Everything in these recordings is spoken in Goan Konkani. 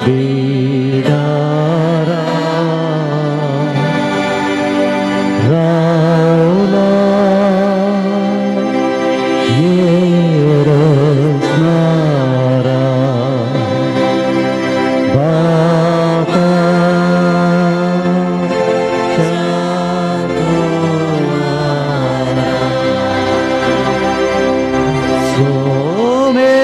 बिडारा रावला येरसनारा बापाच्या कुवारा सोमे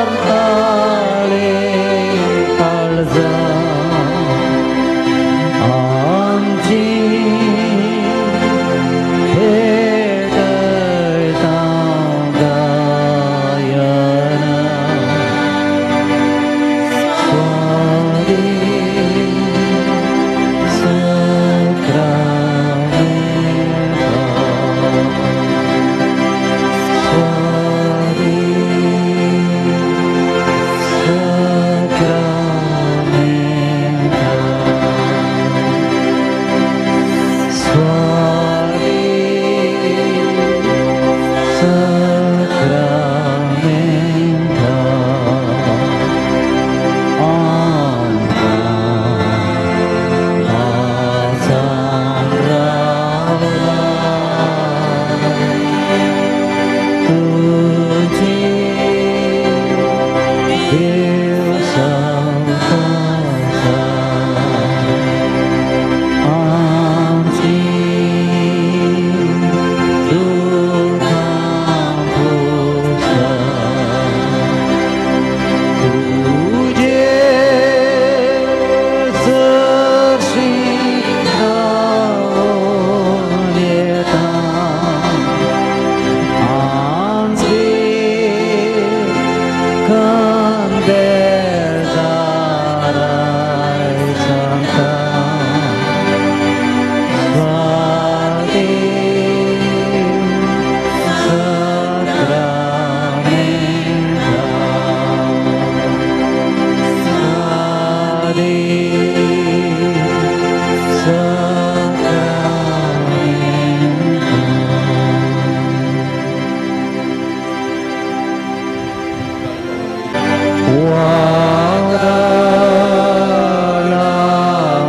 उगारताळे काळजा आमची भेटयता गायन स्वादी सक्रामेंता स्वादी सक्रामेंता स्वादी सक्रामेंता आमकां आसान रावला तुजी देव सावकासा आमची दुखां पुसता तुजे सरशीं धांवून येता आमची कंदेरदाराय सांगता स्वादी सक्रामेंता स्वादी सक्रामेंता. वादळा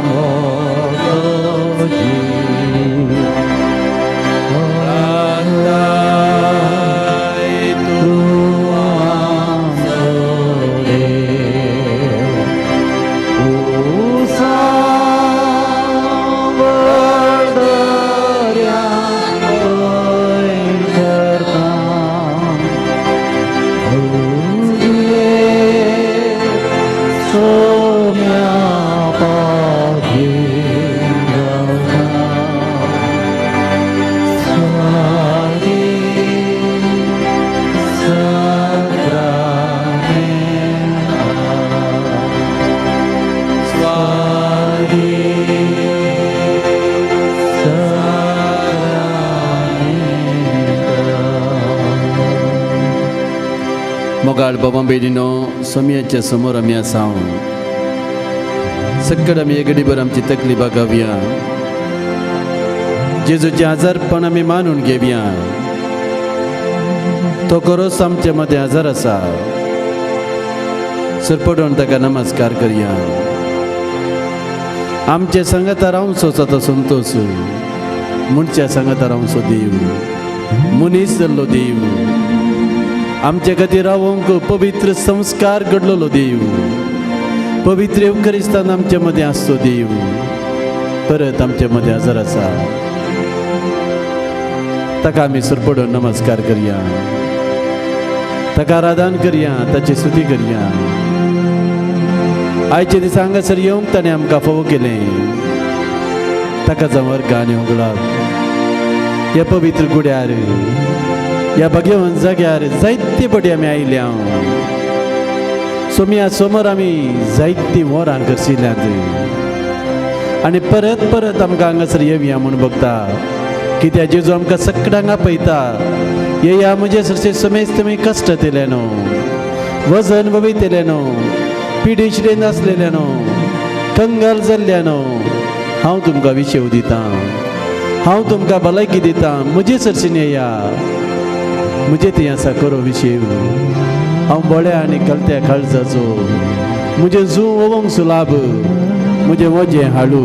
मोगोजी तूं आमचो देव उसावर दर्यान पयण करता तुजे सोम्या पागीन गावता स्वादी सक्रामेंता स्वादी सक्रामेंता. मोगाळ बाबा भयणीनो, सोमयाच्या समोर आमी आसा. सक्कड आमी एकडीभर आमची तकली बागावया. जेजूचें आजारपण आमी मानून घेवया. तो खरोच आमचे मदें आजार आसा. सरपटून ताका नमस्कार करया. आमचे सांगाता रावचो तो संतोष मनच्या सांगाता रावचो देव, मनीस जाल्लो देव, आमचे खातीर रावंक पवित्र संस्कार घडलेलो देव, पवित्र येवकरिस्तान आमचे मदें आसचो देव परत आमचे मदें हजर आसा. ताका आमी सरपडून नमस्कार करया, ताका आराधन करया, ताची स्तुती करया. आयचे दिसा हांगासर येवंक ताणें आमकां फावो केलें, ताका जावं अर्गां आनी होगळाप. ह्या पवित्र गुड्यार, ह्या भाग्यवंत जाग्यार जायते पटी आमी आयल्या. सोमया समोर आमी जायतीं वरां करशिल्यांत आनी परत परत आमकां हांगासर येवया म्हूण बगता. कित्याक जेजू आमकां सगळ्यांक आपयता, येया म्हजे सरसे समेस्त तुमी कश्ट दिले न्हू, वजन वयतले न्हू, पिडिशडेन आसलेले न्हू, कंगाल जाल्ले न्हू, हांव तुमकां विशेव दितां, हांव तुमकां भलायकी दितां. म्हजे सरशीन येया, म्हजे थंय आसा करो विशेव. हांव बळ्या आनी कलत्या काळजाचो, म्हजें जू ओवंक सुलाभ, म्हजें वजें हाडू.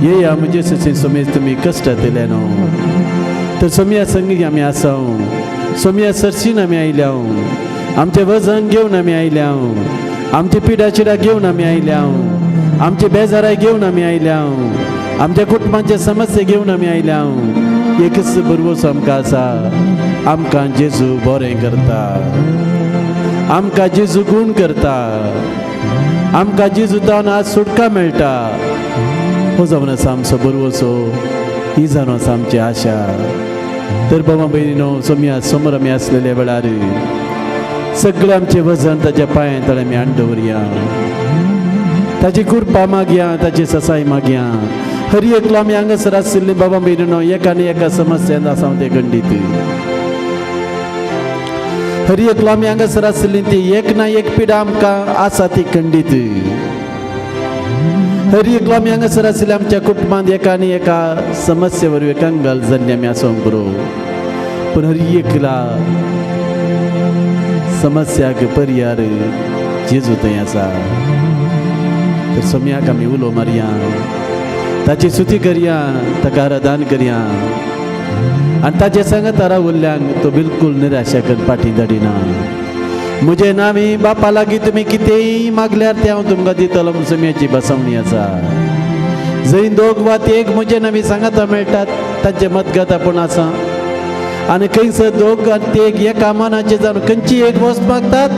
येया म्हजे ससे समेज तुमी कश्टांतले न्हू. तर सोमया संगी आमी आसा, सोमया सरशीन आमी आयल्या, आमचें वजन घेवन आमी आयल्या, आमची पिडा चिडा घेवन आमी आयल्या, आमचे बेजाराय घेवन आमी आयल्या, आमच्या कुटुंबाचे समस्या घेवन आमी आयल्या. एकच बरवसो आमकां आसा, आमकां जेजू बरें करता, आमकां जेजू गूण करता, आमकां जेजू तावन आज सुटका मेळटा. हो जावन आसा आमचो बरवसो, ही जावन आसा आमची आशा. तर बाबा भयणीनो, सोमया समोर आमी आसलेल्या वेळार सगळें आमचें वजन ताच्या पांयां तळे आमी हाडून दवरया, ताची कृपा मागया, ताची ससाय मागया. हर एकलो आमी हांगासर आशिल्ले बाबा भयणीनो एका आनी एका समस्यांत आसा ते खंडीत. हर एकलो आमी हांगासर आशिल्ली ती एक ना एक पिडा आमकां आसा ती खंडीत. हर एकलो आमी हांगासर आशिल्ले आमच्या कुटुंबांत एका आनी एका समस्ये वरवीं कंगाल जाल्ले आमी आसूंक पुरो, पूण हर एकला समस्याक पर्यार जेजू थंय आसा. तर सोमयाक आमी उलो मारया, ताची स्तुती करया, ताका आराधन करया आनी ताचे सांगात रावल्ल्यांक तो बिलकुल निराशा कर फाटीं धाडिना. म्हजें नांवी बापा लागीं तुमी कितेंय मागल्यार तें हांव तुमकां दितलो म्हूण सोमयाची बसवणी आसा. जंय दोग वा एक म्हजे नांवी सांगाता मेळटात तांचे मतगत आपूण आसा, आनी खंयसर दोग आनी ते एका मनाचे जावन खंयची एक वस्त मागतात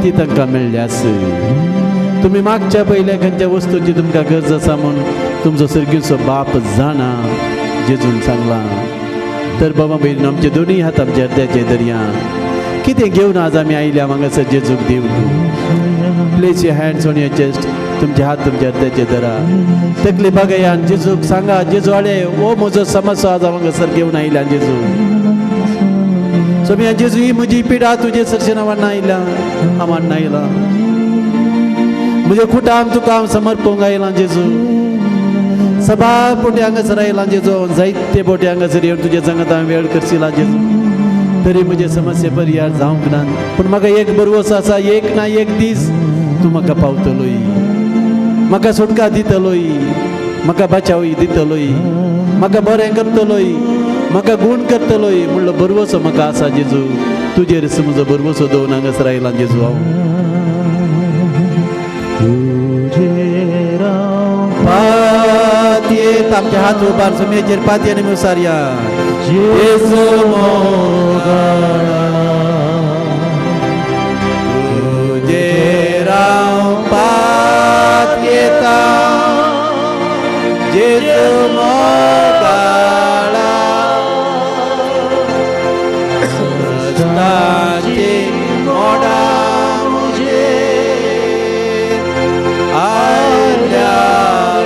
ती तांकां मेळ्ळी आस. तुमी मागच्या पयल्या खंयच्या वस्तूची तुमकां गरज आसा म्हूण तुमचो सर्गीचो बाप जाणा, जेजून सांगलां. तर बाबा भयणीन, आमचे दोनूय हात आमच्या हृदयाचे दर्या कितें घेवन आज आमी आयल्या हांगासर जेजूक दिवंक. Place your hands on your chest. तुमचे हात तुमच्या हृदयाचे धरा, तकली बागया आनी जेजूक सांगा, जेजू आळे हो म्हजो समस्या आज हांव हांगासर घेवन आयल्या. जेजू सोमया जेजू, ही म्हजी पिडा तुजे सरशेन हांव आयल्या, हांव आयला म्हजें कुटाम तुका हांव समर्पूंक आयलां जेजू. सबार पोटी हांगासर आयलां जेजू, जायते पोटी हांगासर येवन तुजे सांगात हांवें वेळ करशिला जेजू, तरी म्हजे समस्ये पर्यार जावंक ना. पूण म्हाका एक बरवस आसा, एक ना एक दीस तूं म्हाका पावतलोय, म्हाका सुटका दितलोय, म्हाका बचावय दितलोय, म्हाका बरें करतलोय, म्हाका गूण करतलोय म्हणलो बरवसो म्हाका आसा जेजू. तुजेर म्हजो बरवसो दवरून हांगासर आयलां जेजू हांव. तुजेर हांव पातयेत आमचे हात उबार सुमयेचेर पातयेन मुसारया. जेजू मोगाळा, तुजेर हांव पातयेता जेजू मोगाळा, कश्टांची मोडां म्हजेर आयल्या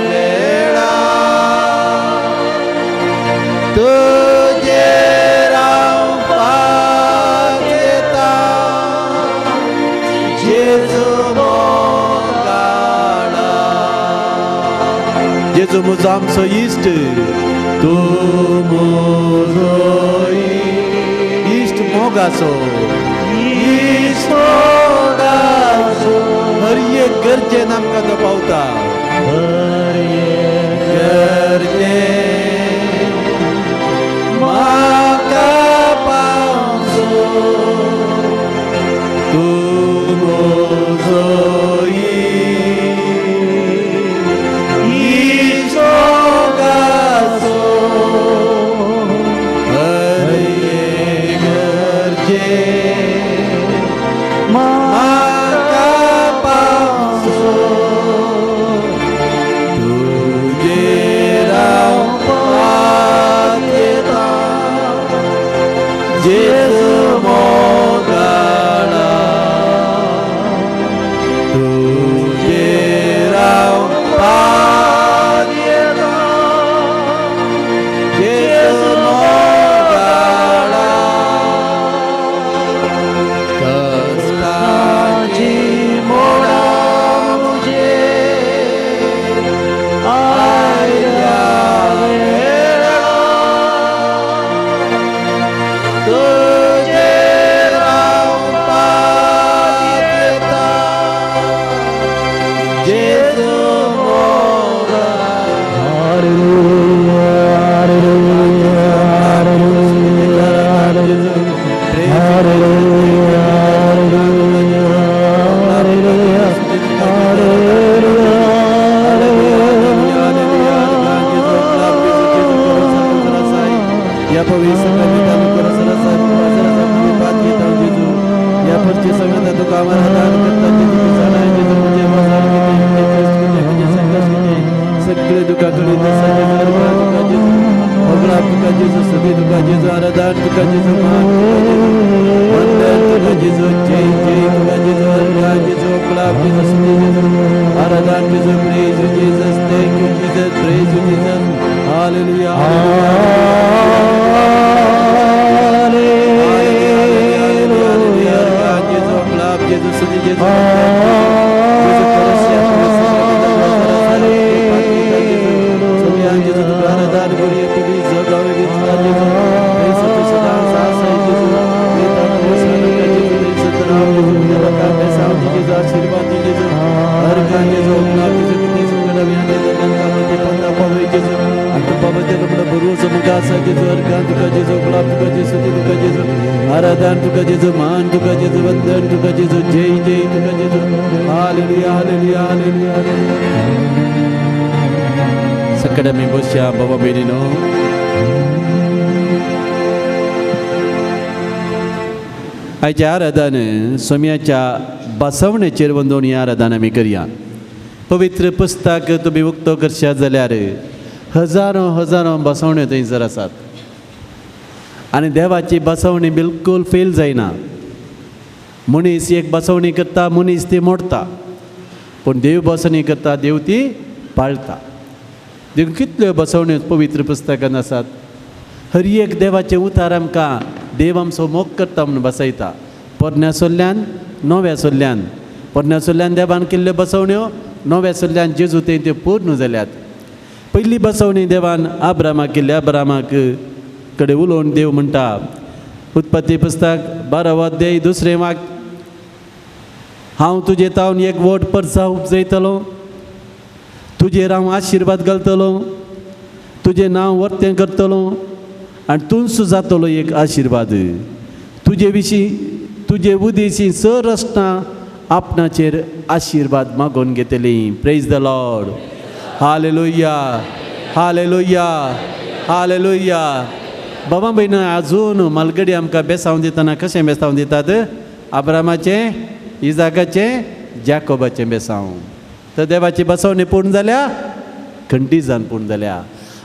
वेळा, तुजेर हांव पातयेता जेजू मोगाळा. जेजू म्हजो आमचो इश्ट, तूं म्हजो इश्ट मोगाचो, इश्ट मोगाचो, हर एक गरजेन आमकां तो पावता. हर एक गरजेन म्हाका पावचो, तूं म्हजो इश्ट मोगाचो, हर एक गरजेन म्हाका पावचो, आमचे सांगाता तुका हांव आराधन करता जेजू तूं जाणाय जेजू म्हजें वजन कितें म्हजें कश्ट कितें म्हजें संकश्ट कितें सगळें तुका कळीत आसा जेजू अर्गां तुका जेजू होगळाप तुका जेजू स्तुती तुका जेजू आराधन तुका जेजू मान तुका जेजू वंदन तुका जेजू जय जय तुका जेजू अर्गां जेजू होगळाप जेजू स्तुती जेजू आराधन जेजू. Praise you Jesus, thank you Jesus, praise you Jesus, hallelujah. आराधन तुका जेजू, मान तुका जेजू, वंदन तुका जेजू, जय जय तुका जेजू. Hallelujah hallelujah hallelujah hallelujah. सगळे आमी बसया बाबा भयणीनो. आयच्या आराधन सोम्याच्या बसवणेचेर वंदोवन ही आराधन आमी करया. पवित्र पुस्तक तुमी उक्तो करशात जाल्यार हजारो हजारो बसवण्यो थंयसर आसात आनी देवाची बसवणी बिलकूल फेल जायना. मनीस एक बसवणी करता, मनीस ती मोडटा, पूण देव बसवणी करता, देव ती पाळटा. देखून कितल्यो बसवण्यो पवित्र पुस्तकान आसात. हर एक देवाचें उतार आमकां देव आमचो मोग करता म्हूण बसयता. पोरण्या सोल्ल्यान नव्या सोल्ल्यान, पोरण्या सोल्ल्यान देवान केल्ल्यो बसवण्यो नव्या सोल्ल्यान जेजू थंय त्यो पूर्ण जाल्यात. पयली बसवणी देवान आब्रामाक केल्ली. आब्रामाक कडेन उलोवन देव म्हणटा, उत्पत्ती पुस्तक 12 अध्याय 2 वाक्य, हांव तुजे तावन एक व्हड परसा उपजयतलो, तुजेर हांव आशिर्वाद घालतलो, तुजें नांव वर्तें करतलो आनी तूंच जातलो एक आशिर्वाद. तुजे विशीं तुजे उदेशी सर आसतना आपणाचेर आशिर्वाद मागोवन घेतली. Praise the Lord. Hallelujah hallelujah hallelujah. बाबा भयणा, आजून मालगडी आमकां बेसावन दितना कशें बेसावन दितात? आब्रामाचें, इजाकाचें, जाकोबाचें बेसांव. तर देवाची बसवणी पूर्ण जाल्या, खंडीजान पूर्ण जाल्या.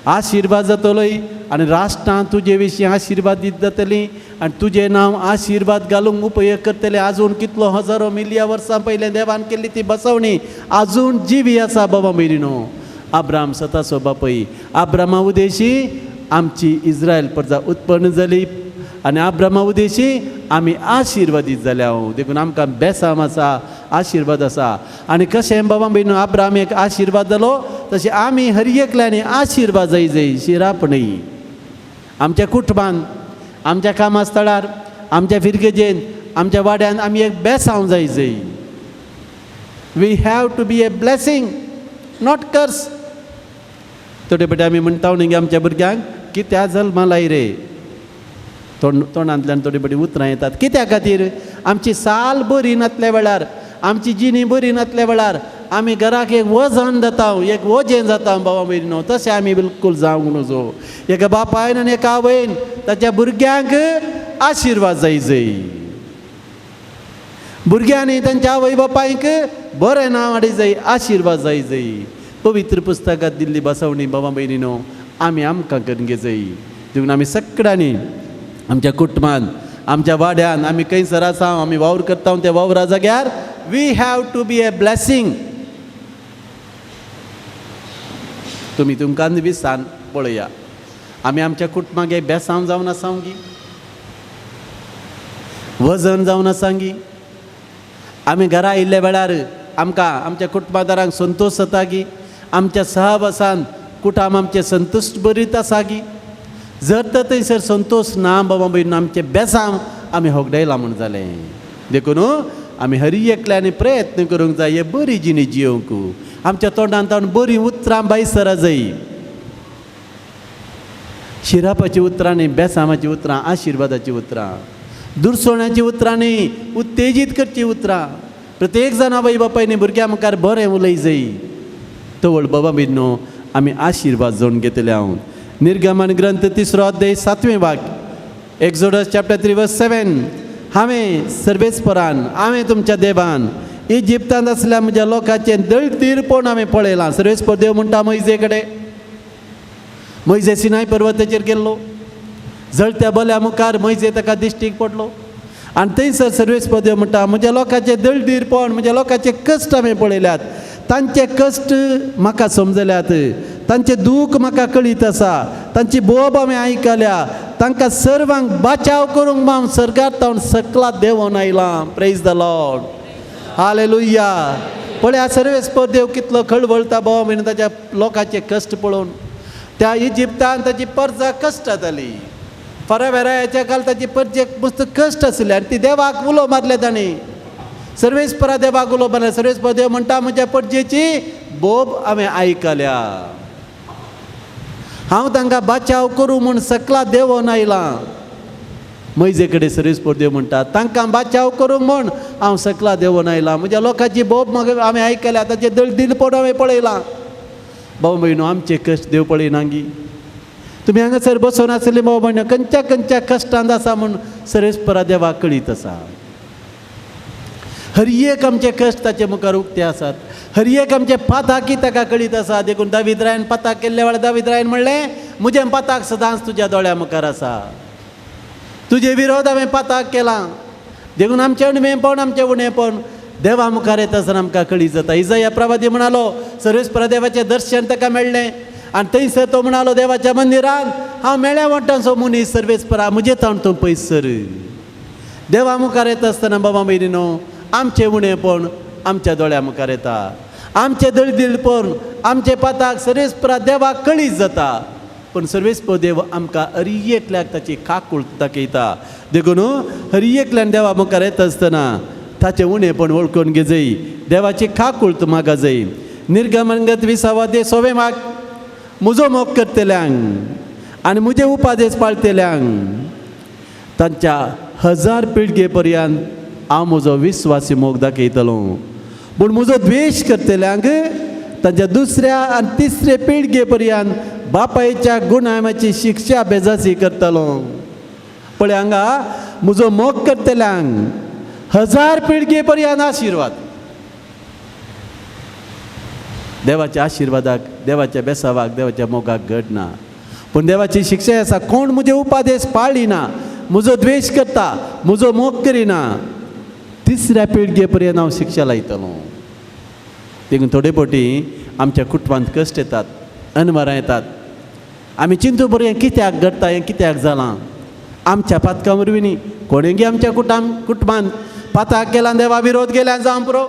आशिर्वाद जातलोय आनी राष्ट्रां तुजे विशीं आशिर्वाद दीत जातली आनी तुजें नांव आशिर्वाद घालूंक उपयोग करतले. आजून कितलो हजारो मिलिया वर्सां पयलें देवान केल्ली ती बसवणी आजून जिवी आसा. बाबा भयणीनो, आब्राम सताचो बापय. आब्रामा उदेशी आमची इस्रायल प्रजा उत्पन्न जाली आनी आब्रामा उदेशी आमी आशिर्वादीत जाल्या. देखून आमकां बेसाम आसा, आशिर्वाद आसा. आनी कशें बाबा भयणीनो, आब्राम एक आशिर्वाद जालो तशें आमी हर एकल्यांनी आशिर्वाद जाय जाय. शिराप न्हय आमच्या कुटुंबान, आमच्या कामा स्थळार, आमच्या फिरगेजेन, आमच्या वाड्यान आमी एक बेसांव जाय जाय. We have to be a blessing, not curse. थोडे फावटी आमी म्हणटा न्ही आमच्या भुरग्यांक, कित्या जल्मालाय रे, तोंडांतल्यान थोडी फावटी उतरां येतात. कित्या खातीर? आमची साल बरी नासल्या वेळार, आमची जिणी बरी नासल्या वेळार आमी घराक एक वजन जाता, एक वजें जाता. बाबा भयणीनो, तशें आमी बिलकूल जावंक नजो. एका बापायन आनी एका आवयन ताच्या भुरग्यांक आशिर्वाद जाय जाय. भुरग्यांनी तांच्या आवय बापायक बरें नांव हाडी जाय, आशिर्वाद जाय जाय. पवित्र पुस्तकांत दिल्ली बसवणी बाबा भयणीनो आमी आमकां करून घेजाय. देखून आमी सगळ्यांनी आमच्या कुटुंबान, आमच्या वाड्यान, आमी खंयसर आसा, आमी वावर करता त्या वावरा जाग्यार we have to be a blessing. तुमी तुमकां विसान पळया, आमी आमच्या कुटुंबाक एक बेसांव जावन आसा गी, वजन जावन आसा गी. आमी घरा आयिल्ल्या वेळार आमकां आमच्या कुटुंबादारांक संतोश जाता गी, आमच्या सहवासान कुटुंब आमचें संतुश्ट बरीत आसा गी. जर तर थंयसर संतोश ना बाबा भयणीनो, आमचें बेसांव आमी होगडायलां म्हूण जालें. देखून आमी हर एकल्यांनी प्रयत्न करूंक जाय हे बरी जिणी जियोवंक. आमच्या तोंडान तावन बरीं उतरां भायसरा जाय. शिरापाची उतरां न्ही, बेसामाची उतरां, आशिर्वादाची उतरां, दुरसोण्याची उतरां न्ही, उत्तेजीत करची उतरां. प्रत्येक जाण आवय बापायनी भुरग्यां मुखार बरें उलय जाय. तवळ बाबा भयणीनो आमी आशिर्वाद जोडून घेतले. हांव निर्गमन ग्रंथ 3 अध्याय 7 वाक्य, Exodus chapter 3 verse 7. हांवें सर्वेस्परान, हांवें तुमच्या देवान इजिप्तांत आसल्या म्हज्या लोकांचें दळदीरपण हांवें पळयलां. सर्वेस्पर देव म्हणटा मोयजे कडेन, मोयजे सिनाय पर्वताचेर गेल्लो, जळत्या बल्या मुखार मोयजे ताका दिश्टीक पडलो आनी थंयसर सर्वेस्पर देव म्हणटा म्हज्या लोकांचें दळदीरपण, म्हज्या लोकांचे कश्ट हांवें पळयल्यात, तांचे कश्ट म्हाका समजल्यात, तांचें दूख म्हाका कळीत आसा, तांची बोब हांवें आयकल्या, तांकां सर्वांक बाचाव करूंक हांव सर्गार तावन सकला देंवोन आयलां. Praise the Lord, hallelujah. पळया सर्वेस्पर देव कितलो खळबळटा भाव म्हण ताच्या लोकांचे कश्ट पळोवन. त्या इजिप्तान ताची परजा कश्ट जाली, फरावेरायाच्या काल ताची परजेक मस्त कश्ट आसले आनी ती देवाक उलो मारले तांणी, सर्वेस्परा देवाक उलो मारले. सर्वेस्पर देव म्हणटा म्हज्या परजेची बोब हांवें आयकल्या, हांव तांकां बाचाव करूं म्हूण सकला देंवोन आयलां. मोयजे कडेन सर्वेस्पर देव म्हणटा तांकां बाचाव करूंक म्हूण हांव सकला देंवोन आयलां, म्हज्या लोकांची बोब म्हाका हांवें आयकल्या, ताचें दळदीरपण हांवें पळयलां. भाव भयणो, आमचे कश्ट देव पळयना गी? तुमी हांगासर बसून आसले भाव भयणो, खंयच्या खंयच्या कश्टांत आसा म्हूण सर्वेस्परा देवाक कळीत आसा. हर एक आमचे कश्ट ताचे मुखार उक्ते आसात, हर एक आमचे पाताकी ताका कळीत आसा. देखून दावीद रायन पाताक केल्ल्या वेळार दावीद रायन म्हणलें म्हजें पाताक सदांच तुज्या दोळ्या मुखार आसा, तुजे विरोध हांवें पाताक केलां. देखून आमचें उणेपण, आमचें उणेपण देवा मुखार येता आसतना आमकां कळीत जाता. इजाया प्रवादी म्हणालो सर्वेस्परा देवाचें दर्शन ताका मेळ्ळें आनी थंयसर तो म्हणालो देवाच्या मंदिरान हांव मेळ्या वांटांचो मनीस, सर्वेस्परा म्हजे ताण तूं पयस सर. देवा मुखार येता आसतना बाबा भयणीनो आमचें उणेपण आमच्या दोळ्या मुखार येता, आमचें दळदीरपण, आमचें पाताक सर्वेस्परा देवाक कळीत जाता. पूण सर्वेस्पर देव आमकां हर एकल्याक ताची काकूळ दाखयता. देखून हर एकल्यान देवा मुखार येता आसतना ताचें उणेपण वळखून घेजय, देवाची काकूळ मागा जाय. निर्गमनगत विसावा सोवे माग, म्हजो मोग करतल्यांक आनी म्हजे उपादेश पाळटल्यांक तांच्या 1000 पिळगे पर्यंत हांव म्हजो विस्वासी मोग दाखयतलो. पूण म्हजो द्वेश करतल्यांक तांच्या दुसऱ्या आनी तिसरे पिळगे पर्यंत बापायच्या गुणामाची शिक्षा बेजासी करतलो. पळय हांगा म्हजो मोग करतल्यांक 1000 पिळगे पर्यंत आशिर्वाद. देवाच्या आशिर्वादाक, देवाच्या बेसावाक, देवाच्या मोगाक घडना. पूण देवाची शिक्षा आसा, कोण म्हजे उपादेश पाळिना, म्हजो द्वेश करता, म्हजो मोग करिना, तिसऱ्या पिळगे पर्यंत हांव शिक्षा लायतलो. देखून थोडे फावटी आमच्या कुटुंबांत कश्ट येतात, अनवरां येतात, आमी चिंतू बरें हें कित्याक घडटा, हें कित्याक जालां. आमच्या पातकां वरवीं न्ही, कोणेगी आमच्या कुटुंबांत पाताक केला, देवा विरोध केल्या जावं पुरो,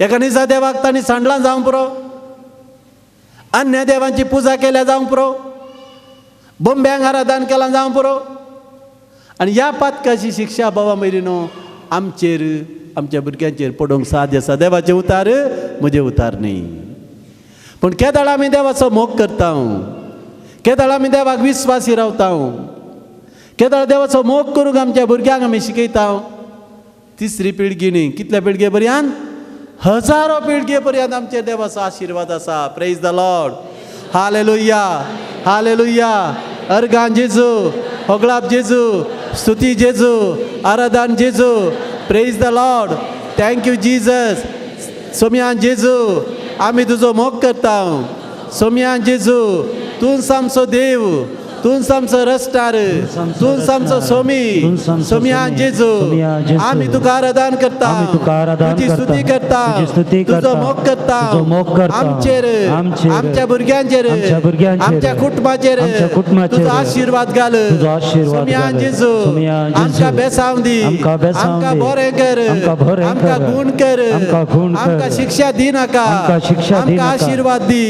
एका निजा देवाक तांणी सांडलां जावं पुरो, अन्य देवांची पुजा केल्या जावं पुरो, बोंब्यांक आराधन केलां जावं पुरो. आनी ह्या पातकाची शिक्षा बाबा भयणीनो आमचेर, आमच्या भुरग्यांचेर पडोवंक साध्य आसा. देवाचें उतार म्हजें उतार न्ही. पूण केदाळ आमी देवाचो मोग करता, केदाळ आमी देवाक विस्वासी रावता, केदाळ देवाचो मोग करूंक आमच्या भुरग्यांक आमी शिकयता. तिसरी पिळगी न्ही, कितल्या पिळगे पर्यंत, हजारो पिळगे पर्यंत आमचेर देवाचो आशिर्वाद आसा. Praise the Lord, hallelujah, hallelujah. Organ जेजू, होगळाप जेजू, स्तुती जेजू, आराधन जेजू. Praise the Lord, thank you Jesus. सोम्यान जेजू, आमी तुजो मोग करता. सोम्यान जेजू, तूंच आमचो देव, तूंच आमचो रस्तार, तूंच आमचो सोमी. सोम्यान जेजू, आमी तुका आराधन करता, तुजी स्तुती करता, तुजो मोग करता. आमचेर, आमच्या भुरग्यांचेर, आमच्या कुटुंबाचेर तुजो आशिर्वाद घाल. सोम्यान जेजू, आमकां बेसांव दी, आमकां बरें कर, आमकां गुण कर, आमकां शिक्षा दी नाका, आमकां आशिर्वाद दी.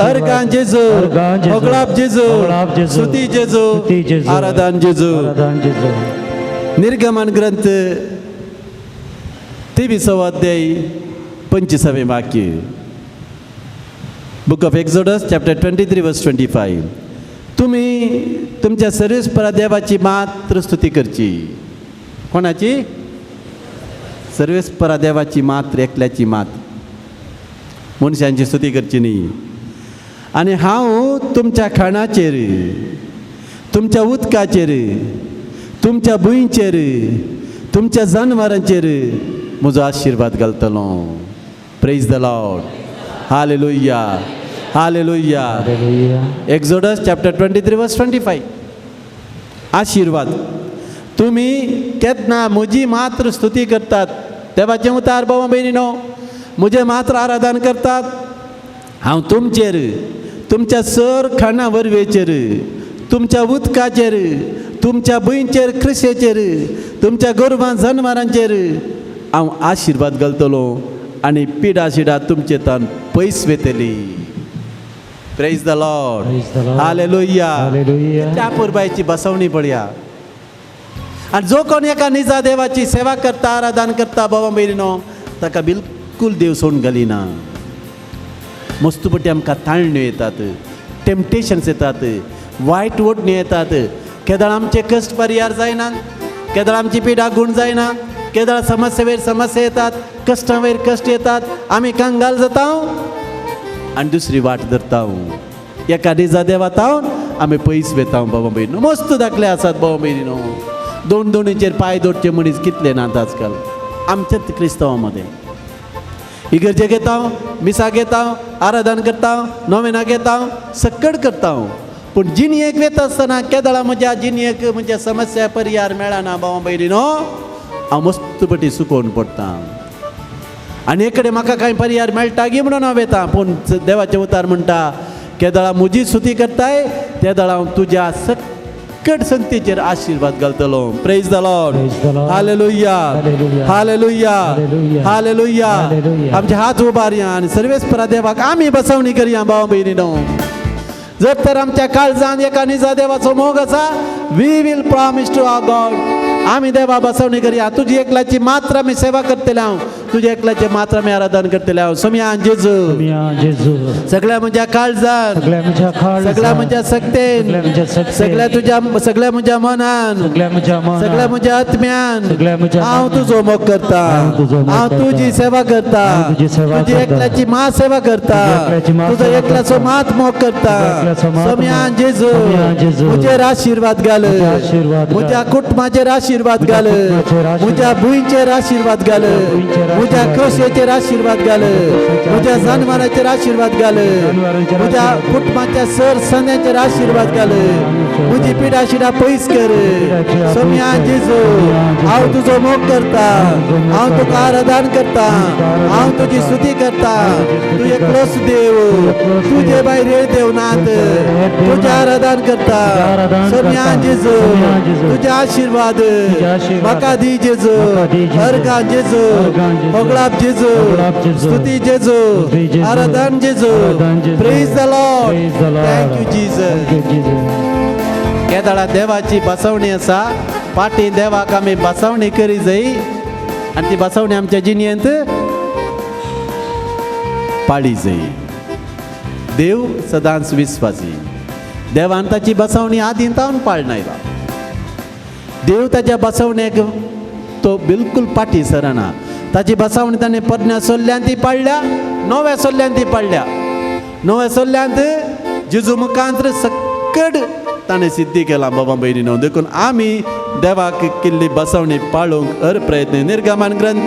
अर्गान जेजू, होगळाप जेजू, स्तुती जेजू, आराधन जेजू. निर्गमन ग्रंथ 23 अध्याय 25वें वाक्य, book of Exodus chapter 23 verse 25. तुमी तुमच्या सर्वेस्परा देवाची मात्र स्तुती करची. कोणाची? सर्वेस्परा देवाची मात्र, एकल्याची मात्र, मनशांची स्तुती करची न्ही. आनी हांव तुमच्या खाणाचेर, तुमच्या उदकाचेर, तुमच्या भुंयचेर, तुमच्या जानवरांचेर म्हजो आशिर्वाद घालतलो. Praise the Lord. Hallelujah, hallelujah. Hallelujah. Exodus chapter 23 verse 25. आशिर्वाद. तुमी केन्ना म्हजी मात्र स्तुती करतात, देवाचें उतार भाव भयणीनो, म्हजें मात्र आराधन करतात, हांव तुमचेर, तुमच्या सर खाणा वरवेचेर, तुमच्या उदकाचेर, तुमच्या भुंयचेर, कृशेचेर, तुमच्या गोरवां जनवरांचेर हांव आशिर्वाद घालतलो आनी पिडा शिडा तुमचे तान पयस वेतली. Praise the Lord. Praise the Lord. Hallelujah. Hallelujah. त्या पुरबायची बसवणी पळया. आनी जो कोण एका निजा देवाची सेवा करता, आराधन करता बाबा भयणीनो, ताका बिलकूल देव सोडून घालिना. मस्तू पटी आमकां ताळण्यो येतात, टेम्पटेशन्स येतात, वायट ओडण्यो येतात. केदळ आमचे कश्ट परियार जायना, केदळ आमची पिडा गूण जायना, केदळ समस्ये वयर समस्या येतात, कश्टां वयर कश्ट येतात, आमी कंगाल जाता आनी दुसरी वाट धरता. एका निजा देवा तावन आमी पयस वेता बाबा भयणीनो. मस्त दाखले आसात बाबा भयणीनो. दोन दोनीचेर पांय दवरचे मनीस कितले नात आजकाल आमच्याच क्रिस्तांवा मदें. इगर्जेक येता, मिसाक येता, आराधन करता, नोवेनाक येता, सक्कड करता, पूण जिणयेक वेता आसतना केदळा म्हज्या जिणयेक म्हज्या समस्या परियार मेळना बाबा भयणीनो, हांव मस्त पटी सुकोवन पडटा. आनी एक कडेन म्हाका कांय पर्यार मेळटा गी म्हणून हांव वेता, पूण देवाचें उतार म्हणटा केदळा म्हजी स्तुती करताय तेदळा हांव तुज्या सक्कड संगतीचेर आशिर्वाद घालतलो. Praise the Lord. Praise the Lord. Hallelujah. Hallelujah. Hallelujah. Hallelujah. Hallelujah. Hallelujah. आमचे हात उबारया आनी सर्वेस्परा देवाक आमी बसवणी करया भाव भयणीनो. जर तर आमच्या काळजान एका निजा देवाचो मोग आसा, we will promise to our God. आमी देवा बसवणी करया. तुजी एकल्याची मात्र आमी सेवा करतले हांव, तुज्या एकल्याचें मात्र आमी आराधन करतले हांव. सोमया जेजू, सोमया जेजू, सगळ्या म्हज्या काळजान, सगळ्या म्हज्या काळजान, सगळ्या म्हज्या सक्तेन, सगळ्या म्हज्या सक्तेन, सगळ्या तुज्या, सगळ्या म्हज्या मनान, सगळ्या म्हज्या मनान, सगळ्या म्हज्या आत्म्यान सगळ्या म्हज्या हांव आत्म्यान, तुजो मोग करता, हांव तुजो मोग हांव करता, तुजी सेवा करता, हांव तुजी सेवा तुजी करता, एकल्याची मा सेवा करता, तुजी एकल्याची मा तुजो सेवा एकल्याचो करता, मात मोग करता. तुजो एकल्याचो मात सोमया मोग, जेजू, सोमया जेजू, म्हजेर आशिर्वाद घाल, म्हजेर आशिर्वाद घाल, म्हज्या कुटुंबाचेर आशिर्वाद म्हज्या घाल, कुटुंबाचेर आशिर्वाद म्हज्या भुंयचेर आशिर्वाद घाल, भुंयचेर म्हज्या आशिर्वाद घाल, खोशयेचेर आशिर्वाद घाल, खोशयेचेर म्हज्या आशिर्वाद घाल, जानवरांचेर आशिर्वाद घाल, जानवरांचेर म्हज्या आशिर्वाद घाल, कुटुंबाच्या सर संद्याचेर आशिर्वाद घाल, म्हजी पिडा शिडा पयस कर. पिडा शिडा सोमया पयस कर. जेजू, सोमया जेजू, हांव तुजो मोग करता, तुजो मोग हांव तुका करता, आराधन करता, हांव तुका आराधन हांव तुजी करता, स्तुती करता. हांव तुजी स्तुती तूं करता. एकलोच देव, तूं एकलोच तुजे देव, भायर हेर देव नात, तुजे भायर हेर देव तुजें नात, आराधन करता. तुजें आराधन सोमया करता. जेजू, सोमया जेजू, तुजे आशिर्वाद तुजे आशिर्वाद म्हाका दी जेजू, म्हाका दी जेजू, अर्गां जेजू, अर्गां जेजू, होगळाप जेजू, होगळाप जेजू, स्तुती जेजू, स्तुती जेजू, आराधन जेजू. आराधन जेजू. Praise the Lord. Praise the Lord. Thank you Jesus. Thank you Jesus. केदळा देवाची बसवणी आसा, पाटी देवाक आमी बसवणी करी जाय आनी ती बसवणी आमच्या जिणेंत पाळी जाय. देव सदांच विस्वासी, देवान ताची बसवणी आदीं तावन पाळना. देव ताच्या बसवणेक तो बिलकूल पाटी सरना. ताची बसवणी ताणें परण्या सोल्ल्यान ती पाळ्ळ्या, नव्या सोल्ल्यान ती पाळ्ळ्या. नव्या सोल्ल्यांत जेजू मुखांत सक्कड ताणें सिद्धी केला बाबा भयणीनो. देखून आमी देवाक केल्ली बसवणी पाळूंक हर प्रयत्न. निर्गमन ग्रंथ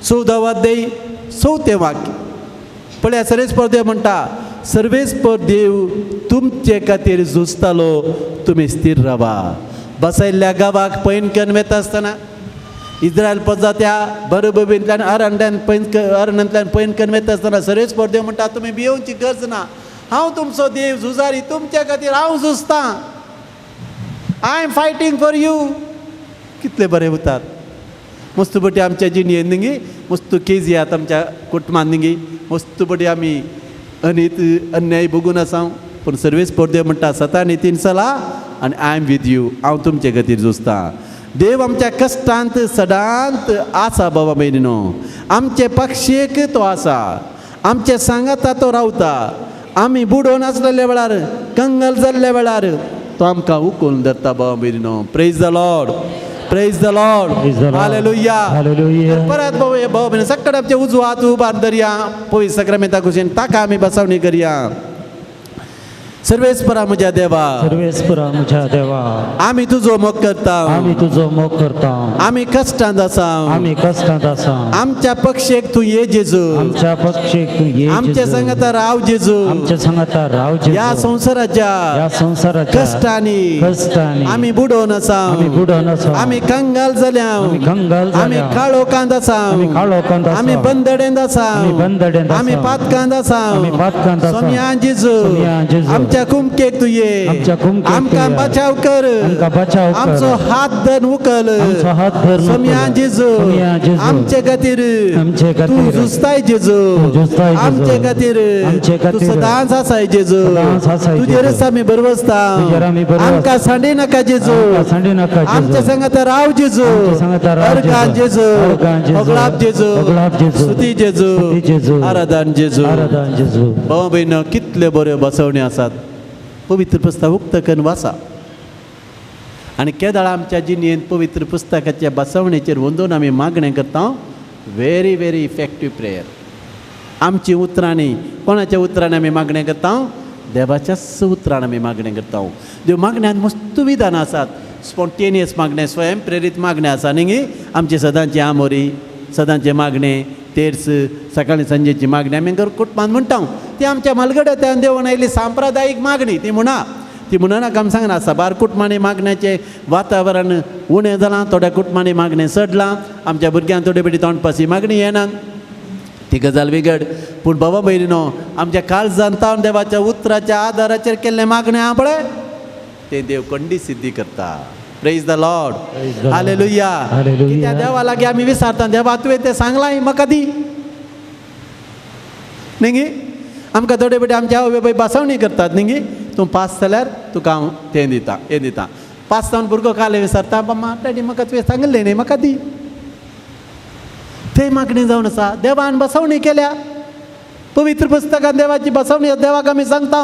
14 अध्याय 4 वाक्य पळया. सर्वेस्पर देव म्हणटा, सर्वेस्पर देव तुमचे खातीर झुजतालो, तुमी स्थिर रावा. बसयल्ल्या गांवाक पैन कन्न वेता आसतना इस्रायल पजात्या बरोबरींतल्यान अरण्यांतल्यान पैन अरण्यांतल्यान पैन कन्न वेता आसतना सर्वेस्पर देव म्हणटा, तुमी भियोवची गरज ना, हांव तुमचो देव झुजारी, तुमचे खातीर हांव झुजतां. I am fighting for you. कितले बरे उतार. मस्त बटी आमच्या जिणेंत न्ही मस्त केजियात आमच्या कुटुंबान न्ही मस्त बटी आमी अनीत अन्याय भोगून आसा, पूण सर्वेस्पर देव म्हणटा सता नितीन चला आनी I am with you, हांव तुमचे खातीर झुजतां. देव आमच्या कश्टांत सदांत आसा बाबा भयणीनो. आमचे पक्षेक तो आसा, आमचे सांगाता तो रावता. आमी बुडोवन आसलेल्या वेळार, कंगल जाल्ल्या वेळार तो आमकां उखलून धरता बाबा भयणीनो. Praise the Lord. Praise the Lord. Praise the Lord. Hallelujah. Hallelujah. परत भाऊ भाऊ भयणी सक्कड आमचे उजवो हात उबार धरया पवित्र सक्रामेंता कुशीन, ताका आमी बसवणी करया. सर्वेस्परा म्हज्या देवा, सर्वेस्परा म्हज्या देवा, आमी तुजो मोग करता. आमी तुजो मोग करता. आमी कश्टांत आसा. आमी कश्टांत आसा. आमच्या पक्षेक तूं ये जेजू. आमच्या पक्षेक तूं ये आमच्या जेजू. संगता राव जेजू. आमच्या संगता राव ह्या जेजू. संवसाराच्या ह्या संवसाराच्या कश्टांनी कश्टांनी आमी बुडोवन आसा. आमी बुडोवन आसा. आमी कंगाल जाल्या. आमी कंगाल आमी जाल्या. काळोखांत आसा. आमी काळोखांत आसा. आमी बंदडेंत आसा. आमी बंदडेंत आसा. आमी पातकांत आसा. आमी पातकांत आसा. सोमया जेजू, सोमया जेजू, आमच्या कुमकेक तूं ये. आमच्या कुमकेक तूं आमकां ये. बचाव कर. आमकां बचाव कर. आमचो हात धरून उकल. आमचो हात धरून उकल. सोमया जेजू, सोमया जेजू, आमचे खातीर आमचे खातीर तूं झुजताय जेजू. तूं झुजताय जेजू. आमचे खातीर आमचे तूं खातीर सदांच आसाय जेजू. सदांच आसाय तुजेरच जेजू. आमी भरवसता. तुजेर आमी भरवसता. आमकां सांडी नाका जेजू. आमकां सांडी नाका जेजू. आमच्या संगता राव जेजू. आमच्या संगता राव अर्गान जेजू. जेजू. अर्गान जेजू. होगळाप जेजू. होगळाप जेजू. स्तुती जेजू. स्तुती जेजू. आराधन जेजू. आराधन जेजू. भाव भयण, कितल्यो बऱ्यो बसवण्यो आसात. पवित्र पुस्तक उक्त करून वाचा आनी केदळा आमच्या जिणेंत पवित्र पुस्तकाच्या बसवणेचेर वंदून आमी मागणें करता. Very very effective prayer. आमची उतरांनी, कोणाच्या उतरांनी आमी मागणें करता? देवाच्याच उतरान आमी मागणें करता. देव मागण्यांत मस्त विधानां आसात. स्पोन्टेनियस मागणें, स्वयं प्रेरीत मागणें आसा न्ही. आमची सदांची आमोरी, सदांचें मागणें, तेर्स, सकाळी सांजेची मागणी आमी घर कुटुंबान म्हणटा. ती आमच्या म्हालगड्यान देवून आयिल्ली सांप्रदायीक मागणी. ती म्हणा, ती म्हणना आमी सांगना. साबार कुटुंबांनी मागण्याचें वातावरण उणें जालां. थोड्या कुटुंबांनी मागणें चडलां. आमच्या भुरग्यांक थोडे बेटी तोंडपासी मागणी येना, ती गजाल विगड. पूण बाबा भयणीनो, आमच्या काळजान तावन देवाच्या उतराच्या आदाराचेर केल्लें मागणें आहा पळय, तें देव कंडी सिद्धी करता. Praise the Lord. Praise the Lord. Hallelujah. Hallelujah. कित्याक देवा लागीं आमी विचारता, देवा तुवें तें सांगलां म्हाका दी न्ही गी. आमकां थोडे बेटे आमच्या आवय बापाय बसवणी करतात न्ही गी. तूं पास जाल्यार तुका हांव तें दिता, हें दिता. पास जावन भुरगो काले विचारता, बाबा डॅडी म्हाका तुवें सांगिल्लें न्ही, म्हाका दी. तें मागणें जावन आसा. देवान बसवणी केल्या. पवित्र पुस्तकान देवाची बसवणी. देवाक आमी सांगता,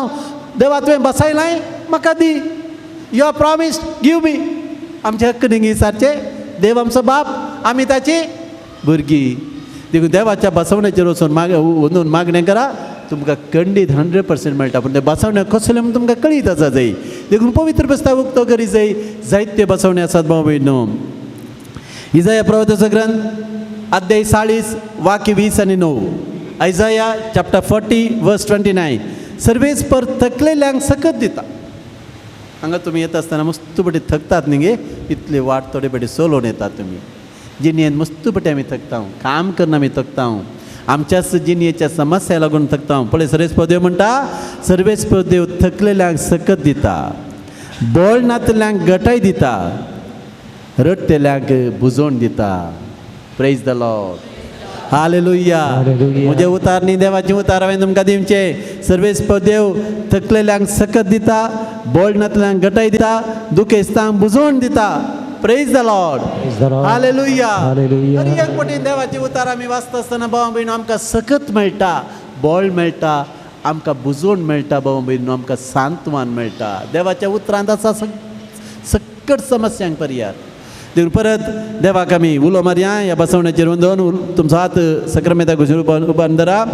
देवा तुवें बसयलां म्हाका दी. You are promise, give me. आमचे हक्क न्ही सारचे. देव आमचो बाप, आमी ताची भुरगीं. देखून देवाच्या बसवण्याचेर वचून माग वचून मागणें करा, तुमकां खंडीत 100% मेळटा. पूण तें बसवण्या कसलें म्हूण तुमकां कळीत आसा जाय. देखून पवित्र पुस्तक उक्तो करी जाय. जायते बसवणे आसात भाव भयणो. इजाया प्रवक्त्याचो ग्रंथ अध्याय 40 वाक्य 20 आनी 9. Isaiah chapter 40 verse 29. सर्वेस्पर थकलेल्यांक सकत दिता. हांगा तुमी येता आसतना मस्त पटी थकतात न्ही गे. इतली वाट थोडे पटी चलोवन येतात तुमी. जिणेन मस्त पटी आमी थकता, काम करून आमी थकता, आमच्याच जिणेच्या समस्या लागून थकता. पळय सर्वेस्पर देव म्हणटा, सर्वेस्पर देव थकलेल्यांक सकत दिता, बळ नातल्यांक गटाय दिता, रडटेल्यांक बुजोवन दिता. Praise the Lord. Hallelujah. Hallelujah. म्हजें उतार न्ही, देवाचें उतार हांवें तुमकां दिवचें. सर्वेस्पर देव थकलेल्यांक सकत दिता, बळ नातल्यांक गटाय दिता, दुखेस्तांक बुजोवन दिता. Praise the Lord. Praise the Lord. Hallelujah. Hallelujah. हर एक पटी देवाची उतार आमी वाचता आसतना भाव भयण आमकां सकत मेळटा, बळ मेळटा, आमकां बुजोवन मेळटा. भाव भयण, आमकां सांत्वन मेळटा. देवाच्या उतरांत आसा सक्कट समस्यांक पर्याय. देखून परत देवाक आमी उलो मारया. ह्या बसवण्याचेर वंदोवन तुमचो हात सक्रमेता घुसून उबारून धरा.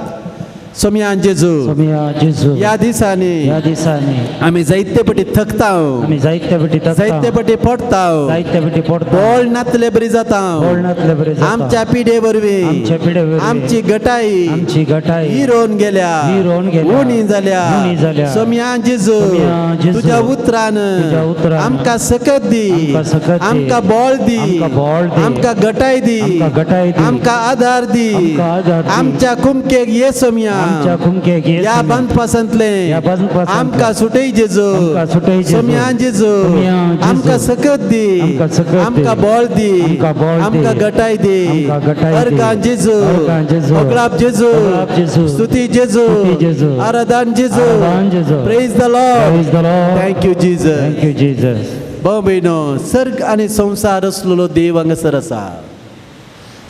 सोमया जेजू, सोमया जेजू, ह्या दिसांनी ह्या दिसांनी आमी जायते पटी थकता, आमी जायते पटी थकता, जायते पटी पडता, जायते पटी पडता, बळ नातले बरी जाता, बळ नातले बरी जाता, आमच्या पिढे वरवीं, आमच्या पिढे वरवीं, आमची गटाई, आमची गटाई हिरोन गेल्या, हिरोन गेल्या, उणी जाल्या. उणी जाल्या. सोमया जेजू, सोमया जेजू, तुज्या उतरान तुज्या उतरान आमकां सकत दी, आमकां सकत दी, आमकां बळ दी, आमकां बळ दी, आमकां गटाय दी, आमकां गटाय दी, आमकां आदार दी, आमकां आदार दी, आमच्या कुमकेक ये सोमया, आमच्या कुमकेक ये ह्या सोमया, बांदपासांतले ह्या बांदपासांतले, आमकां सुटय जेजू, आमकां सुटय जेजू, सोमया जेजू, सोमया जेजू, आमकां सकत दी, आमकां सकत दी, आमकां बळ दी, आमकां बळ दी, आमकां गटाय दी, आमकां गटाय दी, अर्गां जेजू, अर्गां जेजू, होगळाप जेजू, होगळाप जेजू, स्तुती जेजू, स्तुती जेजू, आराधन जेजू, आराधन जेजू. Praise the Lord. Praise the Lord. Thank you Jesus. Thank you Jesus. भाव भयणो, सर्ग आनी संवसार रचलेलो देव हांगासर आसा.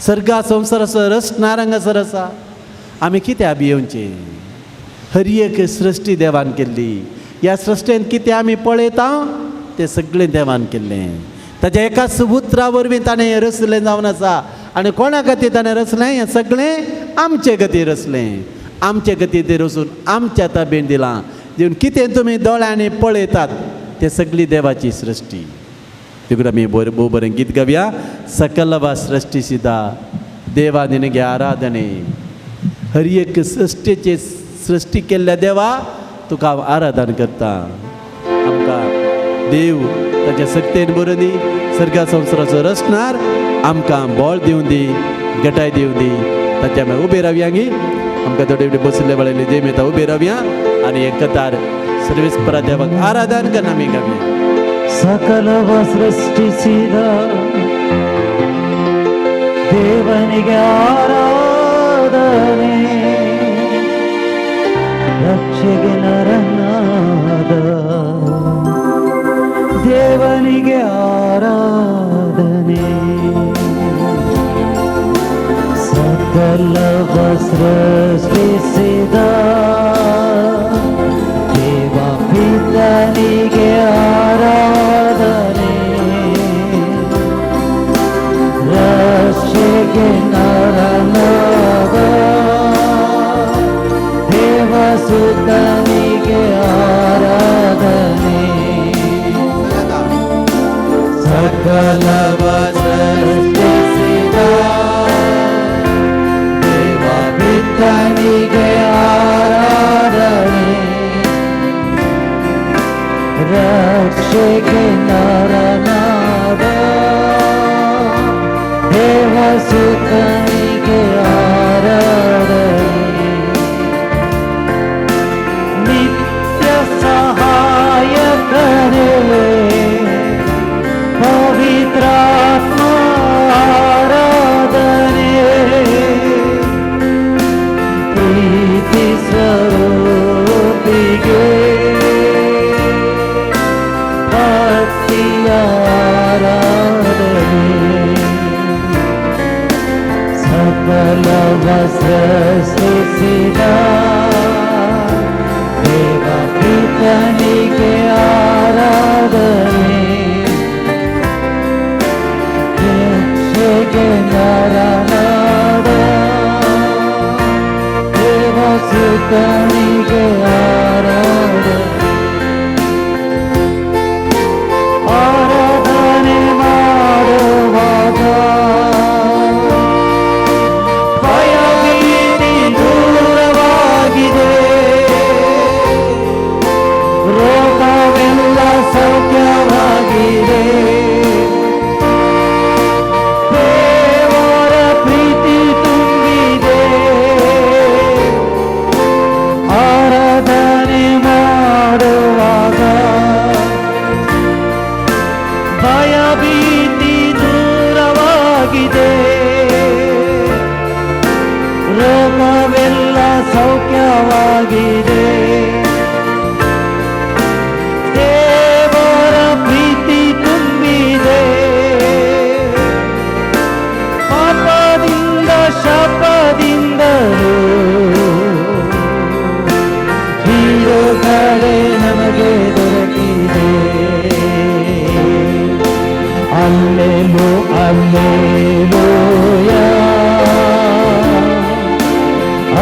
सर्गा संवसार रचणार हांगासर आसा. आमी कित्याक भियेवचें? हर एक सृश्टी देवान केल्ली. ह्या सृश्टेंत कितें आमी पळयता तें सगळें देवान केल्लें. ताच्या एकाच उतरा वरवीं ताणें हें रचलें जावन आसा. आनी कोणा खातीर ताणें रचलें? हें सगळें आमचे खातीर रचलें. आमचे खातीर तें रचून आमच्या ताबेन दिलां. देखून कितें तुमी दोळ्यांनी पळयतात तें सगळी देवाची सृश्टी. देखून आमी बरें भोव बरें गीत गावया, सकल वा सृश्टी सिदा देवा निनगे आराधने. हर एक सृश्टीचे सृश्टी केल्ल्या देवा तुका हांव आराधन करता. आमकां देव ताच्या सक्तेन बरोवन दी, सर्गा संवसाराचो रचणार आमकां बळ दिवन दी, गटाय दिवन दी. ताच्या आमी उबे रावया गी, आमकां थोडे उबे बशिल्ले वेळार जे मेळटा उबे रावया आनी एक कतार सर्वेस्परा देवाक आराधन करना आमी गावया. सकलವ ಸೃಷ್ಟಿಸಿದ ದೇವನಿಗೆ ಆರಾಧನೆ, ರಕ್ಷೆಗೆ ನರನಾದ ದೇವನಿಗೆ ಆರಾಧನೆ. ಸಕಲವ ಸೃಷ್ಟಿಸಿದ ದೇವ ಪಿತನಿಗೆ ಆರಾಧನೆ, ರಕ್ಷೆಗೆ ನರನಾದ ದೇವಸುತನಿಗೆ ಆರಾಧನೆ. ಸಕಲವ ಸೃಷ್ಟಿಸಿದ ದೇವ ಪಿತನಿಗೆ ಆರಾಧನೆ, ರಕ್ಷೆಗೆ ನರನಾದ ದೇವಸುತನಿಗೆ ಆರಾಧನೆ. ನಿತ್ಯ ಸಹಾಯಕನೇ ಪವಿತ್ರಾತ್ಮ ಆರಾಧನೆ, ಪ್ರೀತಿ ಸ್ವರೂಪಿಗೆ ಭಕ್ತಿಯ ಆರಾಧನೆ. ಸಕಲವ ಸೃಷ್ಟಿಸಿದ ದೇವ ಪಿತನಿಗೆ ಆರಾಧನೆ, ರಕ್ಷೆಗೆ ನರನಾದ ದೇವಸುತನಿಗೆ ಆರಾಧನೆ. ಆರಾಧನೆ ಮಾಡುವಾಗ ಭಯಭೀತಿ ದೂರವಾಗಿದೆ, ರೋಗವೆಲ್ಲ ಸೌಖ್ಯವಾಗಿದೆ, ದೇವರ ಪ್ರೀತಿ ತುಂಬಿದೆ. ಆರಾಧನೆ ಮಾಡುವಾಗ ಭಯಭೀತಿ ದೂರವಾಗಿದೆ, ರೋಗವೆಲ್ಲ ಸೌಖ್ಯವಾಗಿದೆ, ದೇವರ ಪ್ರೀತಿ ತುಂಬಿದೆ. ಪಾಪದಿಂದ ಶಾಪದಿಂದಲೂ ಬಿಡುಗಡೆ ನಮಗೆ ದೊರಕಿದೆ. ಅಲ್ಲೆಲು ಅಲ್ಲೇಲೂಯ,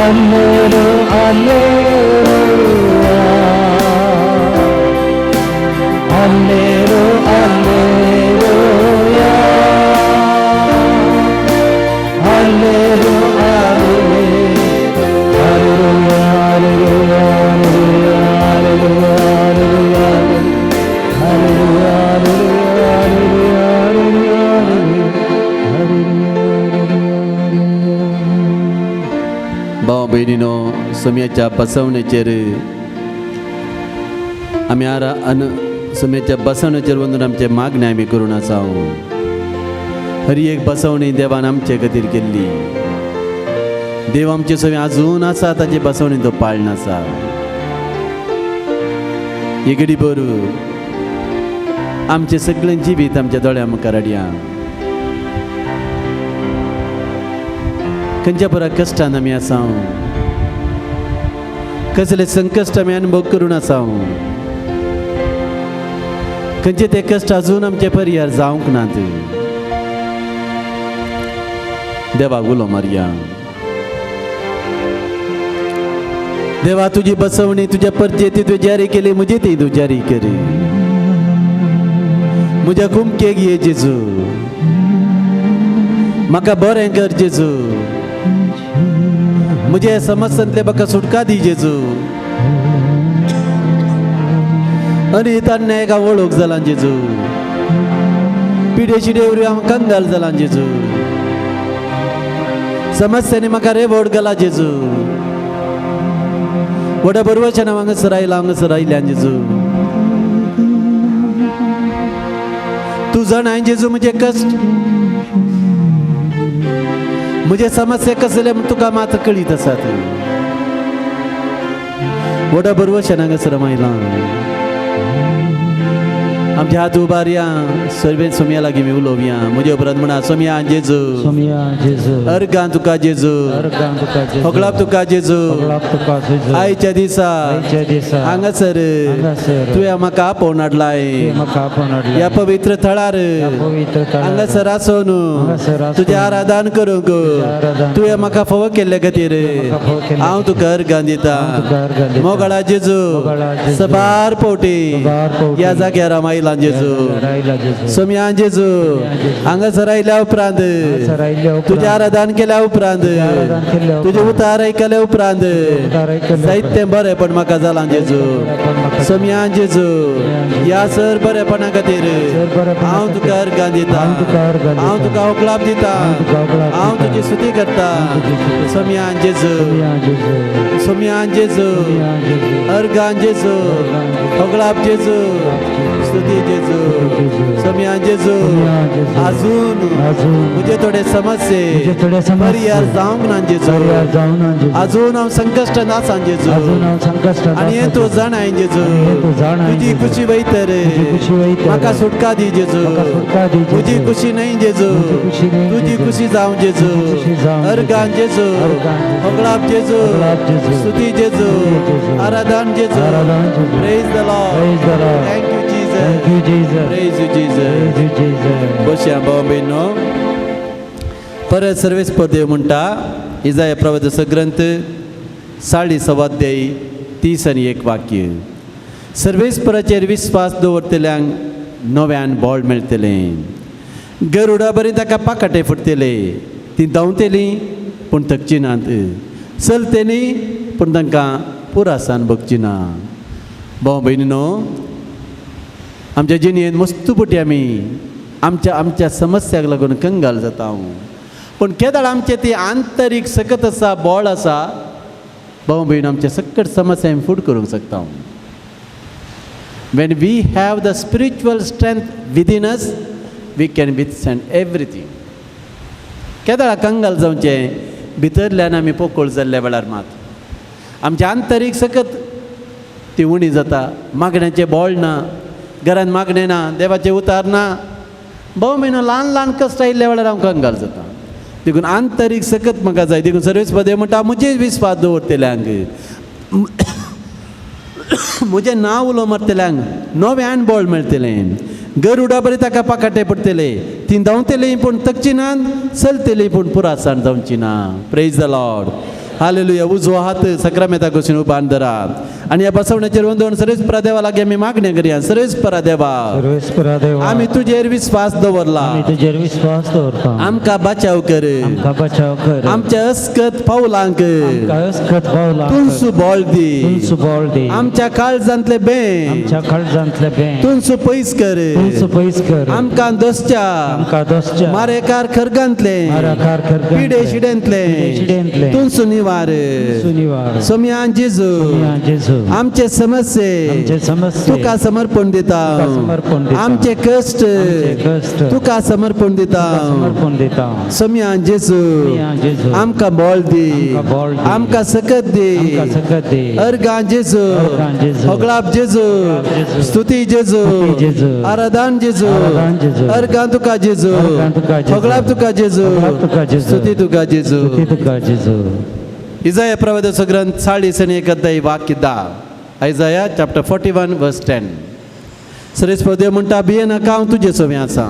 ಅಲ್ಲೆಲು ಅಲ್ಲೇಲೂಯ, ಅಲ್ಲೆಲು ಅಲ್ಲೇಲೂಯ, ಅಲ್ಲೆಲು alleluia, alleluia, alleluia, alleluia, alleluia, alleluia, alleluia. भाव भयणीनो, सोम्याच्या बसवणेचेर आमी आरा अन सोम्याच्या बसवणेचेर वचून आमचे मागणें आमी करून आसा. हर एक बसवणी देवान आमचे खातीर केल्ली. देव आमचे सगळे अजून आसा, ताची बसवणी तो पाळण आसा. ही घडी बरू आमचें सगळें जिवीत आमच्या दोळ्या मुखार हाडया. खंयच्या बऱ्या कश्टान आमी आसा, कसले संकश्ट आमी अनुभव करून आसा, खंयचे ते कश्ट अजून आमचे परिहार जावंक नात. देवाक उलो मारया. देवा तुजी बसवणी तुज्या परजेती तुवें जारी केली, म्हजे ती तूं जारी करी. म्हज्या कुमकेक ये जेजू, म्हाका बरें कर जेजू, म्हज्या समस्यांतले म्हाका सुटका दी जेजू. आनी तान्या एका वळख जाला जेजू, पिडे शिडे वरवीं हांव कंगाल जाला जेजू, समस्यांनी म्हाका रेवोड घाला जेजू, व्हडा बरवच्यान हांव हांगासर आयला, हांगासर आयल्यान जेजू. तूं जाणाय जेजू म्हजे कश्ट, म्हजे समस्या कसले तुका मात कळीत आसात. व्हडा बरवच्यान हांगासर आयला. आमच्या हात उबारया, सर्वे सोमया लागीं मी उलोवया. म्हजे उपरांत म्हणा, सोमया जेजू, सोमया जेजू, अर्गां तुका जेजू, अर्गां तुका जेजू, होगळाप तुका जेजू, होगळाप तुका जेजू, आयच्या दिसा आयच्या दिसा हांगासर हांगासर तुवें म्हाका आपोवन हाडलाय, तुवें म्हाका आपोवन हाडलाय, ह्या पवित्र थळार ह्या पवित्र थळार हांगासर आसून हांगासर आसून तुजें आराधन करूंक तुजें आराधन तुवें म्हाका फावो केल्ले खातीर म्हाका फावो केल्ले हांव तुका अर्गां दिता. हांव तुका अर्गां दिता. मोगाळा जेजू, मोगाळा जेजू, सबार पवटी सबार पवटी ह्या जाग्यार हांव आयलां जेजू. ह्या जाग्यार आयला जेजू. सोमया जेजू, सोमया जेजू, हांगासर आयल्या उपरांत हांगासर आयल्या उपरांत तुजें आराधन केल्या उपरांत तुजें आराधन केल्या तुजें उपरांत उतार आयकल्या उपरांत उतार आयकल्या जायतें बरेंपण म्हाका जालां जेजू. बरेंपण म्हाका सोमया जेजू, ह्या सर बरेपणा खातीर सर बरेपणा हांव खातीर तुका अर्गां दिता, हांव तुका अर्गां दिता. हांव तुका होकलाप दिता, हांव तुका होकलाप हांव दिता. तुजी स्तुती करता. हांव तुजी स्तुती करता. सोमया जेजू, सोमया जेजू, सोमया जेजू, सोमया जेजू, अर्गां जेजू, अर्गां जेजू, होगळाप जेजू, स्तुती जेजू, जेजू, सोमया जेजू. सोमया जेजू, अजून अजून म्हजे थोडे समस्ये म्हजे थोडे समस्ये परिहार जावंक ना जेजू, पर्याय जावना जेजू, अजून हांव संकश्टांत आसा जेजू, अजून हांव संकश्टांत आनी हें आसा तूं जेजू. जाणाय जेजू, आनी हें तूं जाणाय तुजी जेजू. खुशी वयतर तुजी खुशी वयतर म्हाका सुटका दी जेजू, म्हाका सुटका दी जेजू. तुजी खुशी न्हय जेजू, तुजी खुशी न्हय तुजी जेजू. खुशी जावं जेजू, तुजी खुशी जावं जेजू. अर्गां जेजू, अर्गां जेजू. होगळाप जेजू, होगळाप जेजू. स्तुती जेजू, स्तुती जेजू. आराधन जेजू. आराधन जेजू. Praise the Lord. Praise the Lord. Thank you Jesus. Thank you Jesus. Praise you Jesus. Praise you Jesus. बसया भाव भयणो. परत सर्वेस्पर देव म्हणटा, इजाया प्रवादाचो ग्रंथ 40 30 1 वाक्य, सर्वेस्पराचेर विस्वास दवरतल्यांक नव्यान बळ मेळटलें, गरुडा बरी ताका पाकाटे फुटतले, ती धांवतली पूण थकची नात, चलतली पूण तांकां पुरासान भोगची ना. भाव भयणीनो, आमच्या जिणेंत मस्तू पटी आमी आमच्या आमच्या समस्याक लागून कंगाल जाता हांव, पूण केदळ आमचें ती आंतरीक सकत आसा, बळ आसा, भाव भयण आमच्या सकट समस्या आमी फूट करूंक शकता. When we have the spiritual strength within us, we can withstand everything. केदळा कंगाल जावचें भितरल्यान आमी पोकळ जाल्ल्या वेळार मात आमचें आंतरीक सकत ती उणी जाता, मागण्याचें बळ ना, घरांत मागणें ना, देवाचें उतार ना, भोव म्हयनो ल्हान ल्हान कश्ट आयिल्ल्या वेळार हांव कंगाल जाता. देखून आंतरीक सकत म्हाका जाय. देखून सर्वेस्पर देव म्हणटा, म्हजेर विस्वास दवरतल्यांक, म्हजें नांव उलो मारतल्यांक नव्यान बळ मेळटलें, गरुडा बरी ताका पाकाटे पडटले, ती धांवतली पूण थकची ना, चलतली पूण पुरासाण जावची ना. Praise the Lord. Hallelujah. उजवो हात सक्रामेता कशीन उबान धरा आनी ह्या बसवण्याचेर वंदोवन सर्वेस्परा देवा लागीं आमी मागणें करया. सर्वेस्परा देवा, सर्वेस्परा देवा, आमी तुजेर विस्वास दवरला, आमी तुजेर विस्वास दवरता, आमकां बचाव कर, आमकां बचाव कर, आमच्या अस्कत पावलांक आमकां अस्कत पावलांक तुमचो बळ दी, तुमचो बळ दी, आमच्या काळजांतले बें आमच्या काळजांतले बें तुमचो पयस कर, तुमचो पयस कर, आमकां दोसच्या आमकां दोसच्या मारेकार खरगांतले माराकार खरगांतले पिडे शिडेंतले पिडे शिडेंतले तुमचो निवार, सुनिवार. सोमयान जेजू, सोमया जेजू, आमचे समस्ये आमचे समस्ये तुका समर्पण दिता, तुका समर्पण दिता. आमचे कश्ट आमचे कश्ट तुका समर्पण दिता. तुका समर्पण दिता. सोमयान जेजू, सोमया जेजू, आमकां बळ दी, आमकां बळ दी. आमकां सकत दी, आमकां सकत दी. अर्गां जेजू, अर्गां जेजू, होगळाप जेजू, होगळाप जेजू, स्तुती जेजू, स्तुती जेजू, आराधन जेजू, आराधन जेजू, अर्गां तुका जेजू, अर्गां तुका जेजू, होगळाप तुका जेजू, होगळाप तुका जेजू, स्तुती तुका जेजू. स्तुती तुका जेजू. इजाया प्रवादाचो ग्रंथ 41 अध्याय वाक्य 10. Isaiah chapter 41 verse 10. सर्वेस्पर देव म्हणटा, भिये नाका, हांव तुजे सवें आसा.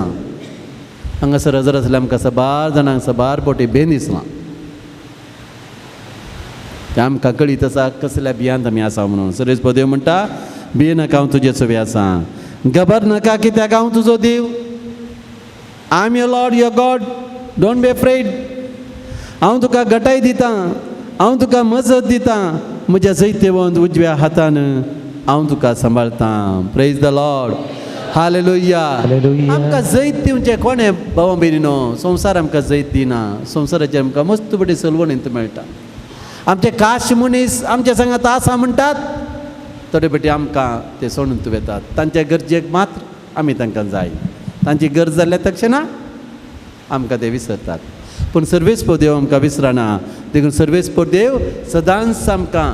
हांगासर हजर आसले आमकां सबार जाणांक सबार पोटी बेन दिसलां. तें आमकां कळीत आसा कसल्या भियांत आमी आसा म्हणून. सर्वेस्पर देव म्हणटा, भिये नाका, हांव तुजे सवे आसा, घबर नाका कित्याक हांव तुजो देव. I am your Lord your God, don't be afraid. हांव तुका गटाय दितां, हांव तुका मजत दितां, म्हज्या जैतेवंत उजव्या हातान हांव तुका सांबाळतां. Praise the Lord, hallelujah. Hallelujah. आमकां जैत दिवचें कोणें भावा भयणीनो? संवसार आमकां जैत दिना. संवसाराचेर आमकां मस्त बरी सलवणींत मेळटा. आमचे काश मनीस आमच्या सांगात आसा म्हणटात, थोडे फावटी आमकां ते सोडून वेतात. तांच्या गरजेक मात्र आमी तांकां जाय, तांची गरज जाल्ल्या तक्षणा आमकां ते विसरतात. पूण सर्वेस्पर देव आमकां विसरना. देखून सर्वेस्पर देव सदांच आमकां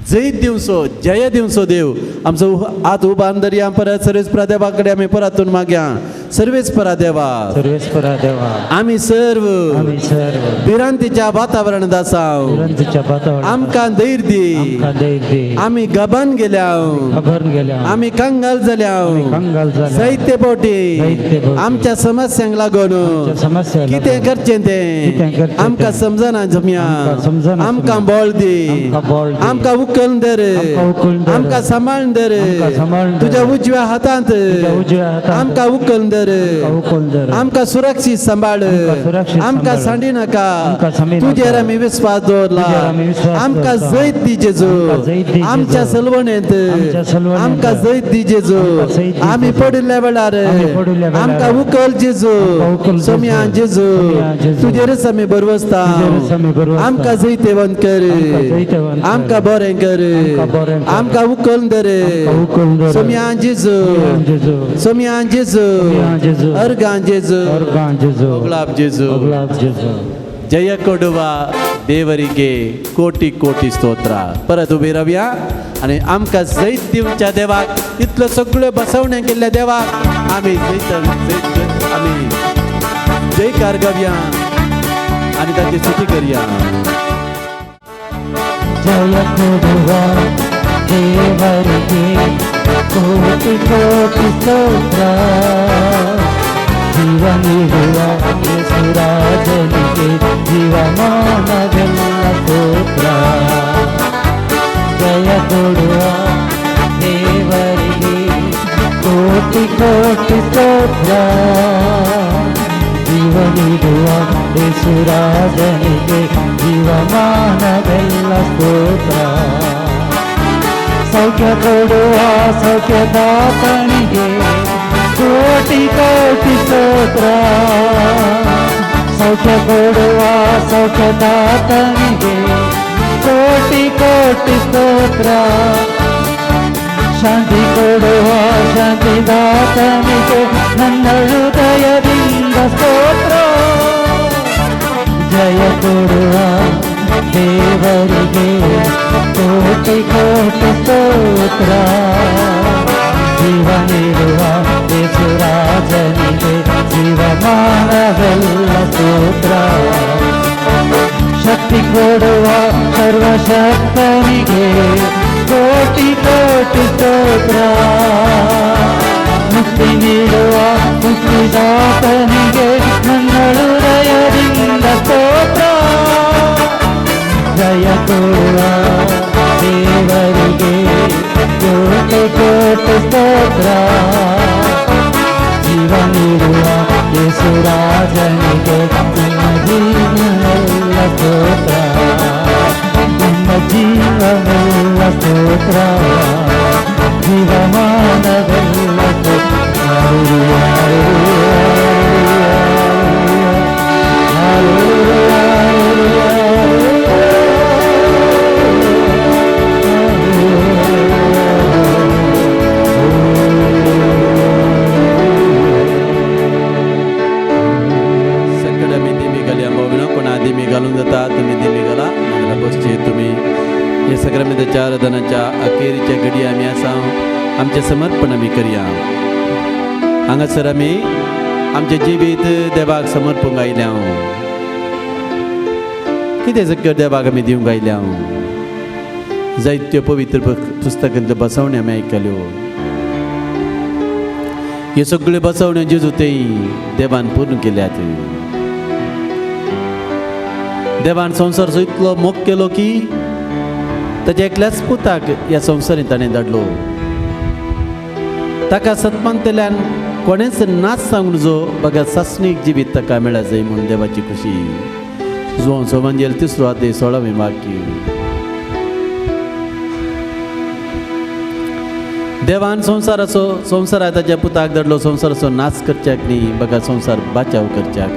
जैत दिवचो, जय दिवचो देव. आमचो हात उबारून धरया परत सर्वेस्परा देवा कडेन आमी परतून मागया. सर्वेस्परा देवा, सर्वेस्परा देवा, आमी सर्व आमी सर्व भिरांतीच्या वातावरणांत आसा, भिरांतीच्या वातावरणांत आमकां धैर्य दी. आमकां धैर्य दी. आमी गबान गेल्या, घाबरून गेल्या, आमी कंगाल जाल्या, आमी कंगाल जाल्या, जायते फावटी जायते फावटी आमच्या समस्यांक लागून आमच्या समस्यांक लागून कितें करचें तें कितें करचें तें आमकां समजना जमया, आमकां समजना आमकां जमया. बळ दी, आमकां बळ दी. आमकां उखलून धर, आमकां उखलून धर. आमकां सांबाळून धर, आमकां सांबाळून धर. तुज्या उजव्या हातांत तुज्या उजव्या हातांत आमकां उखलून धर, आमकां उखलून धर. आमकां सुरक्षीत सांबाळ, आमकां सुरक्षीत आमकां सांबाळ. सांडी नाका, आमकां सांडी नाका. तुजेर आमी विस्वास दवरला, तुजेर आमी विस्वास आमकां दवरता. जैत दी जेजू, आमकां जैत दी जेजू. आमच्या सलवणेंत आमच्या सलवणेंत. आमकां जैत दी जेजू, आमकां जैत दी आमी जेजू. पडिल्ल्या वेळार आमी पडिल्ल्या वेळार. आमकां उखल जेजू, आमकां उखल जेजू. सोम्या जेजू, सोम्या जेजू. तुजेरच आमी भरवसता, तुजेरच आमी भरवसता. आमकां जैतेवंत कर, आमकां जैतेवंत कर. आमकां बरें कर, आमकां बरें कर. आमकां उखल धर, आमकां उखल धर. सोम्या जेजू, सोम्या जेजू. सोम्या जेजू, सोम्या जेजू. अर्गां जेजू, अर्गां जेजू. ಒಗ್ಲಾಬ್ ಜೇಸು. ಒಗ್ಲಾಬ್ ಜೇಸು. ಜಯ ಕೊಡುವ ದೇವರಿಗೆ ಕೋಟಿ ಕೋಟಿ ಸ್ತೋತ್ರ. परत उबी रावया आनी आमकां जैत दिवच्या देवाक, इतलो सगळ्यो बसवण्यो केल्ल्या देवाक आमी जैत जैत आमी जयकार गावया आनी ताची स्तुती करया. ಜಯ ಕೊಡುವ ದೇವರಿಗೆ ಕೋಟಿ ಕೋಟಿ ಸ್ತೋತ್ರ. ಜೀವ ನೀಡುವ ಯೇಸುರಾಜನಿಗೆ ಜೀವಮಾನವೆಲ್ಲ ಸ್ತೋತ್ರ. ಜಯ ಕೊಡುವ ದೇವರಿಗೆ ಕೋಟಿ ಕೋಟಿ ಸ್ತೋತ್ರ. ಜೀವ ನೀಡುವ ಯೇಸುರಾಜನಿಗೆ ಜೀವಮಾನವೆಲ್ಲ ಸ್ತೋತ್ರ. ಸೌಖ್ಯ ಕೊಡುವ ಸೌಖ್ಯದಾತನಿಗೆ ಕೋಟಿ ಕೋಟಿ ಸ್ತೋತ್ರ. ಸೌಖ್ಯ ಕೊಡುವ ಸೌಖ್ಯದಾತನಿಗೆ ಕೋಟಿ ಕೋಟಿ ಸ್ತೋತ್ರ. ಶಾಂತಿ ಕೊಡುವ ಶಾಂತಿದಾತನಿಗೆ ನನ್ನ ಹೃದಯದಿಂದ ಸ್ತೋತ್ರ. ಜಯ ಕೊಡುವ ದೇವರಿಗೆ ಕೋಟಿ ಕೋಟಿ ಸ್ತೋತ್ರ. ಜೀವ ನೀಡುವ ಯೇಸುರಾಜನಿಗೆ ಜೀವಮಾನವೆಲ್ಲ ಸ್ತೋತ್ರ. ಶಕ್ತಿ ಕೊಡುವ ಸರ್ವಶಕ್ತನಿಗೆ ಕೋಟಿ ಕೋಟಿ ಸ್ತೋತ್ರ. ಮುಕ್ತಿ ನೀಡುವ ಮುಕ್ತಿದಾತನಿಗೆ ನನ್ನ ಹೃದಯದಿಂದ ಸ್ತೋತ್ರ. ಜಯ ಕೊಡುವ ದೇವರಿಗೆ ಕೋಟಿ ಕೋಟಿ ಸ್ತೋತ್ರ. ಜೀವ ನೀಡುವ ಯೇಸುರಾಜನಿಗೆ ನನ್ನ ಜೀವನೆಲ್ಲ ಸ್ತೋತ್ರ. ನನ್ನ ಜೀವನೆಲ್ಲ ಸ್ತೋತ್ರ. ಜೀವಮಾನವೆಲ್ಲ ಸ್ತೋತ್ರ. सगळे आमी दिमी घालया भाव, कोणा दिमी घालून जाता तुमी दिमी घाला, नाजाल्यार बसचे तुमी. हे सगळ्या आराधनाच्या अखेरीच्या घडी आमी आसा, आमचें समर्पण आमी करया. हांगासर आमी आमचें जिवीत देवाक समर्पूंक आयल्या. कितें सगळें देवाक आमी दिवंक आयल्या. जायत्यो पवित्र पुस्तकांतल्यो बसवण्यो आमी आयकल्यो. ह्यो सगळ्यो बसवण्यो जेजू ते देवान पूर्ण केल्यात. देवान संवसार इतलो मोग केलो की ताच्या एकल्याच पुताक ह्या संवसारींत ताणें धाडलो. ताका सतमानतल्यान कोणेंच नाच सांगून जो बघा सासणीक जिवीत ताका मेळा जाय म्हूण देवाची खुशी. जुवांव सोमांजेल तिसरो अध्याय 16वें वाक्य. देवान संवसाराचो संवसाराक ताच्या पुताक धाडलो संवसाराचो नाच करच्याक न्ही बघा संवसार बाचाव करच्याक.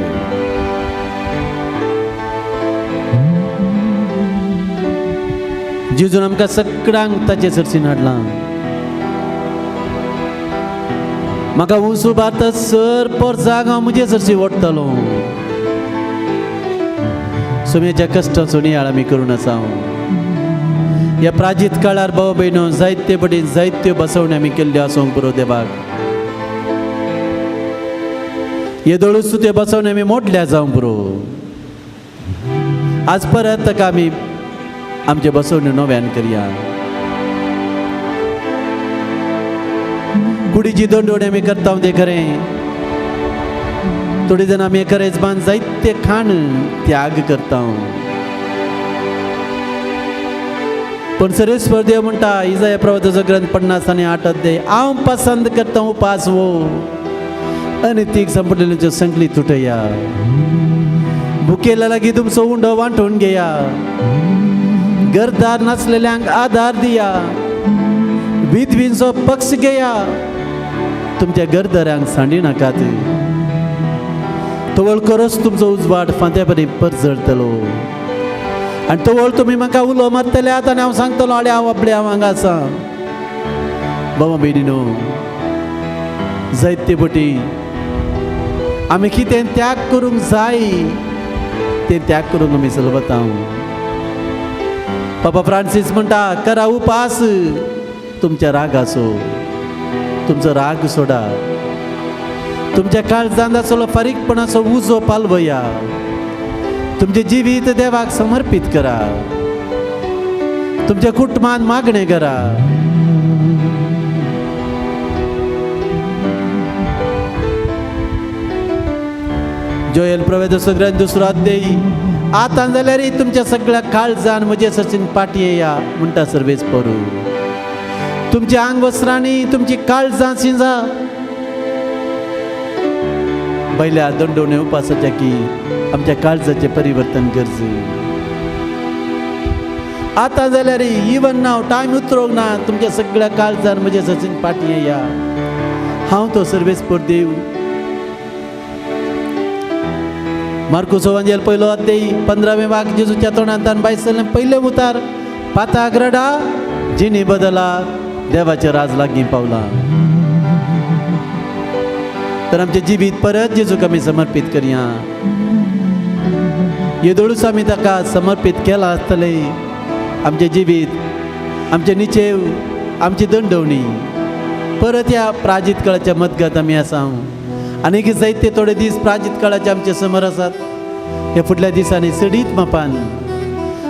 जेजून आमकां सगळ्यांक ताचे सरशीन हाडलां. म्हाका ऊस उबारता सर पोरसाक हांव म्हजे सरशी ओडटलो. सुमेच्या कश्टांचो नियाळ आमी करून आसा. ह्या प्राजीत काळार भाव भयणो जायते पटी जायत्यो बसवण्यो आमी केल्ल्यो आसूंक पुरो देवाक. येदोळूच त्यो बसवण्यो आमी मोडल्या जावंक पुरो. आज परत ताका आमी आमचे बसवण्यो नव्यान करया. कुडीची दंडवणी आमी करता तें खरें. थोडी जाण आमी खरेंच जायते खाण त्याग करता. पण सरेश्वर देव म्हणटा इजाया प्रवादाचो ग्रंथ 58 अध्याय, हांव पसंद करता उपास वो अनितीक संपलेल्यांच्यो संकली तुटया, भुकेल्या लागीं तुमचो उंडो वांटून घेया, घरदार नासलेल्यांक आदार दिया, विधवींचो पक्ष घेया, तुमच्या घरदारांक सांडी नाकात. तवळ करच तुमचो उजवाड फांत्या परी परजळटलो आनी तवळ तुमी म्हाका उलो मारतले आतां आनी हांव सांगतलो आडे हांव आपले हांव हांगा आसा. बाबा भयणीनो, जायते पटी आमी कितें त्याग करूंक जाय तें त्याग करूंक आमी चलवता. पापा फ्रांसीस म्हणटा करा उपास तुमच्या रागाचो, तुमचो राग सोडा, तुमच्या काळजांत आसलो फारीकपणाचो उजो पालवया, तुमचें जिवीत देवाक समर्पीत करा, तुमच्या कुटुंबान मागणें करा. जोयल प्रवेदाचो ग्रंथ 2 अध्याय, आतां जाल्यार तुमच्या सगळ्या काळजान म्हजे सचीन पाटी येया म्हणटा सर्वेस परू. तुमच्या आंग वस्त्रांनी तुमची काळजां शिंजा बैल्या दंडवणे उपासाच्या की आमच्या काळजाचें परिवर्तन गरजे. आतां जाल्यार इवन नाव टायम उतरोंक ना तुमच्या सगळ्या काळजान म्हजे सचीन पाटी येया. हांव तो सर्वेस्पर देव. मार्कुस वांजेल 1 अध्याय 15वें वाक, जेजूच्या तोंडांतल्यान भायर सरलें पयलें उतार, पाताक रडा जिणी बदला देवाचें राज लागीं पावलां. तर आमचें जिवीत परत जेजूक आमी समर्पीत करया. येदोळूच आमी ताका समर्पीत केलां आसतलें आमचें जिवीत, आमचें निचेव, आमची दंडवणी परत ह्या प्राजीत काळाच्या मदगत आमी आसा. आनीक जायते थोडे दीस प्राजीत काळाचे आमचे समर आसात. ह्या फुडल्या दिसांनी सडीत मापान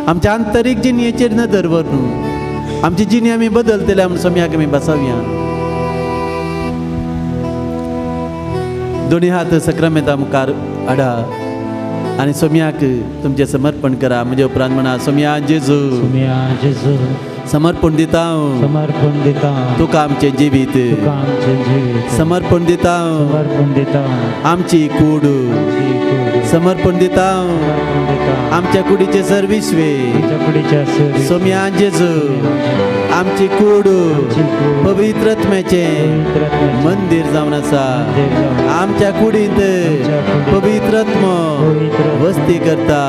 आमच्या आंतरीक जिणेचेर नदर व्हरून आमची जिणी आमी बदलतले म्हूण सोम्याक आमी बसावया. दोनी हात सक्रामेंता मुखार हाडा आनी सोम्याक तुमचें समर्पण करा. म्हजे उपरांत म्हणा, सोम्या जेजू, सोम्या जेजू, समर्पण दिता, समर्पण दिता तुका आमचें जिवीत, तुका आमचें जिवीत, समर्पण दिता, समर्पण दिता आमची कूड, समर्पण दिता आमच्या कुडीचें सर्विस्वे, सोम्या जेजू आमची कूड पवित्र आत्म्याचें मंदीर जावन आसा. आमच्या कुडींत पवित्र आत्मो वस्ती करता.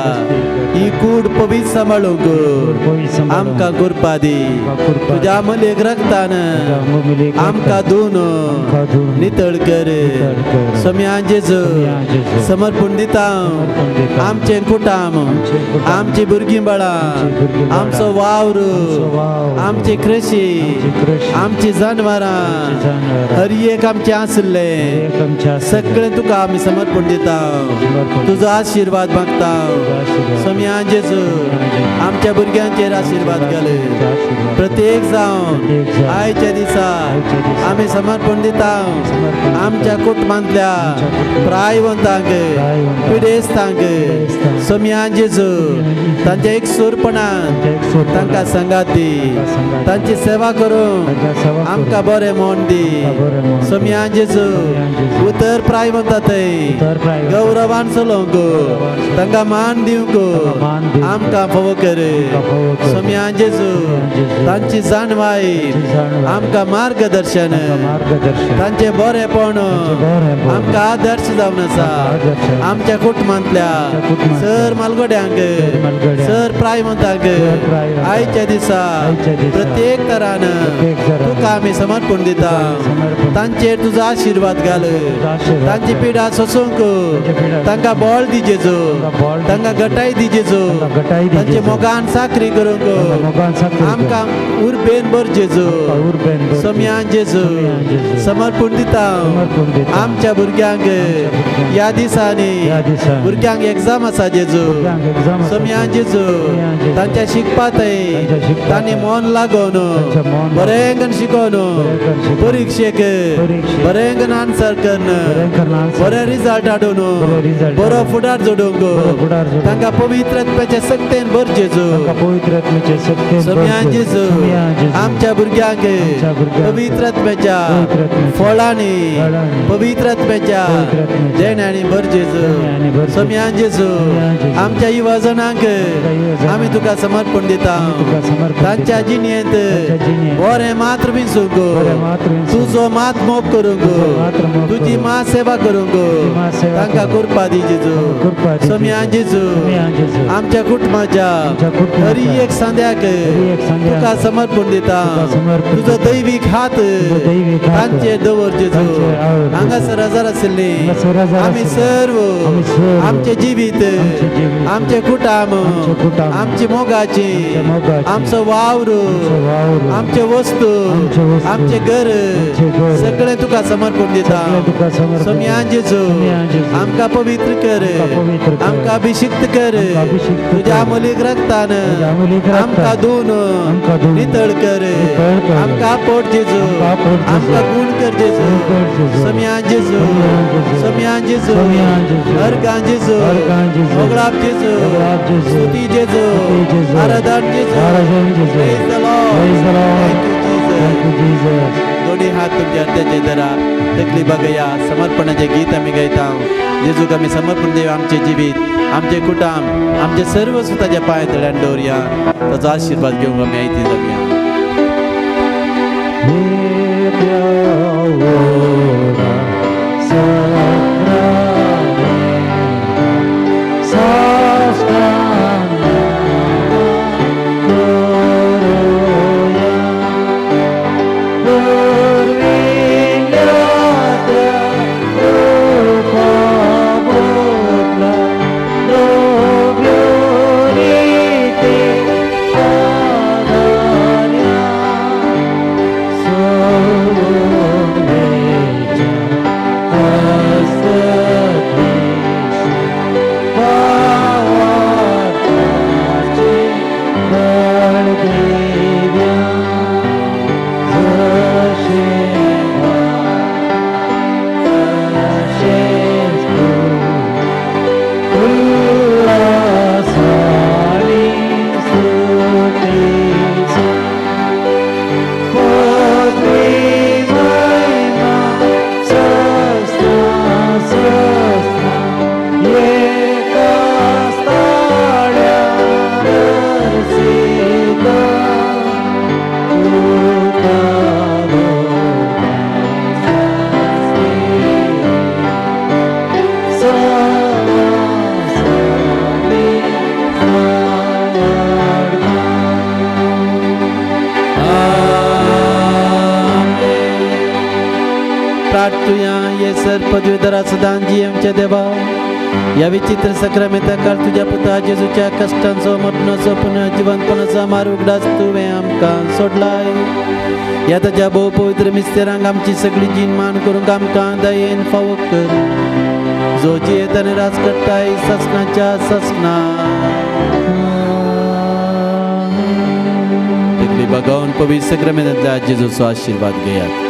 ही कूड पवित्र सांबाळूंक आमकां कृपा दी. तुज्या मलेक रक्तान आमकां धुवन नितळ कर. सोम्या जेजू समर्पण दिता आमचें कुटाम, आमची भुरगीं बाळां, आमचो वावर, आमची कृशी, आमची जनावरां, हर एक आमचें आसलें सगळें तुका आमी समर्पण दिता. तुजो आशिर्वाद आशिर्वाद मागता. सोम्या जेजू आमच्या भुरग्यांचेर आशिर्वाद घाल. प्रत्येक जावन आयच्या दिसा आमी समर्पण दिता आमच्या कुटुंबांतल्या प्रायवंतांक, पिडेस्तांक. सोम्या जेजू तांच्या एकसूरपणान तांकां सांगात दी, तांची सेवा करूंक आमकां बरें मन दी. सोम्या जेजू उतर प्रायवंता थंय गौरवान चलोवंक, तांकां मान दिवंक आमकां फावो कर. सोम्या जेजू तांची जाणवाय आमकां मार्गदर्शन, तांचें बरेंपण आमकां आदर्श जावन आसा. आमच्या कुटुंबांतल्या सर मालगड्यांक, सर प्रायवंतांक आयच्या दिसा प्रत्येक तरान तुका आमी समर्पण दिता. तांचेर तुजो आशिर्वाद घाल, तांची पिडा सोसूंक तांकां बळ दी जेजू, तांकां गटाय दी जेजू, तांचे मोगान साकरी करूंक आमकां उर्बेन भर जेजू. सोम्या जेजू समर्पण दिता आमच्या भुरग्यांक ह्या दिसांनी. भुरग्यांक एग्जाम आसा जेजू, सोम्या जेजू तांच्या शिकपा थंय तांणी मन लागोवन बरें शिकोवन परिक्षेक बरें आन्सर करून बरें रिजल्ट हाडून बरो फुडार जोडूंक तांकां पवित्र आत्म्याच्या शक्तेन भर जेजू. सोम्या जेजू आमच्या भुरग्यांक पवित्र आत्म्याच्या फळांनी, पवित्र आत्म्याच्या देण्यांनी भर जेजू. सोम्या जेजू आमच्या युवाजणांक आमी तुका समर्पण दिता. तांच्या जिणेंत बरें मात्र विंचूंक, तुजो मात मोग करूंक, तुजी मा सेवा करूंक तांकां कृपा दी जेजू. सोम्या जेजू आमच्या कुटुंबाच्या हरी एक सांद्याक तुका समर्पण दिता. तुजो दैवीक हात तांचेर दवर जेजू. हांगासर हजार आशिल्ली आमी सर्व आमचें जिवीत, आमचें कुटुंब, आमची मोगाची, आमचो वावर, आमचे वस्तू, आमचें घर सगळें तुका समर्पण दिता. सोम्या जेजू आमकां पवित्र कर, आमकां अभिषिक्त कर, तुज्या अमोलीक रक्तान आमकां धुवन नितळ कर, आमकां आपोट जेजू, आमकां गुण कर जेजू. सोम्या जेजू, सोम्या जेजू, अर्गां जेजू, मोगळाप जेजू, स्तुती जेजू, आराधन जेजू. Praise the Lord. Thank you Jesus. दोन्ही हात तुमच्या हृदयाचे धरा, तकली बघया. समर्पणाचे गीत आमी गायता. जेजूक आमी समर्पण देव आमचे जिवीत, आमचे कुटुंब, आमचे सर्व ताच्या पांय तळ्यान दवरया. ताचो आशिर्वाद घेवंक आमी आयती जावया. आमच्या देवा, या विचित्र सक्रमेंता काळ तुज्या पुता जेजूच्या कश्टांचो, मरणाचो, पुनः जिवंतपणाचो मार उगडास तुवें आमकां सोडलाय. ह्या ताच्या भोव पवित्र मिस्तेरांक आमची सगळी जीण मान करूंक आमकां दयेन फावो कर. जो जियेत आनी राज करताय ससनाच्या ससना. तकली बागावन पवित्र सक्रमेंतांतल्या जेजूचो आशिर्वाद घेयात.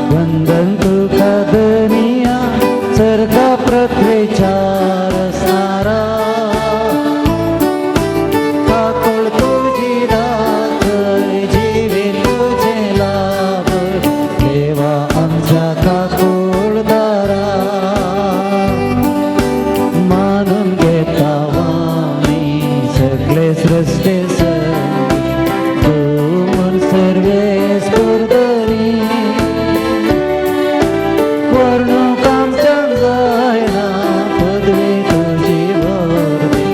वंदन तुका धनिया, सर्गा पृथ्वेच्या रसणारा. काकूळ तुजी दाखय, जिवी तुझे लाभ, देवा आमच्या काकूळदारा. मानून घेता आमी सगळे सृष्टी तूं म्हूण सर्वेस पुरदरी. वर्णूक आमच्यान जायना पदवी तुजी वर्दी,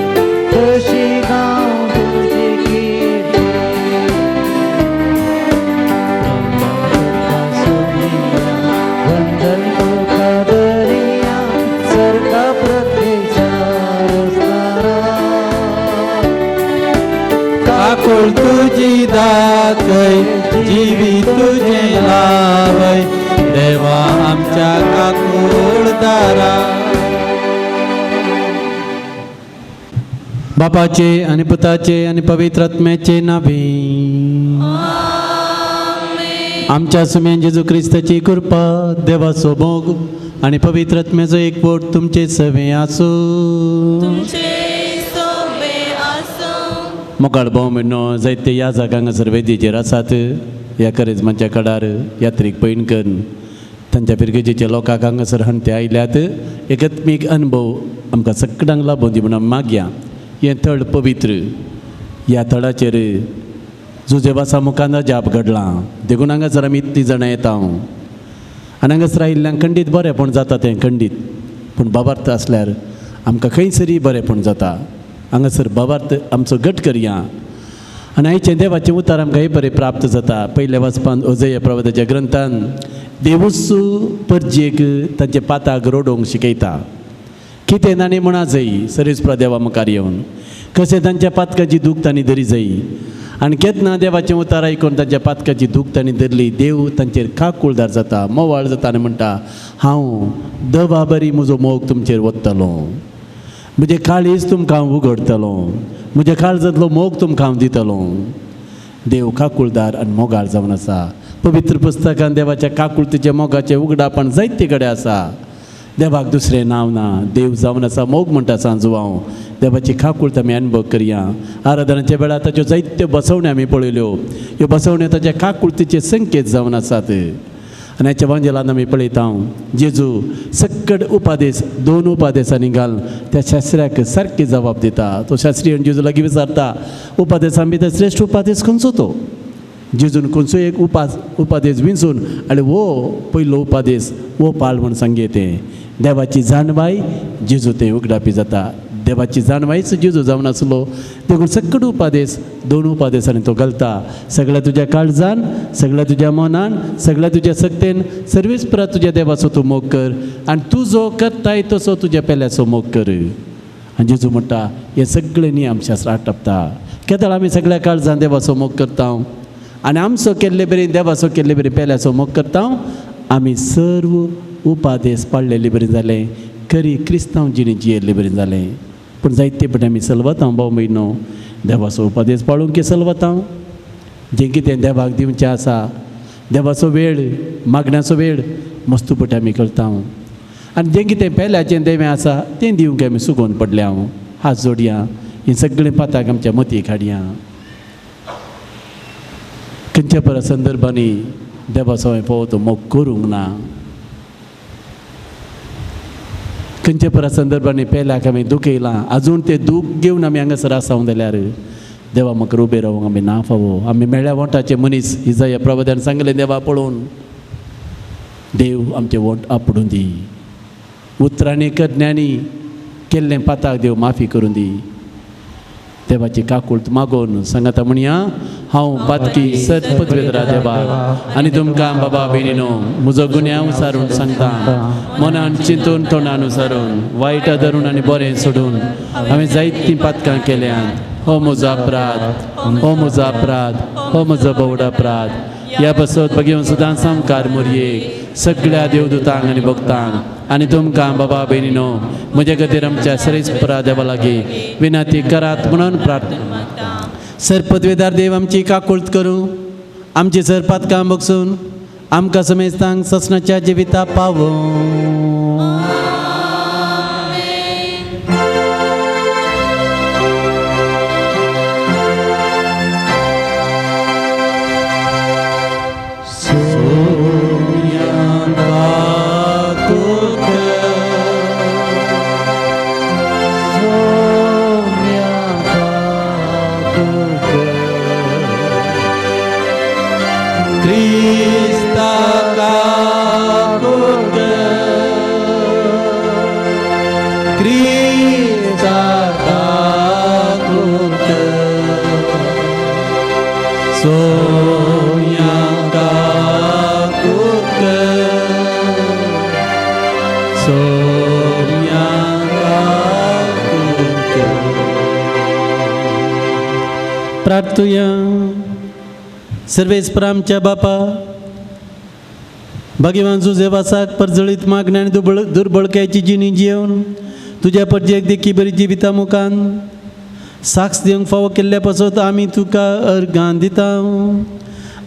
तशी गांव तुजी कीर्ती. तुका सुनिया, वंदन तुका धनिया, सर्गा पृथ्वेच्या रसणारा. काकूळ तुजी दाखय, जिवी तुझे लावय, देवा आमच्या काकूळदारा. बापाचे आणि पुताचे आणि पवित्र आत्म्याचे नावे. आमच्या सुम्यान जेजू क्रिस्ताची कृपा, देवाचो मोग आणि पवित्र आत्म्याचो एकवट तुमचे सवे आसूं. मोगाळ भाव म्हयनो जायते ह्या जागा हांगासर वेदीचेर आसात. ह्या करेजमाच्या कडार यात्रीक पयण करून तांच्या फिरगेजेच्या लोकांक हांगासर हणते आयल्यात. एकात्मीक अनुभव आमकां सगळ्यांक लाबोवन दी म्हणून मागया. हें थळ पवित्र, ह्या थळाचेर जुजेवासा मुखार अजाप घडलां, देखून हांगासर आमी इतलीं जाणां येता. आनी हांगासर आयिल्ल्यान खंडीत बरेंपण जाता तें खंडीत, पूण बाबार्थ आसल्यार आमकां खंयसरीय बरेंपण जाता. हांगासर बाबार्थ आमचो घट करया. आनी आयचें देवाचें उतार आमकां हे बरें प्राप्त जाता. पयल्या वाचपान अजय प्रवताच्या ग्रंथान देवूच परजेक तांचे पाताक रडोवंक शिकयता. कितें तांणी म्हणा जाय सरेस्प्रा देवा मुखार येवन, कशें तांच्या पातकाची दूख तांणी धरी जाय. आनी केन्ना देवाचें उतार आयकून तांच्या पातकाची दूख तांणी धरली, देव तांचेर काकुळदार जाता, मोवाळ जाता आनी म्हणटा, हांव दवा बरी म्हजो मोग तुमचेर वतलो, म्हजें काळीज तुमकां हांव उगडटलो, म्हज्या काळजांतलो मोग तुमकां हांव दितलो. देव काकुळदार आनी मोगाळ जावन आसा. पवित्र पुस्तकान देवाच्या काकुळतीच्या मोगाचें उगडापण जायते कडेन आसा. देवाक दुसरें नांव ना, देव जावन आसा मोग म्हणटा सांजवांव. देवाची काकुळत आमी अनुभव करया. आराधनाच्या वेळार ताच्यो जायत्यो बसवण्यो आमी पळयल्यो. ह्यो बसवण्यो ताच्या काकुळतीचे संकेत जावन आसात. आनी हाच्या वांजेलान आमी पळयता जेजू सक्कड उपादेस, दोन उपादेसांनी घाल त्या शास्त्र्याक सारकी जबाब दिता. तो शास्त्री आनी जेजू लागीं विचारता, उपादेसां भितर श्रेश्ठ उपादेस खंयचो तो? जेजून खंयचो एक उपादेस विंचून आनी हो पयलो उपादेस हो पाळ म्हूण सांगये. तें देवाची जाणवाय जेजू तें उगडापी जाता. देवाची जाणवायच जेजू जावन आसलो, देखून सक्कड उपादेस दोन उपादेसांनी तो घालता. सगळ्या तुज्या काळजान, सगळ्या तुज्या मनान, सगळ्या तुज्या सक्तेन सर्वीस परत तुज्या देवाचो तूं मोग कर, आनी तूं जो करताय तसो तुज्या पेल्याचो मोग कर. आनी जेजू म्हणटा हे सगळे नियम शास्त्र आटपता. केदळ आमी सगळ्या काळजान देवाचो मोग करता आनी आमचो केल्ले बरें देवाचो केल्ले बरें पेल्याचो मोग करता, आमी सर्व उपादेस पाळलेले बरें जालें, खरी क्रिस्तांव जिणी जियेल्ले बरें जालें. पूण जायते पटे आमी सलवता भाव म्हयनो देवाचो उपादेस पाळूंक की सलवता. जें कितें देवाक दिवचें आसा, देवाचो वेळ, मागण्याचो वेळ मस्तू पटे आमी करता. आनी जें कितें पेल्याचें देवें आसा तें दिवंक आमी सुकोवन पडल्या. हात जोडया, हीं सगळीं पाताक आमच्या मतीक हाडया. खंयच्या परत संदर्भांनी देवाचो हांवें फावो तो मोग करूंक ना, खंयच्या परत संदर्भांनी पेल्याक आमी दुखयलां, आजून तें दूख घेवन आमी हांगासर आसा जाल्यार देवा म्हाका उबें रावंक आमी ना फावो. आमी मेळ्ळ्या वोंटाचे मनीस इजाया प्रबोधान सांगलें देवा पळोवन देव आमचे वोंट आपडून दी. उतरांनी करण्यांनी केल्लें पाताक देव माफी करून दी. देवाची काकूळत मागोवन सांगाता म्हणया, हांव पातकी सत पदवेदरा देवा आनी तुमकां बाबा भयणीनो म्हजो गुन्यांव सारून सांगता, मनान चिंतून तोंडान सारून वायट धरून आनी बरें सोडून हांवें जायतीं पातकां केल्यांत. हो म्हजो अपराध, हो म्हजो अपराध, हो म्हजो भोवड अपराध. ह्या पासत भगेवन सदां सामकार मोरयेक सगळ्या देवदूतांक आनी भक्तांक आनी तुमकां बाबा भयणीनो म्हज्या खातीर आमच्या सरेस्परा देवा लागीं विनंती करात म्हणून प्रार्थना. सर पदवेदार देव आमची काकुळत करूं, आमची सर पातकां बगसून आमकां समेस्तांक ससनाच्या जिविता पावों. प्रार्थुया. सर्वेस्पर आमच्या बापा भाग्यवान जुजेवासाक परजळीत मागण्या आनी दुर्बळकायची जिणी जियेवन तुज्या परजेक देखी बरी जिविता मुखान साक्ष दिवंक फावो केल्ल्या पासत आमी तुका अर्गां दिता.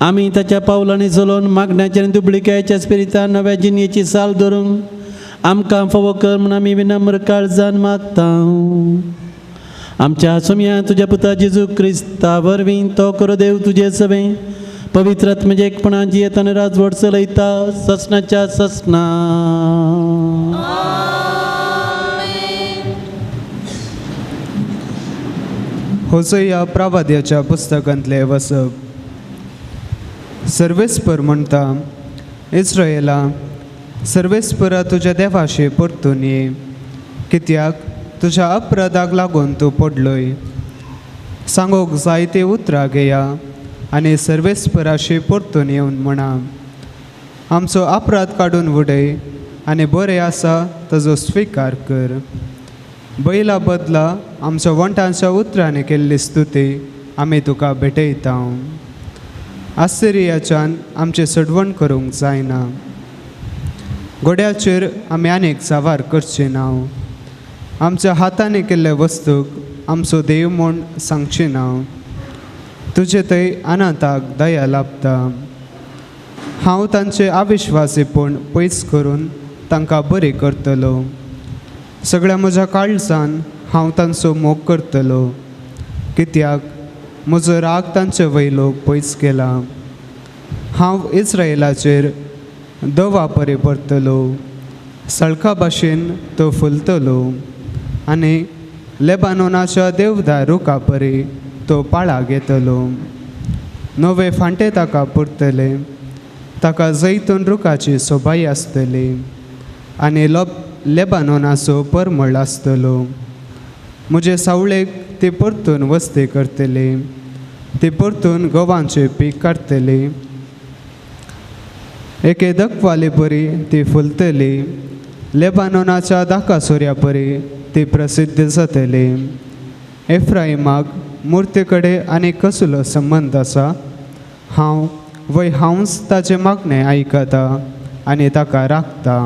आमी ताच्या पावलांनी चलोवन मागण्याच्या आनी दुबळिकायेच्या स्पिरितान नव्या जिणेची साल धरूंक आमकां फावो कर म्हूण आमी विनम्र काळजान मागता. आमच्या सोम्या तुज्या पुता जेजू क्रिस्ता वरवीं तो करो देव तुजे सवें पवित्र आत्म्याच्या एकपणान जियेता आनी राजवट चलयता ससनाच्या ससना. होसया प्रवाद्याच्या पुस्तकांतले वसप. सर्वेस्पर म्हणटा, इस्रायला सर्वेस्परा तुज्या देवाशी परतून ये, कित्याक तुज्या अपराधाक लागून तूं पडलोय. सांगूंक जायते उतरां घेया आनी सर्वेस्पराशी परतून येवन म्हणा, आमचो अपराध काडून उडय आनी बरें आसा ताजो स्विकार कर. बैला बदला आमच्या वंटांच्या उतरांनी केल्ली स्तुती आमी तुका भेटयता. आसिरियाच्यान आमचें सडवण करूंक जायना, घोड्याचेर आमी आनीक सावार करचे ना. आमच्या हातांनी केल्ले वस्तूक आमचो देव म्हूण सांगचे ना. तुजे थंय अनाथाक दया लाभता. हांव तांचे अविश्वासीपण पयस करून तांकां बरें करतलो. सगळ्या म्हज्या काळजान हांव तांचो मोग करतलो, कित्याक म्हजो राग तांचे वयलो पयस केला. हांव इस्रायलाचेर दवा परे परतलो, सळका भाशेन तो फुलतलो आनी लेबानोनाच्या देवदार रुखा परी तो पाळा घेतलो. नवे फांटे ताका पुरतले, ताका जैतून रुखाची सोबाय आसतली आनी लेबानोनाचो परमळ आसतलो. म्हजे सावळेक ती परतून वस्ती करतली, ती परतून गंवाचें पीक काडटली. एके दकवाले परी ती फुलतली, लेबानोनाच्या दाका सोऱ्या परी ती प्रसिद्ध जातली. एफ्राइमाक मुर्ते कडेन आनी कसलो संबंद आसा? हांव वय हांवच ताचें मागणें आयकता आनी ताका राखता.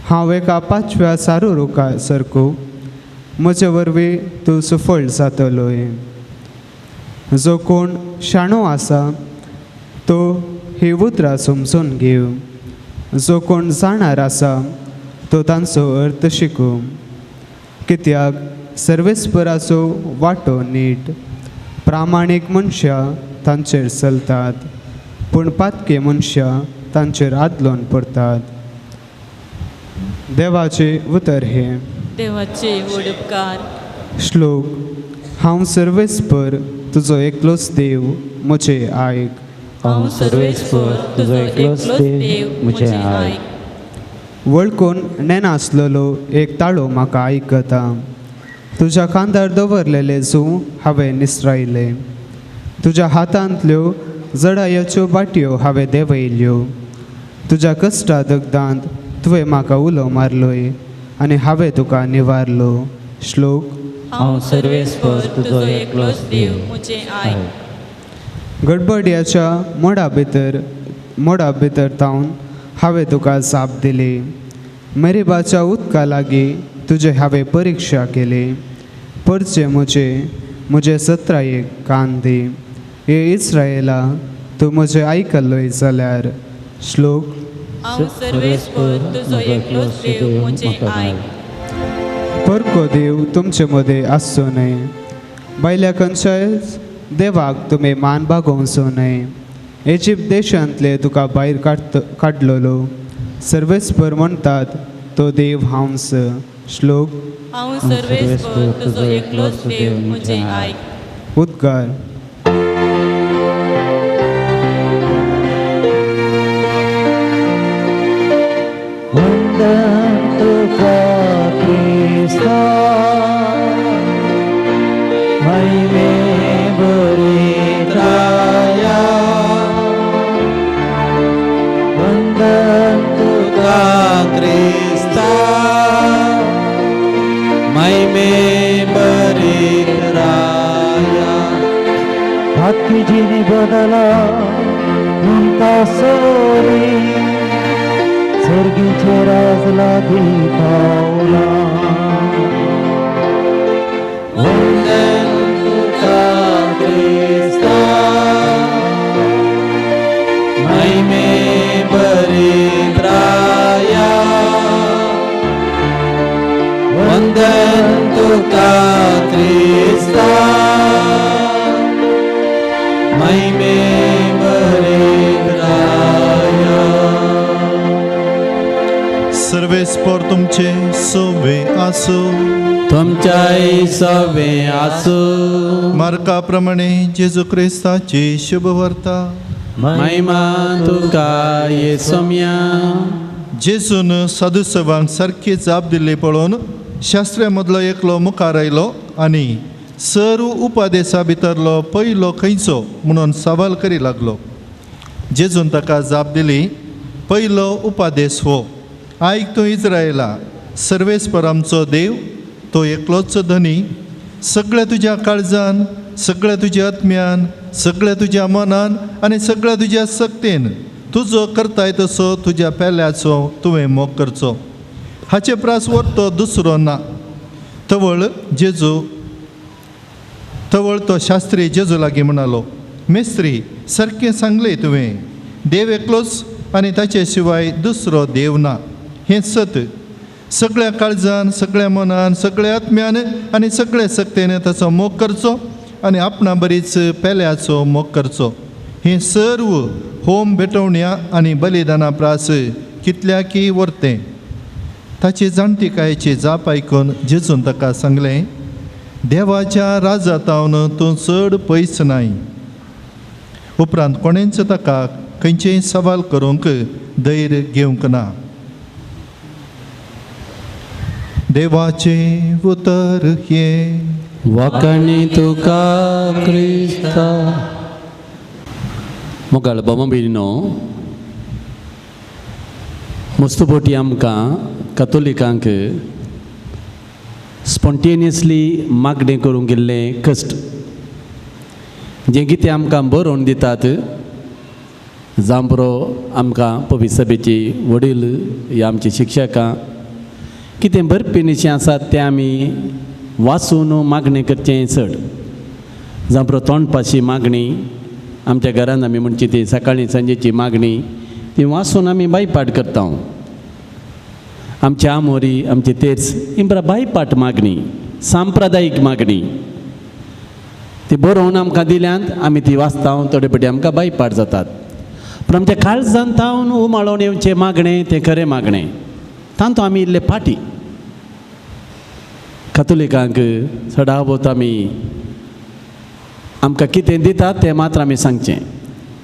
हांव एका पांचव्या सारू रुखा सारको, म्हजे वरवीं तूं सुफळ जातलोय. जो कोण शाणो आसा तो ही उतरां समजून घेव, जो कोण जाणार आसा तो तांचो अर्थ शिकूं. कित्याक सर्वेस्पराचो वांटो नीट, प्रामाणीक मनशां तांचेर चलतात, पूण पातके मनशां तांचेर आदलोन पडतात. देवाचें उतर हें. देवाचे व्हड उपकार. श्लोक. हांव सर्वेस्पर तुजो एकलोच देव, म्हजें आयक. हांव सर्वेस्पर तुजो एकलोच देव, म्हजें आयक. वळखून नेनासलेलो एक ताळो म्हाका आयकता. तुज्या खांदार दवरलेले जूं हांवें निसरायले, तुज्या हातांतल्यो जडायाच्यो बाटयो हांवें देंवयल्यो. तुज्या कश्टा दगदांत तुवें म्हाका उलो मारलोय आनी हांवें तुका निवारलो. श्लोक. हांव सर्वेस्पर तुजो एकलोच देव, म्हजें आयक. गडबडयाच्या मोडा भितर तावन हांवें तुका जाप दिली. मेरेबाच्या उदका लागीं तुजे हांवें परिक्षा केली. परचे म्हजे म्हजे सत्रायेक कान दी. हे इस्रायला, तूं म्हजें आयकल्लोय जाल्यार. श्लोक. हांव सर्वेस्पर तुजो एकलोच देव, म्हजें आयक. परको देव तुमचे मदें आसचो न्हय. भायल्या खंयच्याय देवाक तुमी मान बागोवचो न्हय. इजिप्त देशांतले तुका भायर काडलेलो सर्वेस्पर म्हणटात तो देव हांवच. श्लोक. हांव सर्वेस्पर तुजो एकलोच देव, म्हजें आयक. उद्गार. वंदन तुका क्रिस्ता, महिमे भरित राया. वंदन तुका क्रिस्ता, महिमे भरित राया. हातीजीनी बदला म्हणटा सोरी, सर्गीचे राज लागीं पावला. वंदन तुका क्रिस्ता, महिमे भरित राया. वंदन तुका क्रिस्ता, महिमे भरित राया. सर्वेस्पर तुमचे सोवे आसो. तुमच्याय सवे आसू. मार्का प्रमाणे जेजू क्रिस्ताची शुभवार्ता. महिमा तुका येसोम्या. जेजून साधुसवांक सारकी जाप दिल्ली पळोवन शास्त्र्या मदलो एकलो मुखार आयलो आनी सर्व उपदेसा भितरलो पयलो खंयचो म्हणून सवाल करी लागलो. जेजून ताका जाप दिली, पयलो उपादेस हो, आयक तूं इस्रायला, सर्वेस्पर आमचो देव तो एकलोच धनी. सगळ्या तुज्या काळजान, सगळ्या तुज्या आत्म्यान, सगळ्या तुज्या मनान आनी सगळ्या तुज्या सक्तेन तुजो करताय तसो तुज्या पेल्याचो तुवें मोग करचो. हाचे प्रास वरतो दुसरो ना. तवळ तो शास्त्री जेजू लागीं म्हणालो, मेस्त्री, सारकें सांगलें तुवें, देव एकलोच आनी ताचे शिवाय दुसरो देव ना. हें सत. सगळ्या काळजान, सगळ्या मनान, सगळ्या आत्म्यान आनी सगळ्या सक्तेन ताचो मोग करचो आनी आपणा बरीच पेल्याचो मोग करचो. हें सर्व होम भेटवण्या आनी बलिदाना प्रास कितल्याकी वरतें. ताची जाणटिकायेची जाप आयकून जेजून ताका सांगलें, देवाच्या राजातावन तूं चड पयस नाय. उपरांत कोणेंच ताका खंयचेय सवाल करूंक धैर्य घेवंक ना. देवाचें उतर हें. वाकणी तुका क्रिस्ता. मोगाळ बाबा भयणीनो, मस्तुपोटी आमकां कतोलिकांक स्पोन्टेनियसली मागणें करूंक गेल्लें कश्ट जें कितें आमकां बरोवन दितात. जांबरो आमकां पवित्र सभेची वडील या आमची शिक्षकां कितें बरपी निशें आसात तें आमी वाचून मागणें करचें चड. जांबरो तोंडपाची मागणी आमच्या घरान आमी म्हणची ती सकाळी सांजेची मागणी ती वाचून आमी बायपाट करता. आमची आमोरी, आमची तेर्स इम्रा बायपाट मागणी, सांप्रदायीक मागणी ती बरोवन आमकां दिल्यांत, आमी ती वाचता, थोडे फावटी आमकां बायपाट जातात. पूण आमच्या काळजान तावन उमाळोवन येवचें मागणें तें खरें मागणें, तांतू आमी इल्ले फाटी. कथोलिकांक चडावत आमी आमकां कितें दितात तें मात्र आमी सांगचें.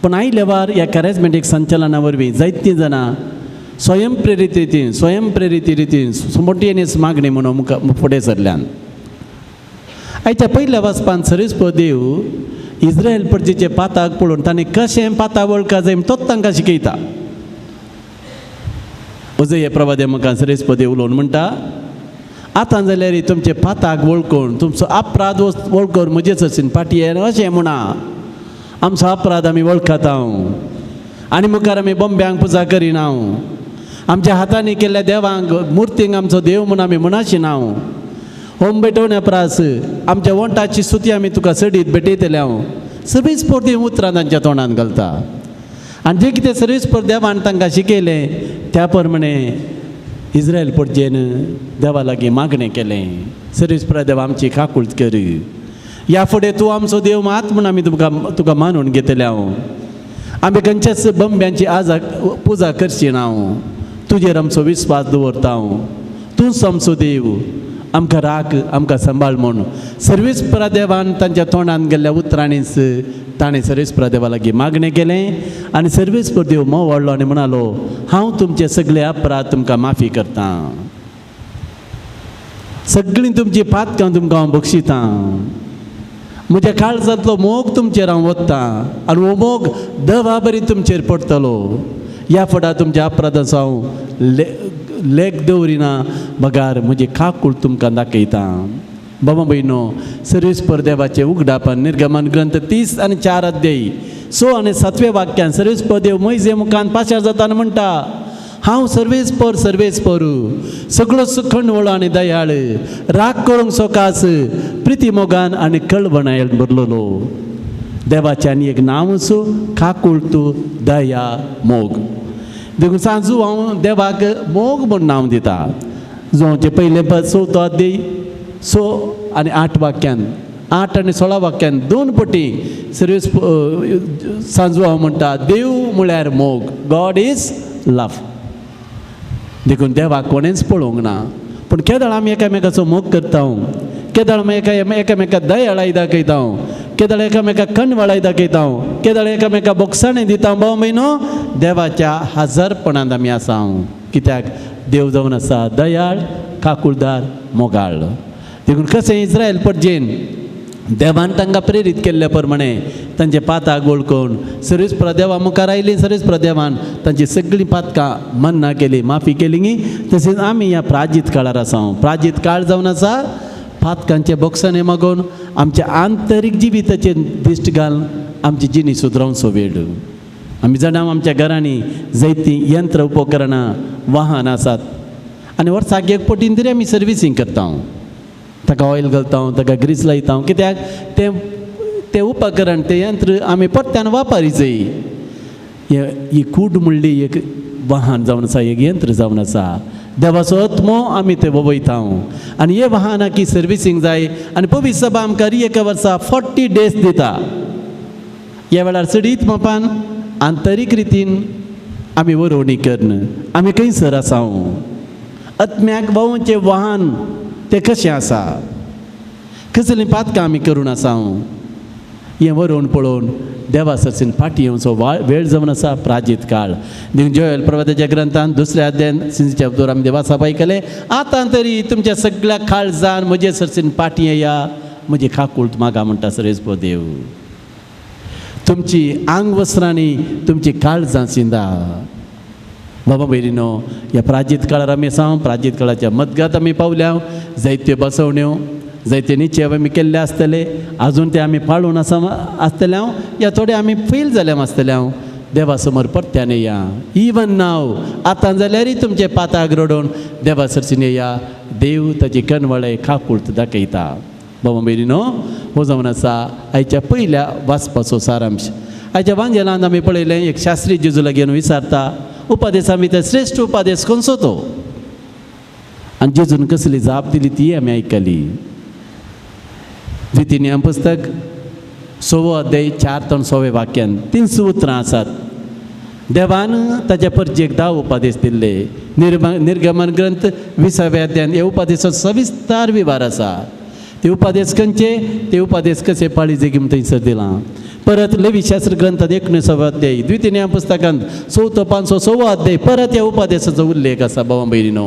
पूण आयले वार ह्या कॅरेजमेटीक संचलना वरवीं जायतीं जाणां स्वयं प्रेरीत रितीन, स्वयं प्रेरीत रितीन स्पोंटेनियस मागणी म्हणून मुखार फुडें सरल्यान. आयच्या पयल्या वाचपान सर्वेस्पर देव इस्रायल प्रजेचे पाताक पळोवन ताणें कशें पाता वळखा जाय तोच तांकां शिकयता. अजय प्रवादे मुखार सर्वेस्पर देव उलोवन म्हणटा, आतां जाल्यार तुमचे पाताक वळखून तुमचो अपराध वळखून म्हजे सरसीन फाटी येन अशें म्हणा, आमचो अपराध आमी वळखता आनी मुखार आमी बोंब्यांक पुजा करिना, आमच्या हातांनी केल्ल्या देवांक मुर्तींक आमचो देव म्हूण आमी म्हणाशी ना, होम भेटोवण्या प्रास आमच्या वंटाची सुती आमी तुका सडीत भेटयतले हांव. सर्वेस्पर देव उतरां तांच्या तोंडान घालता आनी जें कितें सर्वेस्पर देवान तांकां शिकयलें त्या प्रमाणे इस्रायल परजेन देवा लागीं मागणें केलें, सर्वेस्पर देवा आमची काकूळत कर, ह्या फुडें तूं आमचो देव मात म्हूण आमी तुका मानून घेतले हांव, आमी खंयच्याच बंब्यांची आजा पुजा करची ना, तुजेर आमचो विस्वास दवरता हांव, तूंच आमचो देव, आमकां राख आमकां सांबाळ म्हूण. सर्वेस्पर देवान तांच्या तोंडान गेल्ल्या उतरांनीच ताणें सर्वेस्पर देवा लागीं मागणें केलें आनी सर्वेस्पर देव मोव वाडलो आनी म्हणालो, हांव तुमचे सगळे अपराध तुमकां माफी करतां, सगळीं तुमची पातकां तुमकां हांव बक्षितां, म्हज्या काळजांतलो मोग तुमचेर हांव वत्तां आनी हो मोग दवा बरी तुमचेर पडटलो, ह्या फुडार तुमच्या अपराधाचो हांव लेख दवरिना बगार म्हजी काकूळ तुमकां दाखयता. बाबा भयणो, सर्वेस्पर देवाचें उगडापण निर्गमन ग्रंथ 30 आनी 4 अध्यायी 6 आनी 7 वाक्यान सर्वेस्पर देव मोयजे मुखान पाशार जाता आनी म्हणटा, हांव सर्वेस्पर सर्वेस्पर सगळो सुखणवळो आनी दयाळ, राग करूंक सोकास, प्रिती मोगान आनी कळवणाय भरलेलो. देवाचें आनी एक नांव सो काकूळ तूं दया मोग. देखून सांजू हांव देवाक मोग म्हूण नांव दिता. जो पयलें पद 4 अध्याय 6 आनी 8 वाक्यान, 8 आनी 16 वाक्यान 2 पटी सर्वेस सांजू हांव म्हणटा, देव म्हळ्यार मोग, गॉड is love. देखून देवाक कोणेंच पळोवंक ना, पूण केदळ आमी एकामेकाचो मोग करता, केदळ आमी एकामेका दयाळाय दाखयता, केदळ एकामेका कणवळाय दाखयता, केदळ एकामेका बोगसाणें दिता, भाव म्हयनो देवाच्या हजारपणांत आमी आसा. कित्याक देव जावन आसा दयाळ, काकुळदार, मोगाळ. देखून कशें इस्रायल परजेन देवान तांकां प्रेरीत केल्ल्या प्रमाणे तांचे पाताक वळखून सर्वेस्पर देवा मुखार आयली, सर्वेस्पर देवान तांची सगळीं पातकां मन्ना केली, माफी केली न्ही. तशेंच आमी ह्या प्राजीत काळार आसा. प्राजीत काळ जावन आसा पातकांचे बोगसाणे मागून आमच्या आंतरीक जिविताचेर दिश्ट घालून आमची जिणी सुदरावचो वेळ. आमी जाणा आमच्या घरांनी जायतीं यंत्र उपकरणां वाहन आसात आनी वर्साक एक पटीन तरी आमी सर्विसींग करता, ताका ऑयल घालता, ताका ग्रीस लायता, कित्याक तें तें उपकरण तें यंत्र आमी परत्यान वापरिचय. ही कूड म्हणली एक वाहन जावन आसा, एक यंत्र जावन आसा. देवाचो आत्मो आमी ते वयता आनी हे वाहनाक ही सर्विसींग जाय आनी पवित्र सभा आमकां एका वर्सा 40 डेज दिता. ह्या वेळार चडीत मापान आंतरीक रितीन आमी वरोवणी करून आमी खंयसर आसा, आत्म्याक भोंवचें वाहन तें कशें आसा, कसलीं पातकां आमी करून आसा, हें वरोवन पळोवन देवा सरसीन फाटीं येवचो वेळ जावन आसा प्राजीत काळ. देखून जोएल प्रवादाच्या ग्रंथान 2 अध्यायान सिंचच्या दोर आमी देवा सभा आयकलें, आतां तरी तुमच्या सगळ्या काळजान म्हजे सरसीन फाटीं येया, म्हजी काकूळत मागा म्हणटा सर्वेस्पर देव. तुमची आंग वस्त्रांनी तुमची काळजां शिंदा. बाबा भयणीनो, ह्या प्राजीत काळार आमी आसा. प्राजीत काळाच्या मदगात आमी पावल्या. जायत्यो बसवण्यो, जायते निश्चय आमी केल्ले आसतले, आजून ते आमी पाळून आसा आसतले हांव, या थोडे आमी फेल जाले आसतले हांव. देवा समोर परत्यान येया, इवन नाव आतां जाल्यारय तुमचे पाताक रडोवन देवा सरसीन येया. देव ताची कणवळे काकूळत दाखयता. बाबा भयणीनो, हो जावन आसा आयच्या पयल्या वाचपाचो सारांश. आयच्या वांजेलान आमी पळयलें, एक शास्त्री जेजू लागीं विचारता, उपादेस आमी ते श्रेश्ठ उपादेस खंयचो तो, आनी जेजून कसली जाप दिली ती आमी आयकली. द्वितीय नियम पुस्तक 6 अध्याय 4 ते 6 वाक्यान 3 उतरां आसात. देवान ताच्या परजेक 10 उपादेस दिल्ले. निर्गमन ग्रंथ 20व्या अध्यायान हे उपादेसाचो सविस्तार विवार आसा. ते उपादेस खंयचे, ते उपादेस कशे पाळी जे थंयसर दिलां. परत लेवीशास्त्र ग्रंथात 19वो अध्याय, द्वितीय नियम पुस्तकांत 4थो 5वो 6वो अध्याय परत ह्या उपादेशाचो उल्लेख आसा भावा भयणीनो.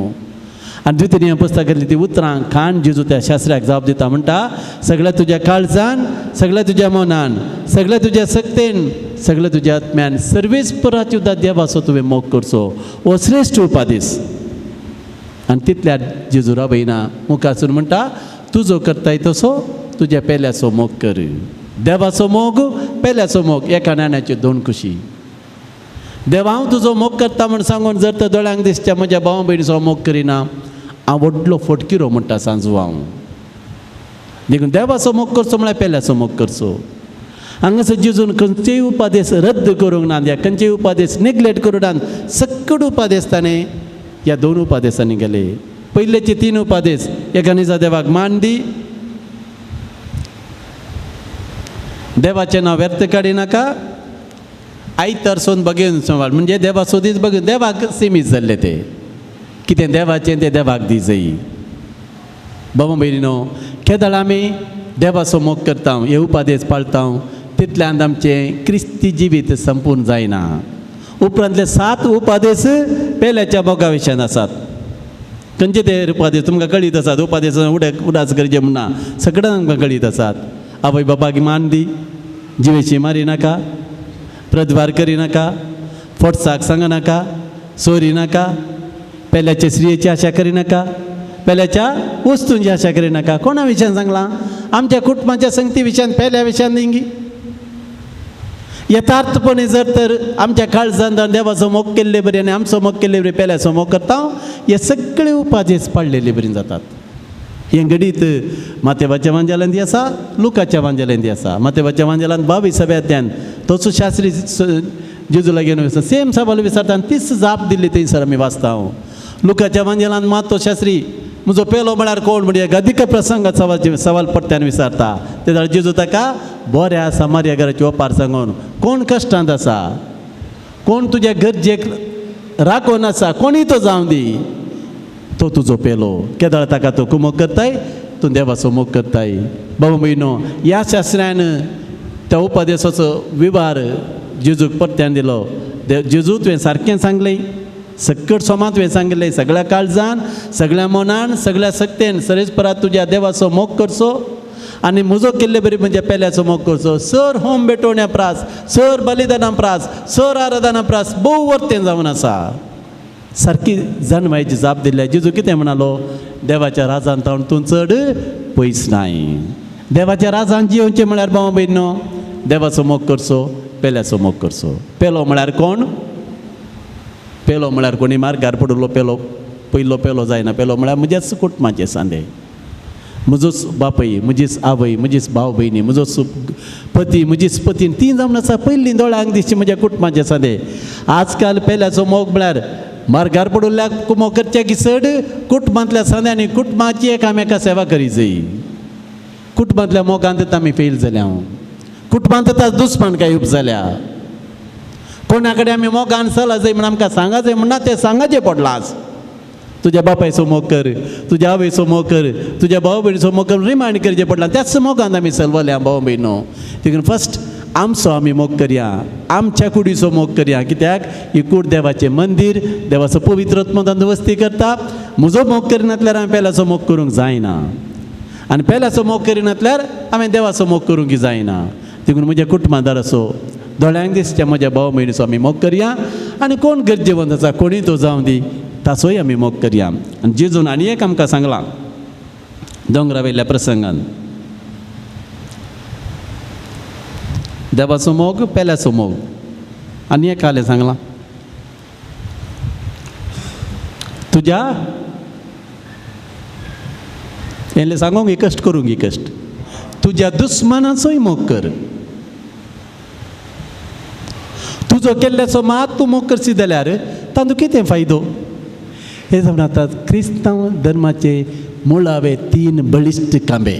आनी द्वितीय नियम पुस्तकांतली ती उतरां खाण जेजू त्या शास्त्र्याक जाप दिता, म्हणटा सगळ्या तुज्या काळजान, सगळ्या तुज्या मनान, सगळ्या तुज्या सक्तेन, सगळ्या तुज्या आत्म्यान सर्वेस्पराची उदात देवाचो तुवें मोग करचो, हो श्रेश्ठ उपादेश. आनी तितल्या जेजू राबयना मुखासून म्हणटा तुजो करताय तसो तुज्या पेल्याचो मोग कर. देवाचो मोग पेल्याचो मोग एका नाण्याच्यो दोन कुशी. देवा हांव तुजो मोग करता म्हूण सांगून जर तर दोळ्यांक दिसच्या म्हज्या भावा भयणीचो मोग करिना, हांव व्हडलो फटकिरो म्हणटा सांजू हांव. देखून देवाचो मोग करचो म्हळ्यार पेल्याचो मोग करचो. हांगासर जेजून खंयचेय उपादेश रद्द करूंक ना, ह्या खंयचेय उपादेश नेग्लेक्ट करूंक ना, सक्कड उपादेश ताणें ह्या दोन उपादेशांनी गेले. पयलेचे 3 उपादेश एका निजा देवाक मान दी, देवाचें नांव व्यर्थ काडिनाका, आयतार सोन बगेन सांबाळ म्हणजे देवा सोदीच बगेन देवाक सिमीत जाल्ले ते कितें देवाचें तें देवाक दी जायी. बाबा भयणीनो, केदळ आमी देवाचो मोग करता, हे उपादेश पाळता, तितल्यान आमचें क्रिस्ती जिवीत संपूर्ण जायना. उपरांतले 7 उपादेश पेल्याच्या मोगा विशयान आसात. खंयचे ते उपादेश तुमकां कळीत आसात. उपादेश उडास करचे म्हणना, सगळ्यांक आमकां कळीत आसात. आवय बापाक मान दी, जिवेशी मारी नाका, प्रद्वार करिनाका, फोटसाक सांगनाका, सोरी नाका, पेल्याचे स्त्रियेची आशा करिनाका, पेल्याच्या वस्तूंची आशा करिनाका. कोणा विशयान सांगलां? आमच्या कुटुंबाच्या संगती विशयान, पेल्या विशयान न्ही. यथार्थपणे जर तर आमच्या काळजान देवाचो मोग केल्ले बरी आनी आमचो मोग केल्ले बरी पेल्याचो मोग करता, हे सगळे उपादेश पाळलेले बरी जातात. हें घडीत मातेबाच्या वांजेलांत आसा, लुकाच्या वांजेलांत आसा. मातेबाच्या वांजेलांत 22व्या अध्यायान तोच शास्त्री जेजू लागीं सेम सवाल विचारता आनी तीच जाप दिल्ली थंयसर आमी वाचता. हांव लुकाच्या वांजेलांत मात तो शास्त्री म्हजो पेलो म्हळ्यार कोण म्हणजे अदीक प्रसंगात सवाल परत्यान विचारता. ते जाल्यार जेजू ताका बऱ्या सामार्या घराची ओपार सांगून कोण कश्टांत आसा, कोण तुज्या गरजेक राखून आसा, कोणीय तो जावं दी, तो तुजो पेलो. केदळ ताका तो कुमोग करताय, तूं देवाचो मोग करताय. बाबा भयणो, ह्या शास्त्र्यान त्या उपादेशाचो विवार जेजूक परत्यान दिलो. जेजू तुवें सारकें सांगलें, सक्कड सोमा तुवें सांगलें, सगळ्या काळजान, सगळ्या मनान, सगळ्या सक्तेन सरेस्परात तुज्या देवाचो मोग करचो आनी म्हजो केल्ले बरी म्हणजे पेल्याचो मोग करचो. सर होम भेटोवण्या प्रास, सर बलिदाना प्रास, सर आराधना प्रास भोव वर्तें जावन आसा. सारकी जाणवायची जाप दिल्या. जेजू कितें म्हणालो? देवाच्या राजान तावन तूं चड पयस नाय. देवाच्या राजान जियोवचें म्हळ्यार भावा भयणीनो देवाचो मोग करचो, पेल्याचो मोग करचो. पेलो म्हळ्यार कोण? पेलो म्हळ्यार कोणी मार्गार पडिल्लो पेलो, पयलो पेलो जायना. पेलो म्हळ्यार म्हज्याच कुटुंबाचे सांदे, म्हजोच बापय, म्हजीच आवय, म्हजीच भाव भयणी, म्हजोच पती, म्हजीच पतीन, ती जावन आसा पयलीं दोळ्यांक दिसची म्हज्या कुटुंबाचे सांदे. आजकाल पेल्याचो मोग म्हळ्यार मार्गार पडिल्ल्याक मोग करचे की चड कुटुंबांतल्या सांद्यांनी कुटुंबाची एकामेका सेवा करी जाय. कुटुंबांतल्या मोगांत आमी फेल जाल्या, कुटुंबांत आतां दुस्मान काय उब जाल्या. कोणा कडेन आमी मोगान चला जाय म्हण आमकां सांगा जाय म्हणना, तें सांगाचें पडलां आज. तुज्या बापायचो मोग कर, तुज्या आवयचो मोग कर, तुज्या भाव भयणीचो मोग कर, रिमांड करचें पडलां. त्याच मोगान आमी चलवल्या भाव भयणो. देखून फर्स्ट आमचो आमी मोग करया, आमच्या कुडीचो मोग करया. कित्याक ही कूड देवाचें मंदीर, देवाचो पवित्र आत्मो तातूंत वस्ती करता. म्हजो मोग करिनासल्यार हांवें पेल्याचो मोग करूंक जायना, आनी पेल्याचो मोग करिनासल्यार हांवें देवाचो मोग करूंक जायना. देखून म्हज्या कुटुंबादाराचो, दोळ्यांक दिसच्या म्हज्या भाव भयणीचो आमी मोग करया आनी कोण गरजेवंत आसा कोणीय तो जावं दी ताचोय आमी मोग करया. आनी जेजून आनी एक आमकां सांगलां दोंगरा वयल्या प्रसंगान, देवाचो मोग, पेल्याचो मोग. आनी एक आलें सांगलां, तुज्या हें सांगूंक कश्ट करूंक कश्ट, तुज्या दुस्मानाचोय मोग कर. तुजो केल्ल्याचो मात तूं मोग करशी जाल्यार तातूंत कितें फायदो? हे जावन आतां क्रिस्तांव धर्माचे मुळावे 3 बळिश्ट खांबे.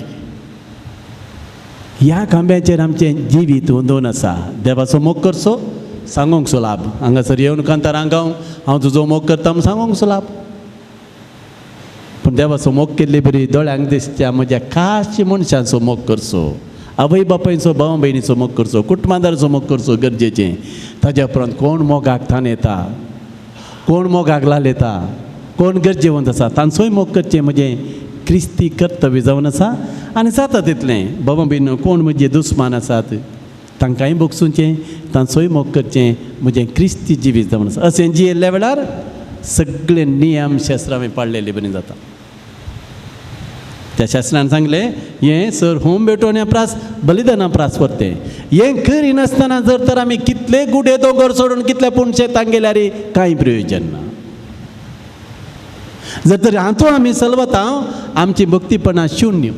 ह्या खांब्याचेर आमचें जिवीत वंदोवन आसा. देवाचो मोग करचो सांगूंक सोलाब, हांगासर येवन कांतार हांगा हांव तुजो मोग करता म्हूण सांगूंक सोलाब, पूण देवाचो मोग केल्ले बरी दोळ्यांक दिसच्या म्हज्या खास मनशांचो मोग करचो. आवय बापायचो भाव भयणीचो मोग करचो, कुटुंबादाराचो मोग करचो गरजेचें. ताज्या उपरांत कोण मोगाक थान येता, कोण मोगाक लाल येता, कोण गरजेवंत आसा तांचोय मोग करचें म्हजें क्रिस्ती कर्तव्य जावन आसा. आनी जाता तितलें बाबा भयण कोण म्हजे दुस्मान आसात तांकांय भोगसुचें, तांचोय मोग करचें म्हजें क्रिस्ती जिवीत जावन आसा. अशें जियेल्ल्या वेळार सगळे नियम शास्त्रां हांवें पाळलेले बरें जाता. त्या शास्त्रान सांगलें हें सर होम भेटोवण्या प्रास बलिदाना प्रास परतें हें करिनासतना जर तर आमी कितले गुडे दोंगर सोडून कितले पूण शेतांक गेल्यार कांय प्रयोजन ना. जर तर हातूंत आमी सलवता आमची भक्तीपणा शून्य.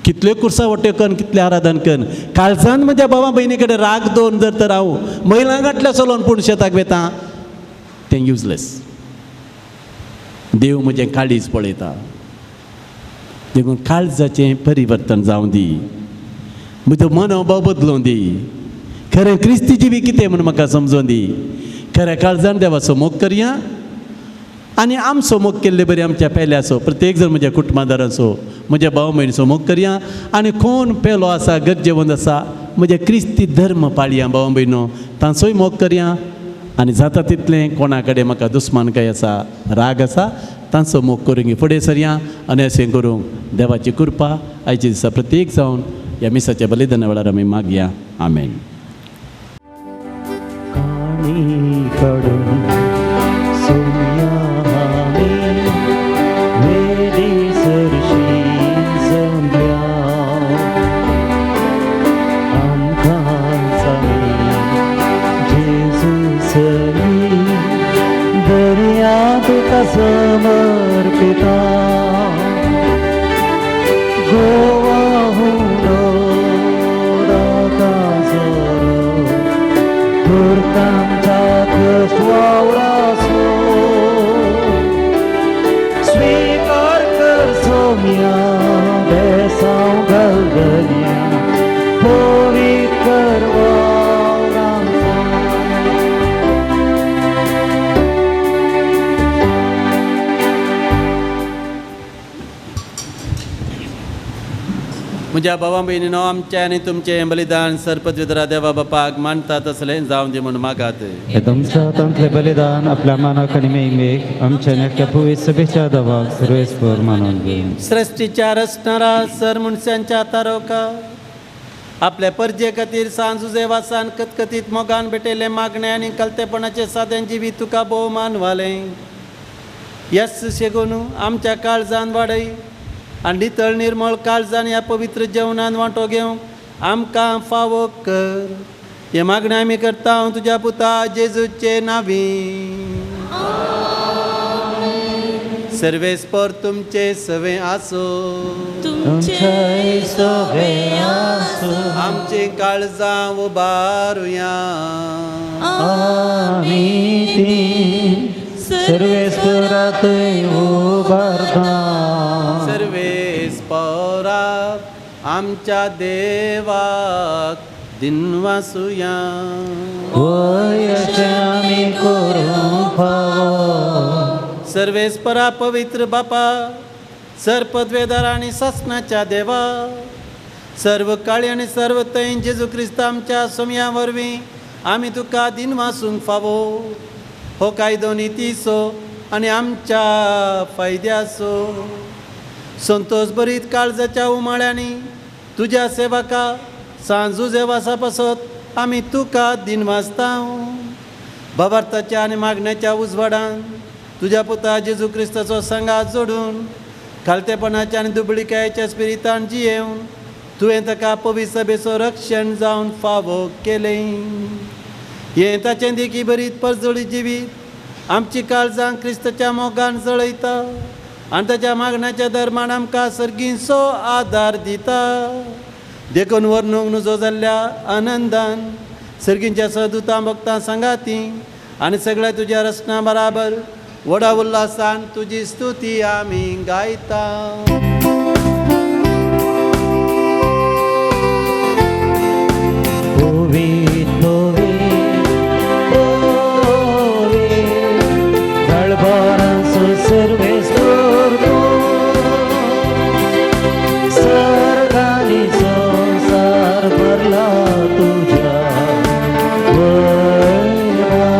कितल्यो कुर्सा वट्यो कन्न कितलें आराधन कन्न काळजान म्हज्या भावा भयणी कडेन राग दवरून जर तर हांव महिला गांठल्या चलोवन पूण शेताक वेता तें युजलेस. देव म्हजें काळीज पळयता. देखून काळजाचें परिवर्तन जावं दी, म्हजो मनोभाव बदलूं दी, खरें क्रिस्ती जिवी कितें म्हूण म्हाका समजूं दी. खऱ्या काळजान देवाचो मोग करया आनी आमचो मोग केल्ले बरी आमच्या पेल्याचो, प्रत्येक जण म्हज्या कुटुंबादाराचो, म्हज्या भाव भयणीचो मोग करया. आनी कोण पेलो आसा गरजेवंत आसा म्हज्या क्रिस्ती धर्म पाळया भाव भयणो तांचोय मोग करया. आनी जाता तितलें कोणा कडेन म्हाका दुस्मानकाय आसा राग आसा तांचो मोग करूंक फुडें सरया. आनी अशें करूंक देवाची कृपा आयच्या दिसा प्रत्येक जावन ह्या मिसाच्या बलिदाना वेळार आमी मागया. आमेन. समर्पिता गोवा हुंडो दातासरो दुर्गांच्या वावरासो स्वीकार कर सोम्या बेसाव गलगलिया पवित्र वावरांचा. म्हज्या भावा भयणीनो आमचें आनी तुमचें बलिदान सरपदविदरा देवा बापाक मानता तसलें जावं दी म्हूण मागात. हे तुमच्या हातांतलें बलिदान आपल्या मानाक आनी मेहमेक आमच्या नक्या पवित्र सभेच्या दवाक सर्वेस्पर मानून घेवन. सृश्टीच्या रचणारा सर मनशांच्या तारोका आपल्या परजे खातीर सांजुजेवासान कतकतीत मोगान भेटयल्लें मागणें आनी कलतेपणाचें सादें जिवीत तुका भोव मानवालें. यस शेगून आमच्या काळजान वाडय आनी नितळ निर्मळ काळजान ह्या पवित्र जेवणान वांटो घेवंक आमकां फावो कर. हें मागणें आमी करता तुज्या पुता जेजूचे नांवी. सर्वेस्पर तुमचे सवे आसो, तुमचे सवे आसो. आमची काळजां उबारुया. आमी ती सर्वेस्परातय उबारता. सर्वेस्परा आमच्या देवाक दिनवासुया. वय अशें आमी करूंक फावो. सर्वेस्परा पवित्र बापा सर पदवेदार आनी सासणाच्या देवा सर्व काळी आनी सर्व थंय जेजू क्रिस्त आमच्या सोम्या वरवीं आमी तुका दिनवासूंक फावो. हो कायदो नितीचो आनी आमच्या फायद्याचो. संतोष भरीत काळजाच्या उमाळ्यांनी तुज्या सेवका सांजू जेवासा पासत आमी तुका दिनवासता. भावार्थाच्या आनी मागण्याच्या उजवाडान तुज्या पुता जेजू क्रिस्ताचो सांगात जोडून खालतेपणाच्या आनी दुबळिकायेच्या स्पिरितान जियेवन तुवें ताका पवित्र सभेचो रक्षण जावन फावो केलें. हें ताचें देखी भरीत परजळी जिवीत आमची काळजां क्रिस्ताच्या मोगान जळयता आनी ताच्या मागण्याच्या धर्मान आमकां सर्गींचो आदार दिता. देखून वर्णूंक नुजो जाल्ल्या आनंदान सर्गींच्या सदुतां भक्तां सांगाती आनी सगळ्या तुज्या रचना बराबर व्हडा उल्हासान तुजी स्तुती आमी गायता. पवित्र पवित्र पवित्र दळभरांचो सर्वेस्पर तूं, सर्गांनी संवसार भरला तुझ्या वैभवान.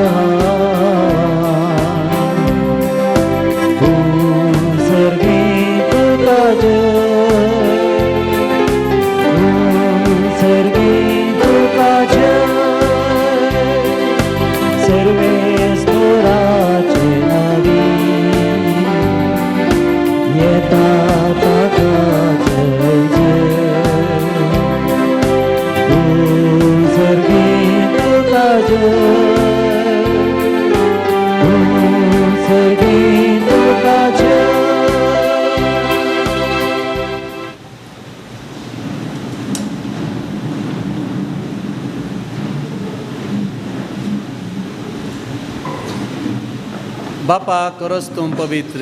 तू सर्गी तुका जय, तू सर्गी तुका जय, सर्वेस्पराचे नावी येता ताका जय जय. तू सर्गी तुका जय, तू सर्गी तुका जय. बापा करोस तूं पवित्र,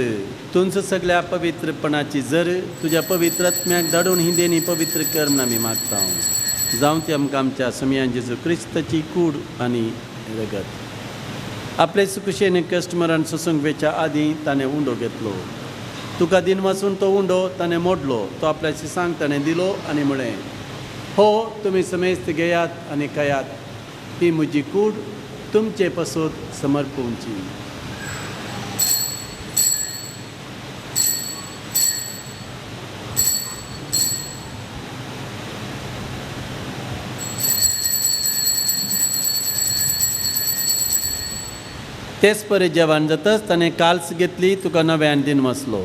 तुंच सगळ्या पवित्रपणाची जर तुज्या पवित्र आत्म्याक धाडून ही देणी पवित्र कर म्हूण आमी मागता. जावं ती आमकां आमच्या समयान जेजू क्रिस्ताची कूड आनी रगत. आपले सुकुशेन कस्टमरान सोसूंक वेच्या आदीं ताणें उंडो घेतलो. तुका दिन वाचून तो उंडो ताणें मोडलो. तो आपल्या शिसांक ताणें दिलो आनी म्हळें, हो तुमी समेस्त घेयात आनी खायात, ही म्हजी कूड तुमचे पसत समर्पूंची. तेच परी जेवण जातच ताणें काल्स घेतली, तुका नव्यान दिन वसलो.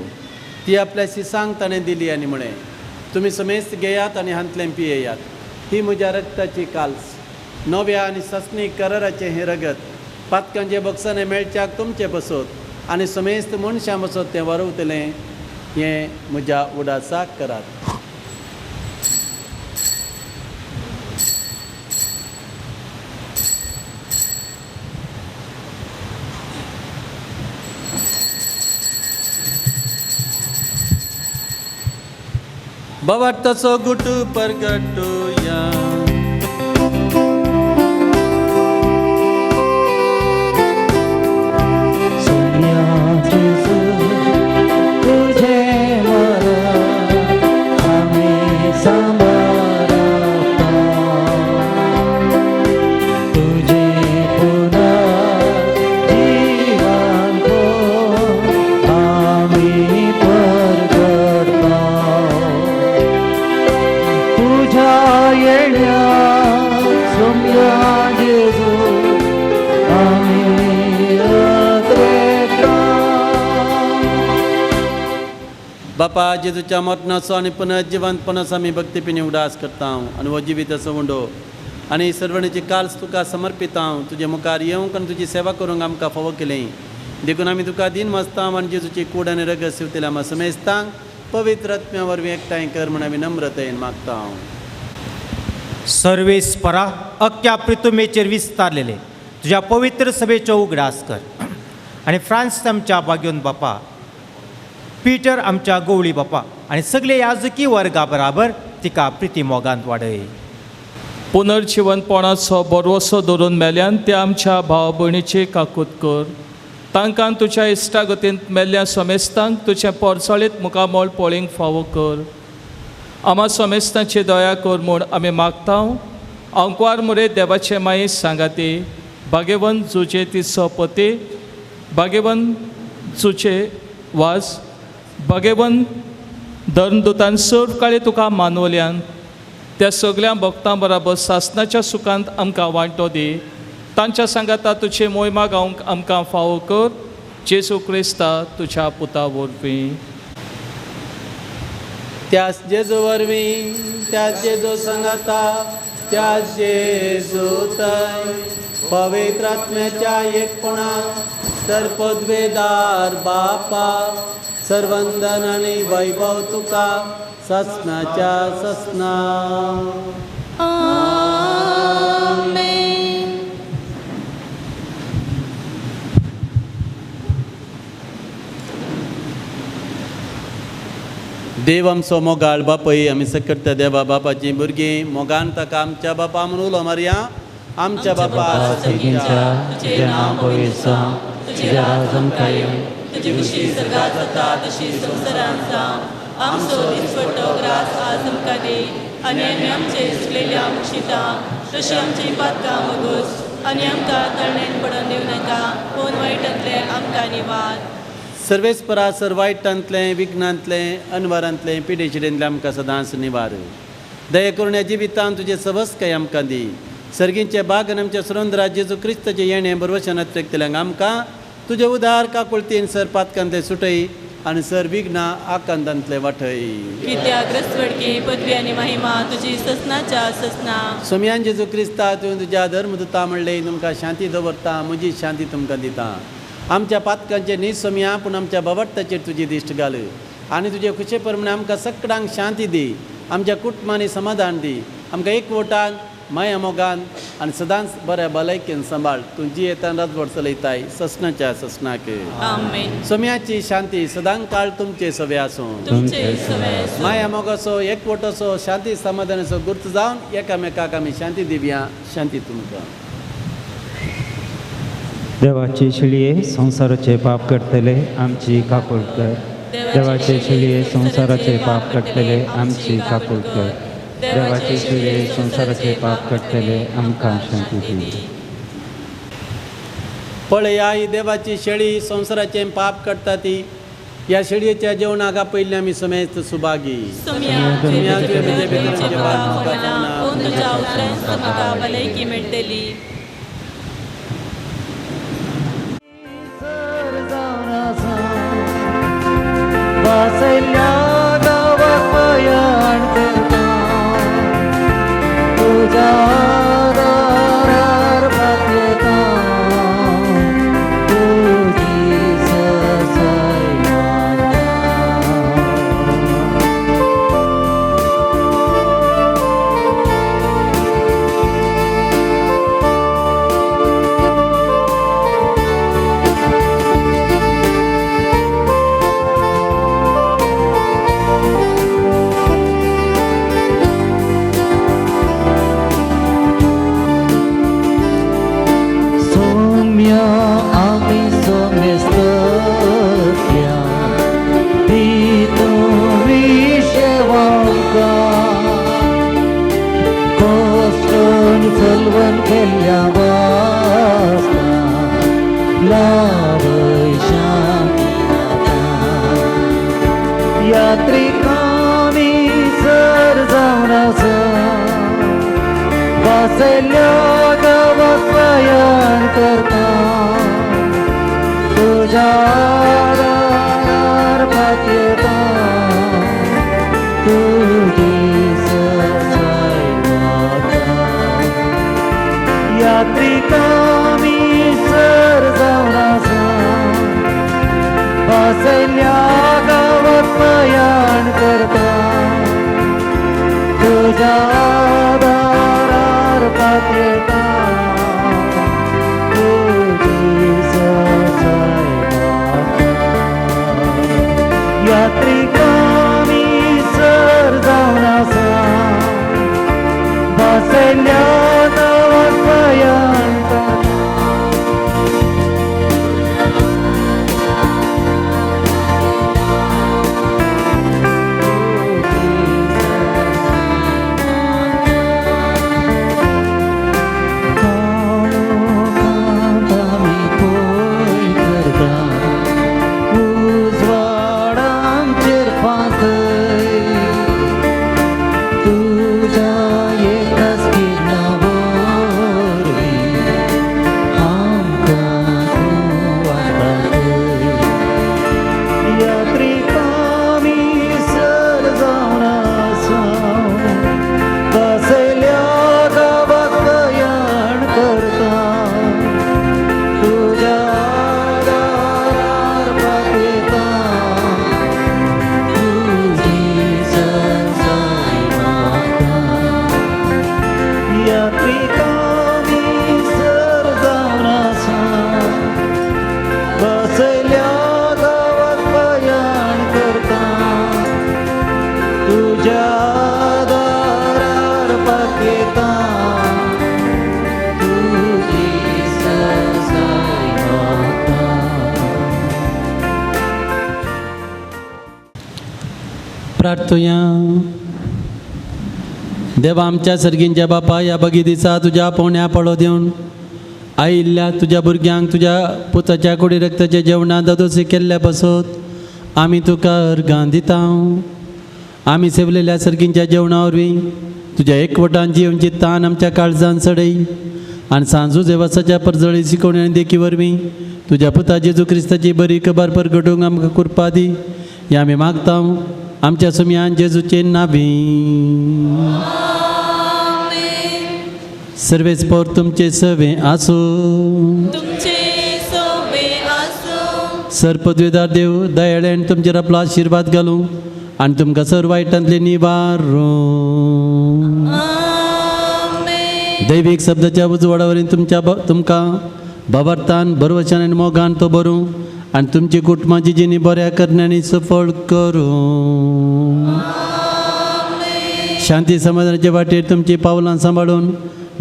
ती आपल्या शिसांक ताणें दिली आनी म्हळें, तुमी समेस्त घेयात आनी हांतलें पियेयात, ही म्हज्या रक्ताची काल्स, नव्या आनी ससनी कराराचें हें रगत, पातकांचे बक्षाने मेळच्याक तुमचें बसत आनी समेस्त मनशां बसत तें वरवतलें, हें म्हज्या उडासाक करात. बाबा गुट परगटुया. सोम्या जेजू तुझे मरण आम्ही सांबारता, तुझे पुनर्जीवन आम्ही परगटता, तुझ्या येण्या सोम्या जेजू आम्ही अत्रेता. बापा जेजूच्या मरणाचो आनी पुनर्जिवंतपणाचो आमी भक्तीपिणी उडास करता आनी हो जिविताचो उंडो आनी सर्वणीची काल्स तुका समर्पिता. तुजे मुखार येवंक आनी तुजी सेवा करूंक आमकां फावो केली, देखून आमी तुका दिन मसता आनी जेजूची कूड आनी रगत शिवतल्या आमकां समेस्तांक पवित्र आत्म्या वरवीं एकठांय कर म्हूण आमी नम्रतायेन मागता. सर्वेस्परा अख्ख्या प्रितुमेचेर विस्तारलेले तुज्या पवित्र सभेचो उगडास कर आनी फ्रांस आमच्या बाग्योन बापा, पीटर आमच्या गवळी बापा आनी सगळे याजकी वर्गा बराबर तिका प्रिती मोगांत वाडय. पुनर्जिवनपणाचो बरवसो धरून मेल्यान त्या आमच्या भाव भयणीची काकूत कर. तांकां तुज्या इश्टागतींत मेल्ल्या समेस्तांक तुजें पोरसाळीत मुखामळ पळोवंक फावो कर. आमा समेस्तांची दया कर म्हूण आमी मागता. आंकवार मुरे देवाचे माये सांगाती भाग्यवंत जुजे तिचो पती, भाग्यवंत जुजे वास, भाग्यवंत धर्मदुतान सर्व काळी तुका मानवल्यान त्या सगळ्या भक्तां बराबर सासनाच्या सुखांत आमकां वांटो दी. तांच्या सांगाता तुजे मोहिमा गावंक आमकां फावो कर. जेजू क्रिस्ता तुज्या पुता वरवीं. त्याच जेजू वरवीं, त्याच जेजू सांगाता, त्याच जेजू थंय पवित्र आत्म्याच्या एकपणान सर्पद्वेदार बापा सर्वंदन आनी वैभव तुका ससनाच्या ससना. आमेन. देव आमचो मोगाळ बापय, आमी सकट त्या देवा बापाची भुरगीं मोगान ताका आमच्या बापा म्हणून उलो मारया. आमच्या बापा सगळींच्या तुझें नांव पवित्र जावं, तुजें राज आमकां येवं, तुजी खुशी स्वर्गात जाता तशी संवसारांत जावं. आमचो दिसपट्टो ग्रास आज आमकां दी आनी आमी आमचे चुकलेल्या मुक्षिता तशी आमची पातकां मगोस आनी आमकां तळणेन पडून दिवं नाका पूण वायटांतलें आमकां निवार. सर्वेस्परा सर वायटांतलें विघ्नांतलें अनवारांतलें पिडेशिडेंतलें आमकां सदांच निवार. दया करून ह्या जिवितान तुजें सवस्काय आमकां दी. सर्गींचे बाग आनी आमच्या सुरंद्रा जेजू क्रिस्ताचें येणें बरवशान अत्रेकतल्यांक आमकां तुजें उदार काकुळतीन सर पातकांतलें सुटय आनी सर विघ्ना आकांतांतलें वाटय. कित्याक रसवडकी पदवी आनी महिमा तुजी ससनाच्या ससना. सोमयान जेजू क्रिस्ता तुवें तुज्या धर्मदुता म्हणलें तुमकां शांती दवरता म्हजी शांती तुमकां दिता. आमच्या पातकांचेर न्ही सोमया पूण आमच्या बाबडताचेर तुजी दिश्ट घाल आनी तुजे खुशे प्रमाणे आमकां सगळ्यांक शांती दी. आमच्या कुटुंबांनी समाधान दी. आमकां एकवटान माया मोगान आनी सदांच बऱ्या भलायकेन सांबाळ. तूं जियेतान रातभर चलयताय ससनाच्या ससनाक. आमेन. सोम्याची शांती सदां काळ तुमचे सवे आसूं. तुमचे सवे आसूं. माया मोगाचो एकवटाचो शांती समाधानाचो गुर्त जावन एकामेकाक आमी शांती दिवया. शांती तुमकां. देवाची शिळये संवसाराचे पाप करतले आमची काकूळ कर. देवाचे शिळये संवसाराचे पाप करतले आमची काकूळ कर. देवाचे शिळये संवसाराचे पाप करतले आमकां शांती दी. पळया ही देवाची शेळी संवसाराचें पाप करता ती. ह्या शेळयेच्या जेवणाक आपयल्ले आमी समेस्त सुभागी. तुज्या उपरांत म्हाका भलायकी मेळटली. वासल्या गांवाक पयाण करता तुज्या दारार पातयेता तुजी ससाय मागता. सौम्य आमी सोमेस्तल्या ती तुमी शेवांका कश्टन चलवन केल्ल्या वासना लावय शांती आतां. यात्रिकांनी सर जावन आसा वासल्या गांवाक प्रयाण करता तुज्या दारार पातयेता तुजी ससाय मागता. यात्रिकांनी सर जावन आसा वासल्या गांवाक प्रयाण करता तुज्या दारार पातयेता तुजी ससाय मागता. यात्रिकांनी सर जावन आसा वासल्या गांवाक प्रयाण करता. प्रार्थुया. देवा आमच्या सर्गींच्या बापा, ह्या बगी दिसा तुज्या पोवण्या पळो दिवन आयिल्ल्या तुज्या भुरग्यांक तुज्या पुताच्या कुडी रक्ताच्या जेवणां दादोसी केल्ल्या पासत आमी तुका अर्गां दिता. आमी सेवलेल्या सर्गींच्या जेवणा वरवीं तुज्या एकवटान जिवनची तान आमच्या काळजान चडय आनी सांजू देवासाच्या परजळी शिकवणी आनी देखी वरवीं तुज्या पुता जेजू क्रिस्ताची बरी खबर परगटूंक आमकां कृपा दी. हे आमी मागता आमच्या सुमयान जेजूचे नावी. सर्वेस पोर तुमचे सवे आसूं. सर पदवीदार देव दयाळ्यान तुमचेर आपलो आशिर्वाद घालूं आनी तुमकां सर वायटांतले निवारूं. दैवीक शब्दाच्या उजवाडा वरवीं तुमच्या तुमकां बाबार्थान बरवशान आनी मोगान तो बरूं आनी तुमची कुटुंबाची जिणी बऱ्या करण्यांनी सफळ करूं. शांती समाधानाचे वाटेर तुमची पावलां सांबाळून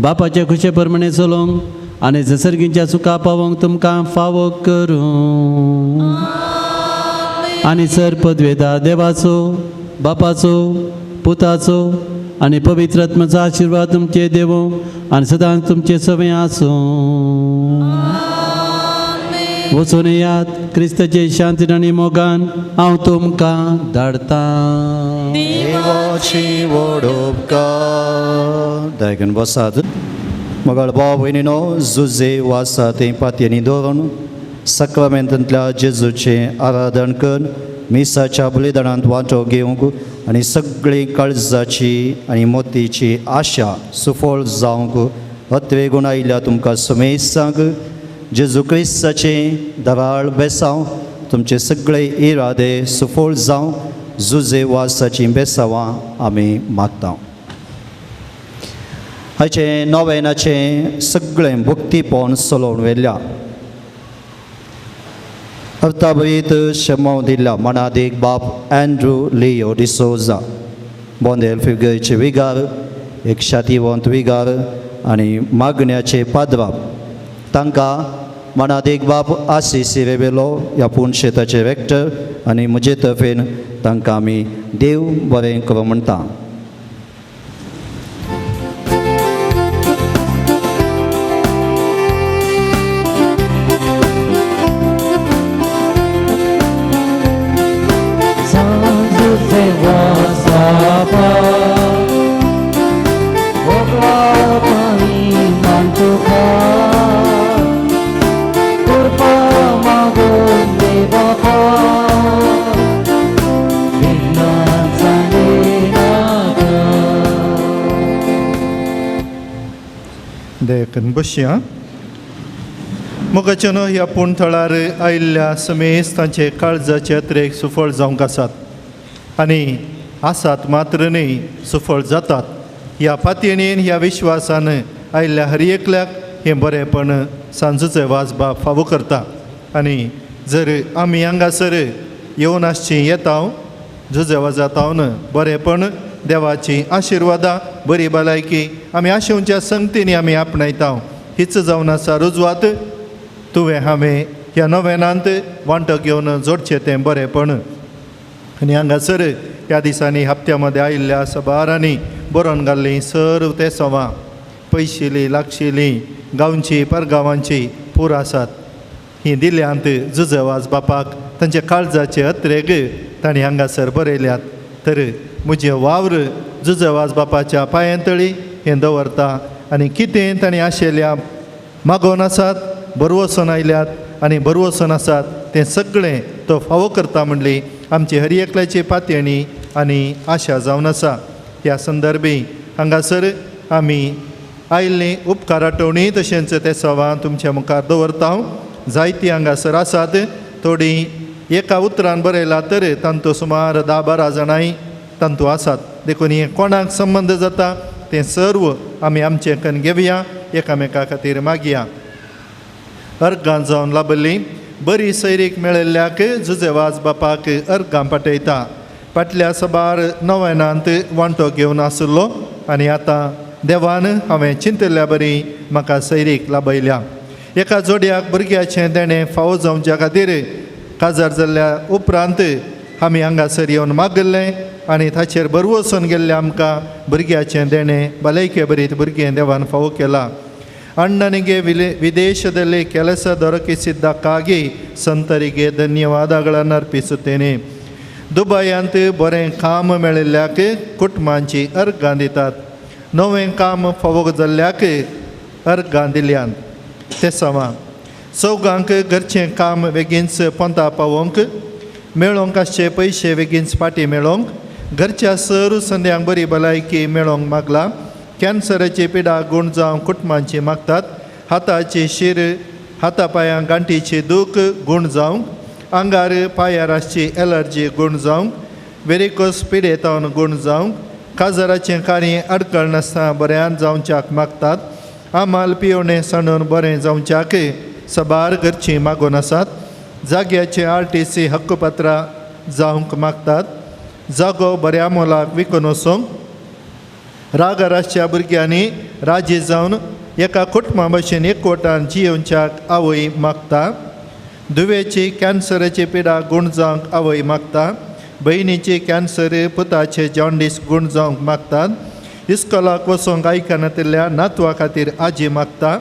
बापाचे खुशे प्रमाणे चलोवंक आनी जसर्गींच्या सुखा पावोवंक तुमकां फावो करूं. आनी सर पदवेदार देवाचो, बापाचो, पुताचो आनी पवित्र आत्म्याचो आशिर्वाद तुमचे देवो आनी सदांच तुमचे सवय आसूं. वचून येयात क्रिस्ताचे शांतीन आनी मोगान हांव तुमकां धाडतां. देवाची वडोपकार दायकन बसात. मगळ भाव भयणीनो, जुजे वासा तें पातयेनी दवरून सक्रामेंतांतल्या जेजूचें आराधन करून मिसाच्या बलिदानांत वांटो घेवंक आनी सगळी काळजाची आनी मोतीची आशा सुफळ जावंक अत्वेगूण आयिल्ल्या तुमकां समेस्तांक जेजू क्रिस्ताचें दराळ बेसांव तुमचे सगळे इरादे सुफळ जावं. जुजे वासाचीं बेसांवां आमी मागता. हाचें नोवेनाचें सगळें भक्तीपण चलोवन व्हेल्या अर्थाभरीत शमो दिल्ल्या मनादीक बाप एन्ड्रू लियो डिसोजा, बोंदेल फिगरचे विगार, एक शातीवंत विगार आनी मागण्याचे पाद्राप, तांकां मनादीक बाप आसिसी रेबेलो ह्या पुणशेताचे रेक्टर आनी म्हजे तर्फेन तांकां आमी देव बरें करूं म्हणटा. देखून बसया. मोगाच्यान ह्या पूण थळार आयिल्ल्या समेस तांचे काळजाचे अत्रेक सुफळ जावंक आसात आनी आसात मात्र न्हय सुफळ जातात. ह्या पातयेन ह्या विश्वासान आयिल्ल्या हर एकल्याक हें बरेंपण सांजूचें वाज बाप फावो करता. आनी जर आमी हांगासर येवन आसचीं येता जुजे वाजातावन बरेंपण देवाची आशिर्वादां बरी भलायकी आमी आशेवच्या संगतींनी आमी आपणायता. हीच जावन आसा रुजवात तुवें हांवें ह्या नोवेनांत वांटो घेवन जोडचें तें बरेंपण. आनी हांगासर ह्या दिसांनी हप्त्या मदें आयिल्ल्या सबारांनी बरोवन घाल्लीं सर्व ते सवां पयशिलीं लागशिलीं गांवची परगांवांची पूर आसात. हीं दिल्यांत जुजवाज बापाक तांच्या काळजाचे अत्रेग तांणी हांगासर बरयल्यात. तर म्हजें वावर जुजवाज बापाच्या पांयांतळी हें दवरता आनी कितें तांणी आशिल्ल्या मागोवन आसात बरवसून आयल्यात आनी बरवसून आसात तें सगळें तो फावो करता म्हणली आमची हर एकल्याची पातयेणी आनी आशा जावन आसा. ह्या संदर्भी हांगासर आमी आयिल्लीं उपकार आठवणी तशेंच ते सवां तुमच्या मुखार दवरता. जायतीं हांगासर आसात, थोडीं एका उतरान बरयला तर तांतू सुमार 10-12 जाणांय तांतू आसात. देखून हें कोणाक संबंद जाता तें सर्व आमी आमचें कन घेवया, एकामेका खातीर मागया. अर्गां जावन लाबल्लीं बरी सैरीक मेळिल्ल्याक जुजेवाज बापाक अर्गां पाठयता. फाटल्या सबार नोवेनांत वांटो घेवन आशिल्लो आनी आतां देवान हांवें चिंतिल्ल्या बरी म्हाका सैरीक लाबयल्या. एका जोडयाक भुरग्याचें देणें फावो जावच्या खातीर काजार जाल्ल्या उपरांत आमी हांगासर येवन मागिल्लें. आनी ताचेर बरवसून गेल्लें आमकां भुरग्याचें देणें भलायके बरीत भुरगें देवान फावो केलां. ಅಣ್ಣನಿಗೆ ವಿದೇಶದಲ್ಲಿ ಕೆಲಸ ದೊರಕಿಸಿದ್ದಕ್ಕಾಗಿ ಸಂತರಿಗೆ ಧನ್ಯವಾದಗಳನ್ನು ಅರ್ಪಿಸುತ್ತೇನೆ. ದುಬಾयांत बरें काम मेळिल्ल्याक कुटुंबांची अर्गां दितात. नवें काम फावो जाल्ल्याक अर्गां दिल्यात. तेसांवां चौगांक घरचें काम बेगीनच पोंता पावोवंक मेळोवंक आसचे पयशे बेगीनच फाटीं मेळोवंक घरच्या सर संद्यांक बरी भलायकी मेळोवंक मागलां. कॅन्सराची पिडा गूण जावंक कुटुंबांची मागतात. हाताची शीर हाता पांयांक गांठीची दूख गूण जावंक, आंगार पांयार आसची एलर्जी गूण जावंक, वेरिकोस पिडेतावन गूण जावंक, काजराचें कार्य अडकळ नासतना बऱ्यान जावच्याक मागतात. आमाल पियोणें सांडून बरें जावच्याक सबार घरचीं मागून आसात. जाग्याचें RTC हक्कपत्रां जावंक मागतात. जागो बऱ्या मोलाक विकून वचूंक रागार आसच्या भुरग्यांनी राजी जावन एका कुटुंबा भशेन एकवटान जियोवच्याक आवय मागता. दुवेची कॅन्सराची पिडा गूण जावंक आवय मागता. भयणीची कॅन्सर पुताचे जॉन्डीस गूण जावंक मागतात. इस्कोलाक वचूंक आयकनातिल्ल्या नातवा खातीर आजी मागता.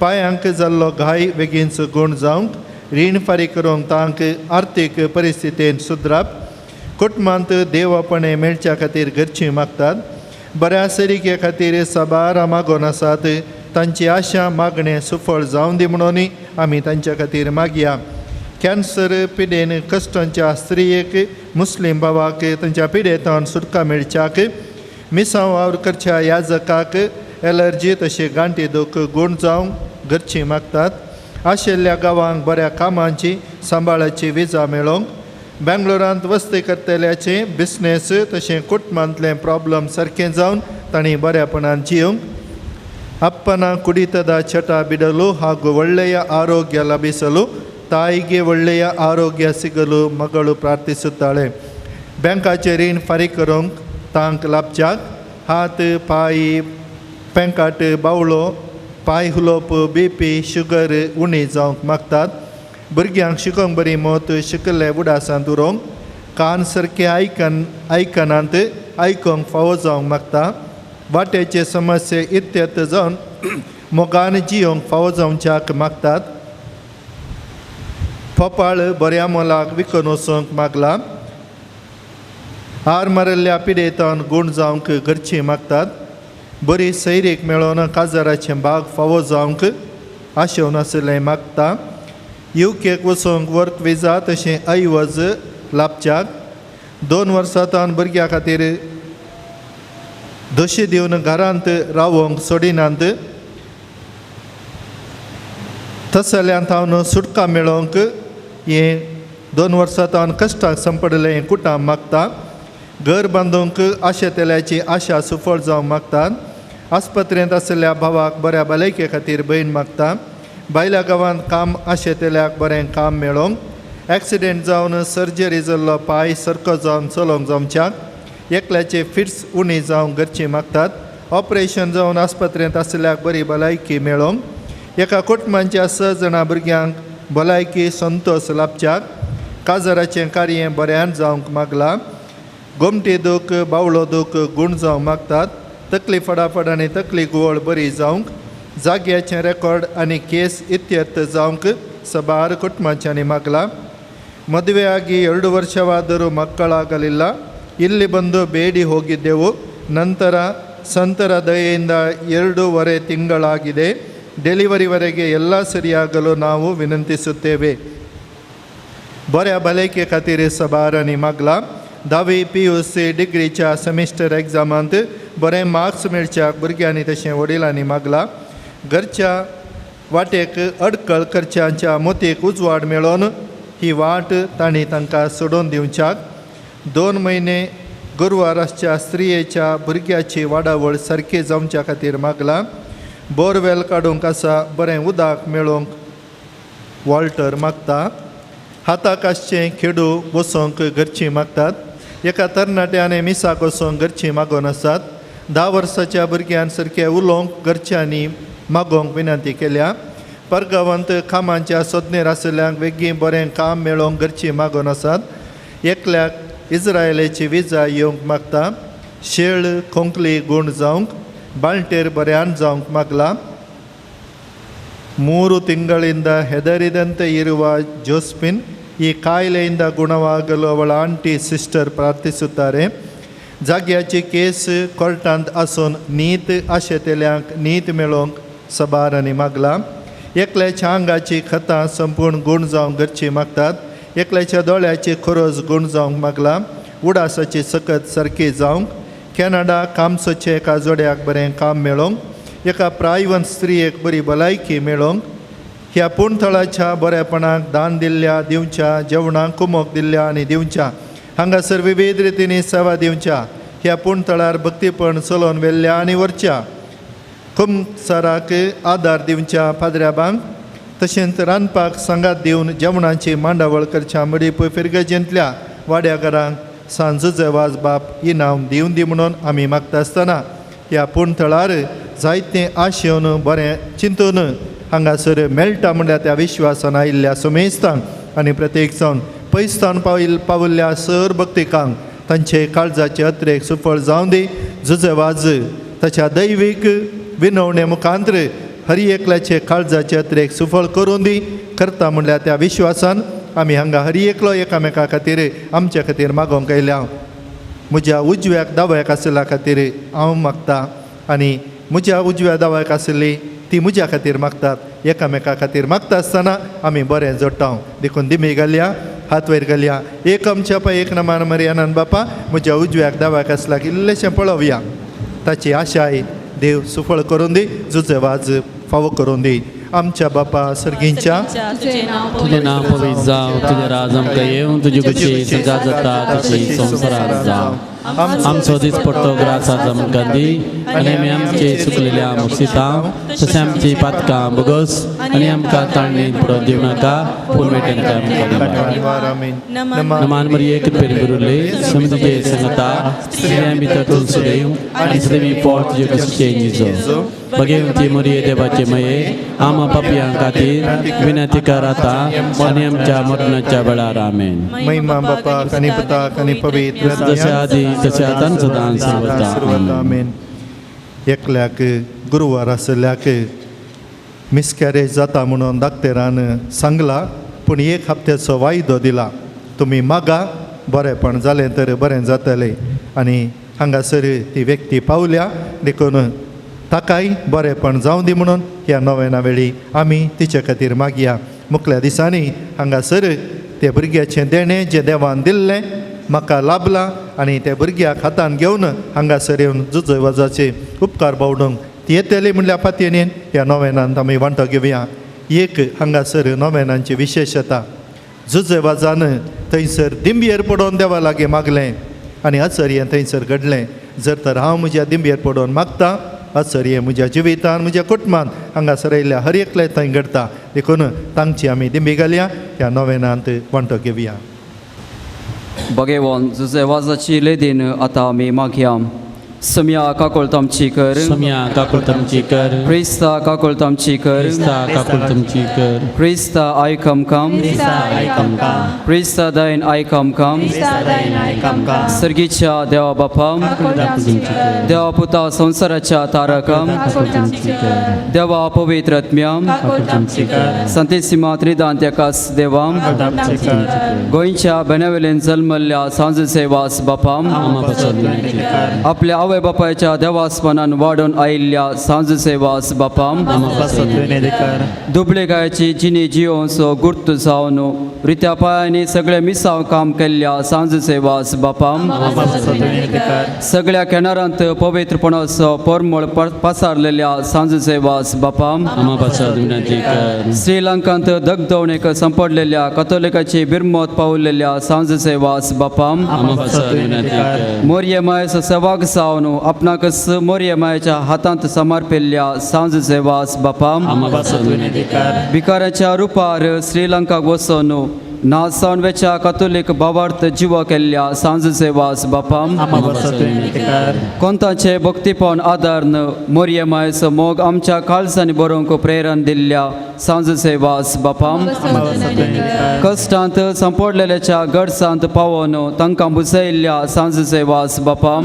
पांयांक जाल्लो घाय बेगीनच गूण जावंक, रीण फारीक करूंक तांक आर्थीक परिस्थितीन सुदराप, कुटुंबांत देवापणे मेळच्या खातीर घरचीं मागतात. बऱ्या सरिके खातीर साबार मागून आसात. तांची आशा मागणें सुफळ जावं दी म्हणून आमी तांच्या खातीर मागया. कॅन्सर पिडेन कश्टांच्या स्त्रियेक मुस्लीम भावाक तांच्या पिडेंतल्यान सुटका मेळच्याक, मिसांव वावर करच्या याजकाक एलर्जी तशें गांठी दूख गूण जावंक घरचीं मागतात. आशिल्ल्या गांवांक बऱ्या कामांची सांबाळाची विजा मेळोवंक, बेंगलोरांत वस्ती करतल्याचे बिजनेस तशें कुटुंबांतलें प्रॉब्लम सारकें जावन तांणी बऱ्यापणान जिवंक, ಅಪ್ಪನ ಕುಡಿತದ ಚಟ ಬಿಡಲು ಹಾಗೂ ಒಳ್ಳೆಯ ಆರೋಗ್ಯ ಲಭಿಸಲು, ತಾಯಿಗೆ ಒಳ್ಳೆಯ ಆರೋಗ್ಯ ಸಿಗಲು ಮಗಳು ಪ್ರಾರ್ಥಿಸುತ್ತಾಳೆ. बँकाचे रीण फारीक करूंक तांक लाभच्याक हात पांय पेंकाट बावलो पांय हुलोप BP sugar उणी जावंक मागतात. भुरग्यांक शिकोवंक बरी मत शिकल्ले उडासांत उरोवंक, कान सारके आयकनात आयकूंक फावो जावंक मागता. वाट्याचे समस्ये इत्यर्थ जावन मोगान जियोंक फावो जावच्याक मागतात. पोपाळ बऱ्या मोलाक विकून वचूंक मागला. हार मारिल्ल्या पिडेतान गूण जावंक घरचीं मागतात. बरी सैरीक मेळोवन काजाराचें बाग फावो जावंक आशेवन आशिल्लें मागता. युकेक वचूंक वर्क विजा तशें ऐवज लाभच्याक, 2 वर्सां तावन भुरग्यां खातीर दोशी दिवन घरांत रावोंक सोडिनात तसल्यान तावन सुटका मेळोवंक हें 2 वर्सां तावन कश्टाक संपडलें हें कुटां मागता. घर बांदूंक आशेतल्याची आशा सुफळ जावंक मागतात. आस्पत्रेंत आशिल्ल्या भावाक बऱ्या भलायके खातीर भयण मागता. भायल्या गांवांत काम आशेतल्याक बरें काम मेळोवंक, एक्सिडेंट जावन सर्जरी जाल्लो पांय सारको जावन चलोवंक जावच्याक, एकल्याचे फिट्स उणी जावंक घरचीं मागतात. ऑपरेशन जावन आस्पत्रेंत आशिल्ल्याक बरी भलायकी मेळोवंक, एका कुटुंबाच्या 6 जाणां भुरग्यांक भलायकी संतोश लाभच्याक, काजाराचें कार्य बऱ्यान जावंक मागलां. गोमटी दूख बावलो दूख गूण जावंक मागतात. तकली फटाफट आनी तकली गुवळ बरी जावंक, जाग्याचें रेकॉर्ड आनी केस इत्यर्थ जावंक ಸಬಾರ ಕುಟುಂಬಾಂಚಾನಿ ಮಾಗಲ. ಮದುವೆಯಾಗಿ 2 ವರ್ಷವಾದರೂ ಮಕ್ಕಳಾಗಲಿಲ್ಲ. ಇಲ್ಲಿ ಬಂದು ಬೇಡಿ ಹೋಗಿದ್ದೆವು. ನಂತರ ಸಂತರ ದಯೆಯಿಂದ 2.5 ತಿಂಗಳಾಗಿದೆ. ಡೆಲಿವರಿವರೆಗೆ ಎಲ್ಲ ಸರಿಯಾಗಲು ನಾವು ವಿನಂತಿಸುತ್ತೇವೆ. बऱ्या भलायके खातीर सबारांनी मागला. 10वी PUC डिग्रीच्या सेमिस्टर एग्जामांत बरे मार्क्स मेळच्याक भुरग्यांनी तशें वडिलांनी मागला. घरच्या वाटेक अडकळ करच्यांच्या मोतीक उजवाड मेळोवन ही वाट तांणी तांकां सोडोवन दिवच्याक. 2 म्हयने गुरवार आसच्या स्त्रियेच्या भुरग्याची वाडावळ सारकी जावच्या खातीर मागला. बोरवेल काडूंक आसा बरें उदक मेळोवंक वॉल्टर मागता. हाताक आसचें खेडू वचोंक घरचीं मागतात. एका तरणाट्यान मिसाक वचोंक घरचीं मागोवन आसात. 10 वर्साच्या भुरग्यान सारकें उलोवंक घरच्यांनी मागोवंक विनंती केल्या. परगांवांत कामाच्या सोदनेर आशिल्ल्यांक बेगीन बरें काम मेळोवंक घरचीं मागोवन आसात. एकल्याक इस्रायलाची विजा येवंक मागता. शेळ खोंकली गूण जावंक बाळंटेर बऱ्यान जावंक मागला. 3 ತಿಂಗಳಿಂದ ಹೆದರಿದಂತೆ ಇರುವ ಜೋಸ್ಪಿನ್ ಈ ಕಾಯಿಲೆಯಿಂದ ಗುಣವಾಗಲು ಅವಳ ಆಂಟಿ ಸಿಸ್ಟರ್ ಪ್ರಾರ್ಥಿಸುತ್ತಾರೆ. जाग्याची केस कोर्टांत आसून नीत आशेतल्यांक नीत मेळोवंक सबारांनी मागला. एकल्याच्या आंगाची खतां संपूर्ण गूण जावंक गरची मागतात. एकल्याच्या दोळ्याची खोरोज गूण जावंक मागला. उडासाची सकत सारकी जावंक. कॅनडा कामसोचे एका जोड्याक बरें काम मेळोवंक. एका प्रायवंत स्त्रियेक बरी भलायकी मेळोवंक. ह्या पूणथळाच्या बरेपणाक दान दिल्ल्या दिवच्या जेवणाक कुमोक दिल्ल्या आनी दिवच्या हांगासर विविध रितींनी सेवा दिवच्या ह्या पूणथळार भक्तीपण चलोवन व्हेल्ल्या आनी व्हरच्या कुमसराक आदार दिवच्या पाद्र्याबांक तशेंच रांदपाक सांगात दिवन जेवणाची मांडावळ करच्या मडीप फिरगजेंतल्या वाड्याघरांक सांजुजे वाज बाप इनाम दिवन दी म्हणून आमी मागता आसतना ह्या पूणथळार जायतें आशेवन बरें चिंतून हांगासर मेळटा म्हणल्यार त्या विश्वासान आयिल्ल्या सुमेस्तांक आनी प्रत्येक जावन पयसतान पाविल्ल्या सर भक्तिकांक तांचे काळजाचे अत्रेक सुफळ जावं दी. जुजे वाज ताच्या दैवीक विनवणे मुखांत्र हरी एकल्याचे काळजाचे अत्रेक सुफळ करून दी करता म्हणल्यार त्या विश्वासान आमी हांगा हरी एकलो एकामेका खातीर आमच्या खातीर मागोवंक आयल्या. म्हज्या उजव्याक दाव्याक आशिल्ल्या खातीर हांव मागता आनी म्हज्या उजव्या दाव्याक आशिल्ली ती म्हज्या खातीर मागतात. एकामेका खातीर मागता आसतना आमी बरें जोडटा. देखून दिमी घालया, हात वयर घालया. एक आमच्या पाय एक नमान मरियानंद बापा म्हज्या उजव्याक दाव्याक आसल्याक इल्लेशें पळोवया. ताची आशाय देव सुफळ करून दी, जुजे वाज फावो करून दी. आमच्या बापा सर्गींच्या तुजें नांव पवित्र जावं, तुजें राज आमकां येवं, तुजी खुशी सजा जाता तशी संवसारांत जावं. आमचो दिसपट्टो ग्रास आज आमकां दी आनी आमी आमचे चुकलेल्या मुक्सिता तशें आमची पातकां बोगस आनी आमकां ताळणेंत पडोवन दिवं नाका, पूण मेटेन आमकां. नमान मरिये कृपेन भरिल्ले, समुद्राचे संगता स्त्रियां भितर तूं सुदेव आनी सदैवी पोट तुजे कशीचें निजो. भगवती मरिये देवाचे मये आमा पापयां खातीर विनंती कर आतां आनी आमच्या मरणाच्या वेळार. आमेन. महिमा बापाक आनी पुताक आनी पवित्र जशें आदी तशें आतां सदां सर्वदा. आमेन. एकल्याक गुरवार आशिल्ल्याक मिसकॅरेज जाता म्हणून डाक्टरान सांगला, पूण एक हप्त्याचो वायदो दिला. तुमी मागा बरेंपण जालें तर बरें जातलें. आनी हांगासर ती व्यक्ती पावल्या देखून ताकाय बरेंपण जावं दी म्हणून ह्या नोवेना वेळी आमी तिचे खातीर मागया. मुखल्या दिसांनी हांगासर ते भुरग्याचें देणें जें देवान दिल्लें म्हाका लाभलां आनी त्या भुरग्याक हातान घेवन हांगासर येवन जुजय वाजाचे उपकार बावडूंक ती येतली म्हणल्यार फातयेन ह्या नोवेनांत आमी वांटो घेवया. एक हांगासर नोवेनांची विशेशता जुजय वाजान थंयसर दिंबयेर पडोवन देवा लागीं मागलें आनी अचर्य थंयसर घडलें. जर तर हांव म्हज्या दिंबयेर पडोवन मागता अचर्य म्हज्या जिवितान म्हज्या कुटुंबान हांगासर आयिल्ल्या हर एकले थंय घडटा. देखून तांची आमी दिंबी घालया, ह्या नोवेनांत वांटो घेवया. भगवान जुजे वाजाची लेदीन आतां आमी मागया. सम्या काकुळट आमची कर, सम्या काकुळट आमची कर, क्रिस्ता काकुळट आमची कर, क्रिस्ता काकुळट आमची कर, क्रिस्ता आयक आमकां, क्रिस्ता दयन आयक आमकां, सर्गीच्या देवा बापा, देवा पुता संवसाराच्या तारका, देवा पवित्र आत्म्या, संतेसिमा त्रिदांत एकास देवा, गोंयच्या बेनावेल्यान जल्मल्ल्या सांजसे वास बापा, आपल्या आवय बापायच्या देवास्पनान वाडून आयिल्ल्या सांजसे वास बापा, दुबळे गायची जिणी जियोसो गुर्त जावन रित्या पायांनी सगळे मिसाव काम केल्ल्या सांजसे वास बापा, सगळ्या केनारांत पवित्रपणाचो परमळ पसारलेल्या सांजसे वास बापा, श्रीलंकांत दगदवणेक संपडलेल्या कथोलिकाची बिरमत पावलेल्या सांजसे वास बापा, मोरये मायेचो सेवाक जावन आपणाकच मोरये मायेच्या हातांत समर्पिल्ल्या सांजसे वास बापा, भिकाऱ्याच्या रुपार श्रीलंकाक वचून नासावन वेच्या कातोलीक भावार्थ जिवा केल्ल्या सांजुसे वास बापा कोंताचे भक्तीपण आदारन मोरये मायचो मोग आमच्या काळजांनी बरोवंक प्रेरण दिल्ल्या सांजुसे वास बापा कश्टांत सांपडलेल्याच्या गरजांत पावोन तांकां बुजयल्ल्या सांजुसे वास बापा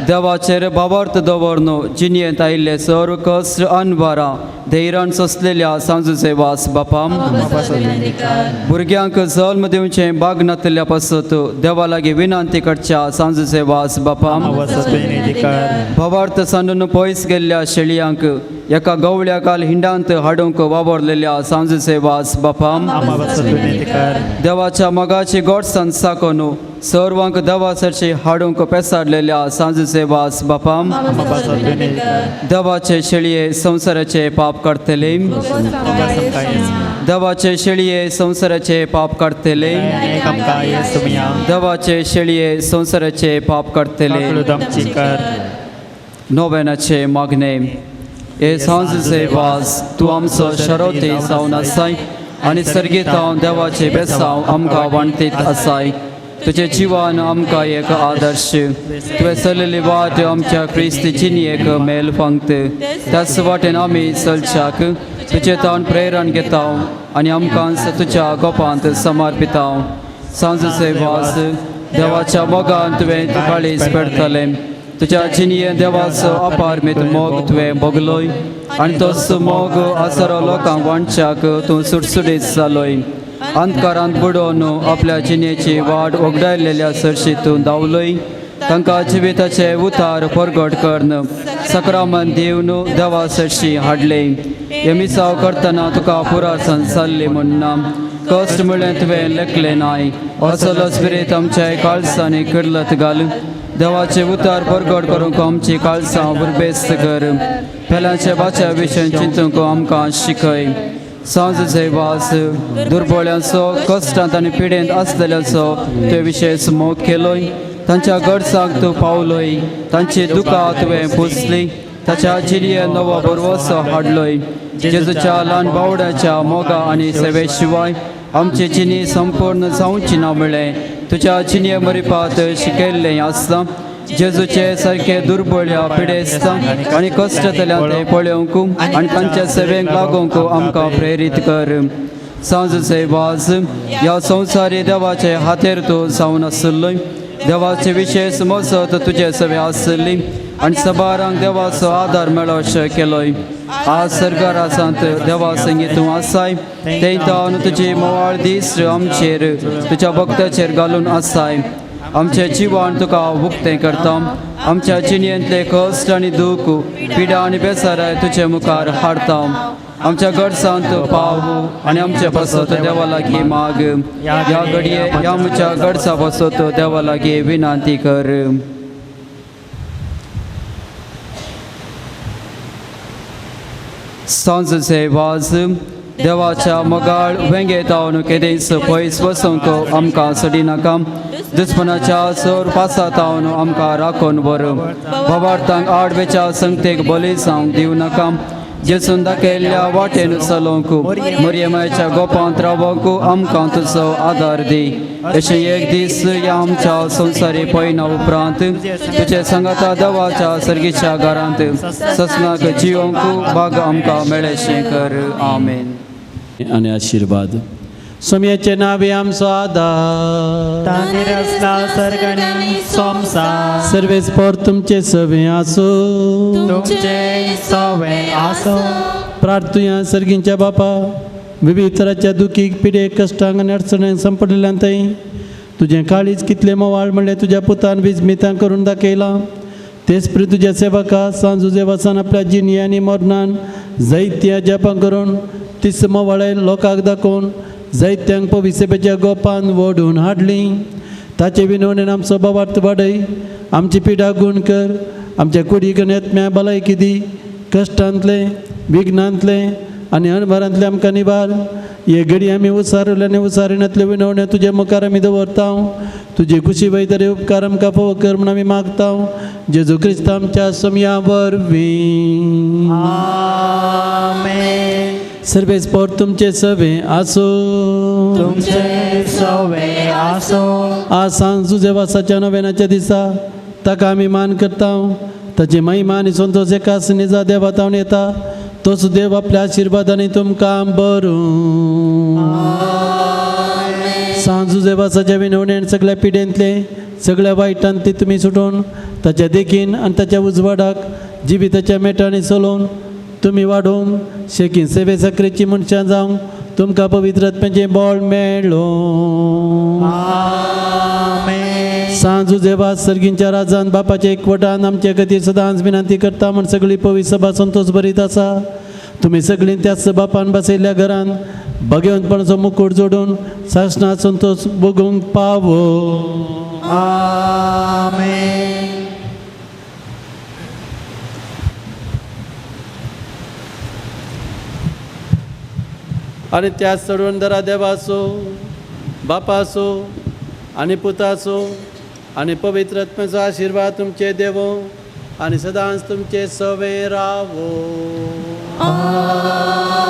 देवाचेर भावार्थ दवरन जिणयेंत आयिल्ले सर्व कश्ट अनवारां धैर्यान सोंसलेल्या सांजुसे वास बापा भुरग्यांक जल्म दिवचें बाग नातिल्ल्या पासत देवा लागीं विनंती करच्या सांजुसे वास बापा भावार्थ सांडून पयस गेल्ल्या शेळयांक एका गवळ्या काल हिंडांत हाडूंक वावरलेल्या सांजुसे वास बापा देवाच्या मोगाची गोडसाण साकोन सर्वांक देवा सरशी हाडूंक पेसाडलेल्या सांजुसे वास बापा देवाचे शेळये संवसाराचे पाप काडटले देवाचे शेळये संवसाराचे पाप काडटले देवाचे शेळये संवसाराचे पाप काडटले. नोवेनाचे मागणे. हे सांजुसे वास तूं आमचो शरोती जावन आसाय आनी सर्गीत देवाचे बेसांव आमकां वांटीत आसाय. तुजें जिवन आमकां एक आदर्श तुवें चलयल्ली वाट आमच्या क्रिस्ती जिणेक मेल फांगत त्याच वाटेन आमी चलच्याक तुजें तावन प्रेरण घेता आनी आमकां तुज्या गोपांत समर्पिता. सांजुसे वास देवाच्या मोगान तुवें काळीज पेडतलें तुज्या जिणेंत देवाचो अपारमीत मोग तुवें भोगलोय आनी तोच मोग आसरो लोकांक वांटच्याक तूं सुटसुटीत जालोय. अंधकारांत बुडोवन आपल्या जिणेची वाट उगडायलेल्या सरशी तूं धांवलोय तांकां जिविताचे उतार परगट करून सक्रामन दिवन देवा सरशी हाडले. हे मिसाव करतना तुका पुरासन जाल्ली म्हूण कश्ट म्हळ्ळें तुवें लेखलें नाय असलो स्पिरीत आमच्या काळसांनी किर्लत घाल. देवाचे उतार परगट करूंक आमची काळसां उरबेस्त कर. पेल्याच्या बाच्या विशय चिंतूंक आमकां शिकय. सांजुसे वास दुर्बळ्यांचो कश्टांत आनी पिडेंत आसलेल्यांचो तुवें विशेश मोग केलोय तांच्या गरजांक तूं पावलोय तांची दुकां तुवें पुसली ताच्या जिणये नवो भरवसो हाडलोय. जेजूच्या ल्हान बावड्याच्या मोगा आनी सेवे शिवाय आमची जिणी संपूर्ण जावची ना म्हळ्ळें तुज्या जिणये मरिपात शिकयल्लें आसता. जेजूचे सारके दुर्बळ्या पिडेस्त आनी कश्टतल्या ते पळोवंक आनी तांच्या सेवेक लागूंक आमकां प्रेरीत कर. सांजुसे वास ह्या संवसारी देवाचे हातेर तूं जावन आसलोय देवाचे विशेश मजत तुजे सवे आसली आनी सबारांक देवाचो आदार मेळोवचो केलोय. आज सरकारासांत देवा संगी तूं आसाय ते तावन तुजी मोवाळ दीस आमचेर तुज्या भक्ताचेर घालून आसाय. आमचें जिवन तुका उक्तें करता. आमच्या जिणेंतले कश्ट आनी दूख पिडा आनी बेसाराय तुजे मुखार हाडता. आमच्या गरजांत पाव आनी आमचे पासत देवा लागीं माग. ह्या घडये ह्या आमच्या गरजा पासत देवा लागीं विनंती कर. सांजुसे वास देवाच्या मोगाळ वेंगेत हांव केदेंच पयस वचूंक आमकां सोडिनाका. दुस्मनाच्या सोर पासात हांव आमकां राखून व्हर. भावार्थांक आडवेच्या संगतेक बली जावंक दिवं नाका. जेजून दाखयल्ल्या वाटेन चलोवंक मोरयेमायच्या गोपांत रावंक आमकां तुजो आदार दी. अशें एक दीस ह्या आमच्या संवसारी पयना उपरांत तुजे सांगाता देवाच्या सर्गीच्या घरांत ससनाक जिवंक भाग आमकां मेळेशें कर. आमेन. आनी आशिर्वाद सोमयाचे नावे आमचो आदार सर्वेस पोर तुमचे सवे आसूं तुमचे सवे आसूं. प्रार्थुया सर्गींच्या बापा विविध तराच्या दुखीक पिडेक कश्टांक आनी अडचणेक संपडलेल्यान थंय तुजें काळीज कितलें मोवाळ म्हणलें तुज्या पुतान विजमितां करून दाखयलां. तेच परी तुज्या सेवका सांजुजे वासान आपल्या जिणी आनी मरणान जैत्या जपां करून तीस मोवाळे लोकांक दाखोवन जैत्यांक पविसेपेच्या गोपान ओडून हाडली. ताचे विनवणेन आमचो भावार्थ वाडय. आमची पिडा गूण कर. आमच्या कुडीक आनी आत्म्या भलायकी दी. कश्टांतलें विघ्नांतलें आनी अणभरांतलें आमकां निवार. हे घडी आमी उसारले आनी उसारिणांतले विनवण्यो तुजे मुखार आमी दवरता. तुजे कुशी वयतरे उपकार आमकां फावो कर म्हूण आमी मागता. जेजू क्रिस्त आमच्या सोमया वरवीं. आमेन. सर्वेस्पोर तुमचे सवे आसो तुमचे सवे आसो. आज सांज जुजेवासाच्या नव्यानाच्या दिसा ताका आमी मान करता. ताची महिमा आनी संतोष एकाच निजा देवा तावन येता. तोच देव आपल्या आशिर्वादांनी तुमकां बरूं. सांज जुजेवासाच्या विनवणेन सगळ्या पिडेंतले सगळ्या वायटांतली तुमी सुटून ताच्या देखीन आनी ताच्या उजवाडाक जिविताच्या मेटांनी चलोवन तुमी वाडोवन शेकीन सेवे साकरेची मनशां जावंक तुमकां पवित्र आत्म्याचें बळ मेळ्ळो. सांज जुजेवास सर्गींच्या राजान बापाच्या एकवटान आमचे खातीर सदांच विनंती करता म्हण सगळी पवित्र सभा संतोष भरीत आसा. तुमी सगळीं त्याच बापान बसयल्ल्या घरान भगवंतपणाचो मुकूट जोडून सासणा संतोष भोगूंक पावो. आमेन. आनी त्या चडवणदारा देवाचो बापाचो आनी पुताचो आनी पवित्र आत्म्याचो आशिर्वाद तुमचे देवो आनी सदांच तुमचे सवे रावो. आमेन.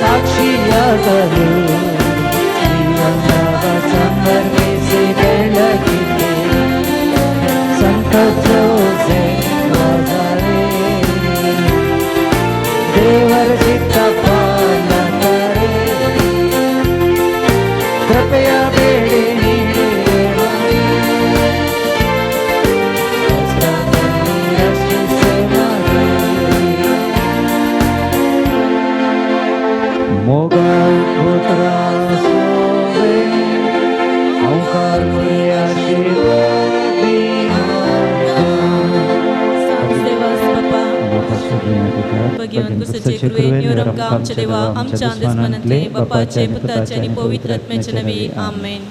ಸಾಕ್ಷಿಯಾಗಲು. जोसे वाजारे देवर चित्त पालन करे कृपया बेडे मोगल पुत्रा सोवे औकार आमच्या देवा आमच्या दुस्मनांतले बापाचे पुताचे आणि पवित्र आत्म्याचे नवी आमेन.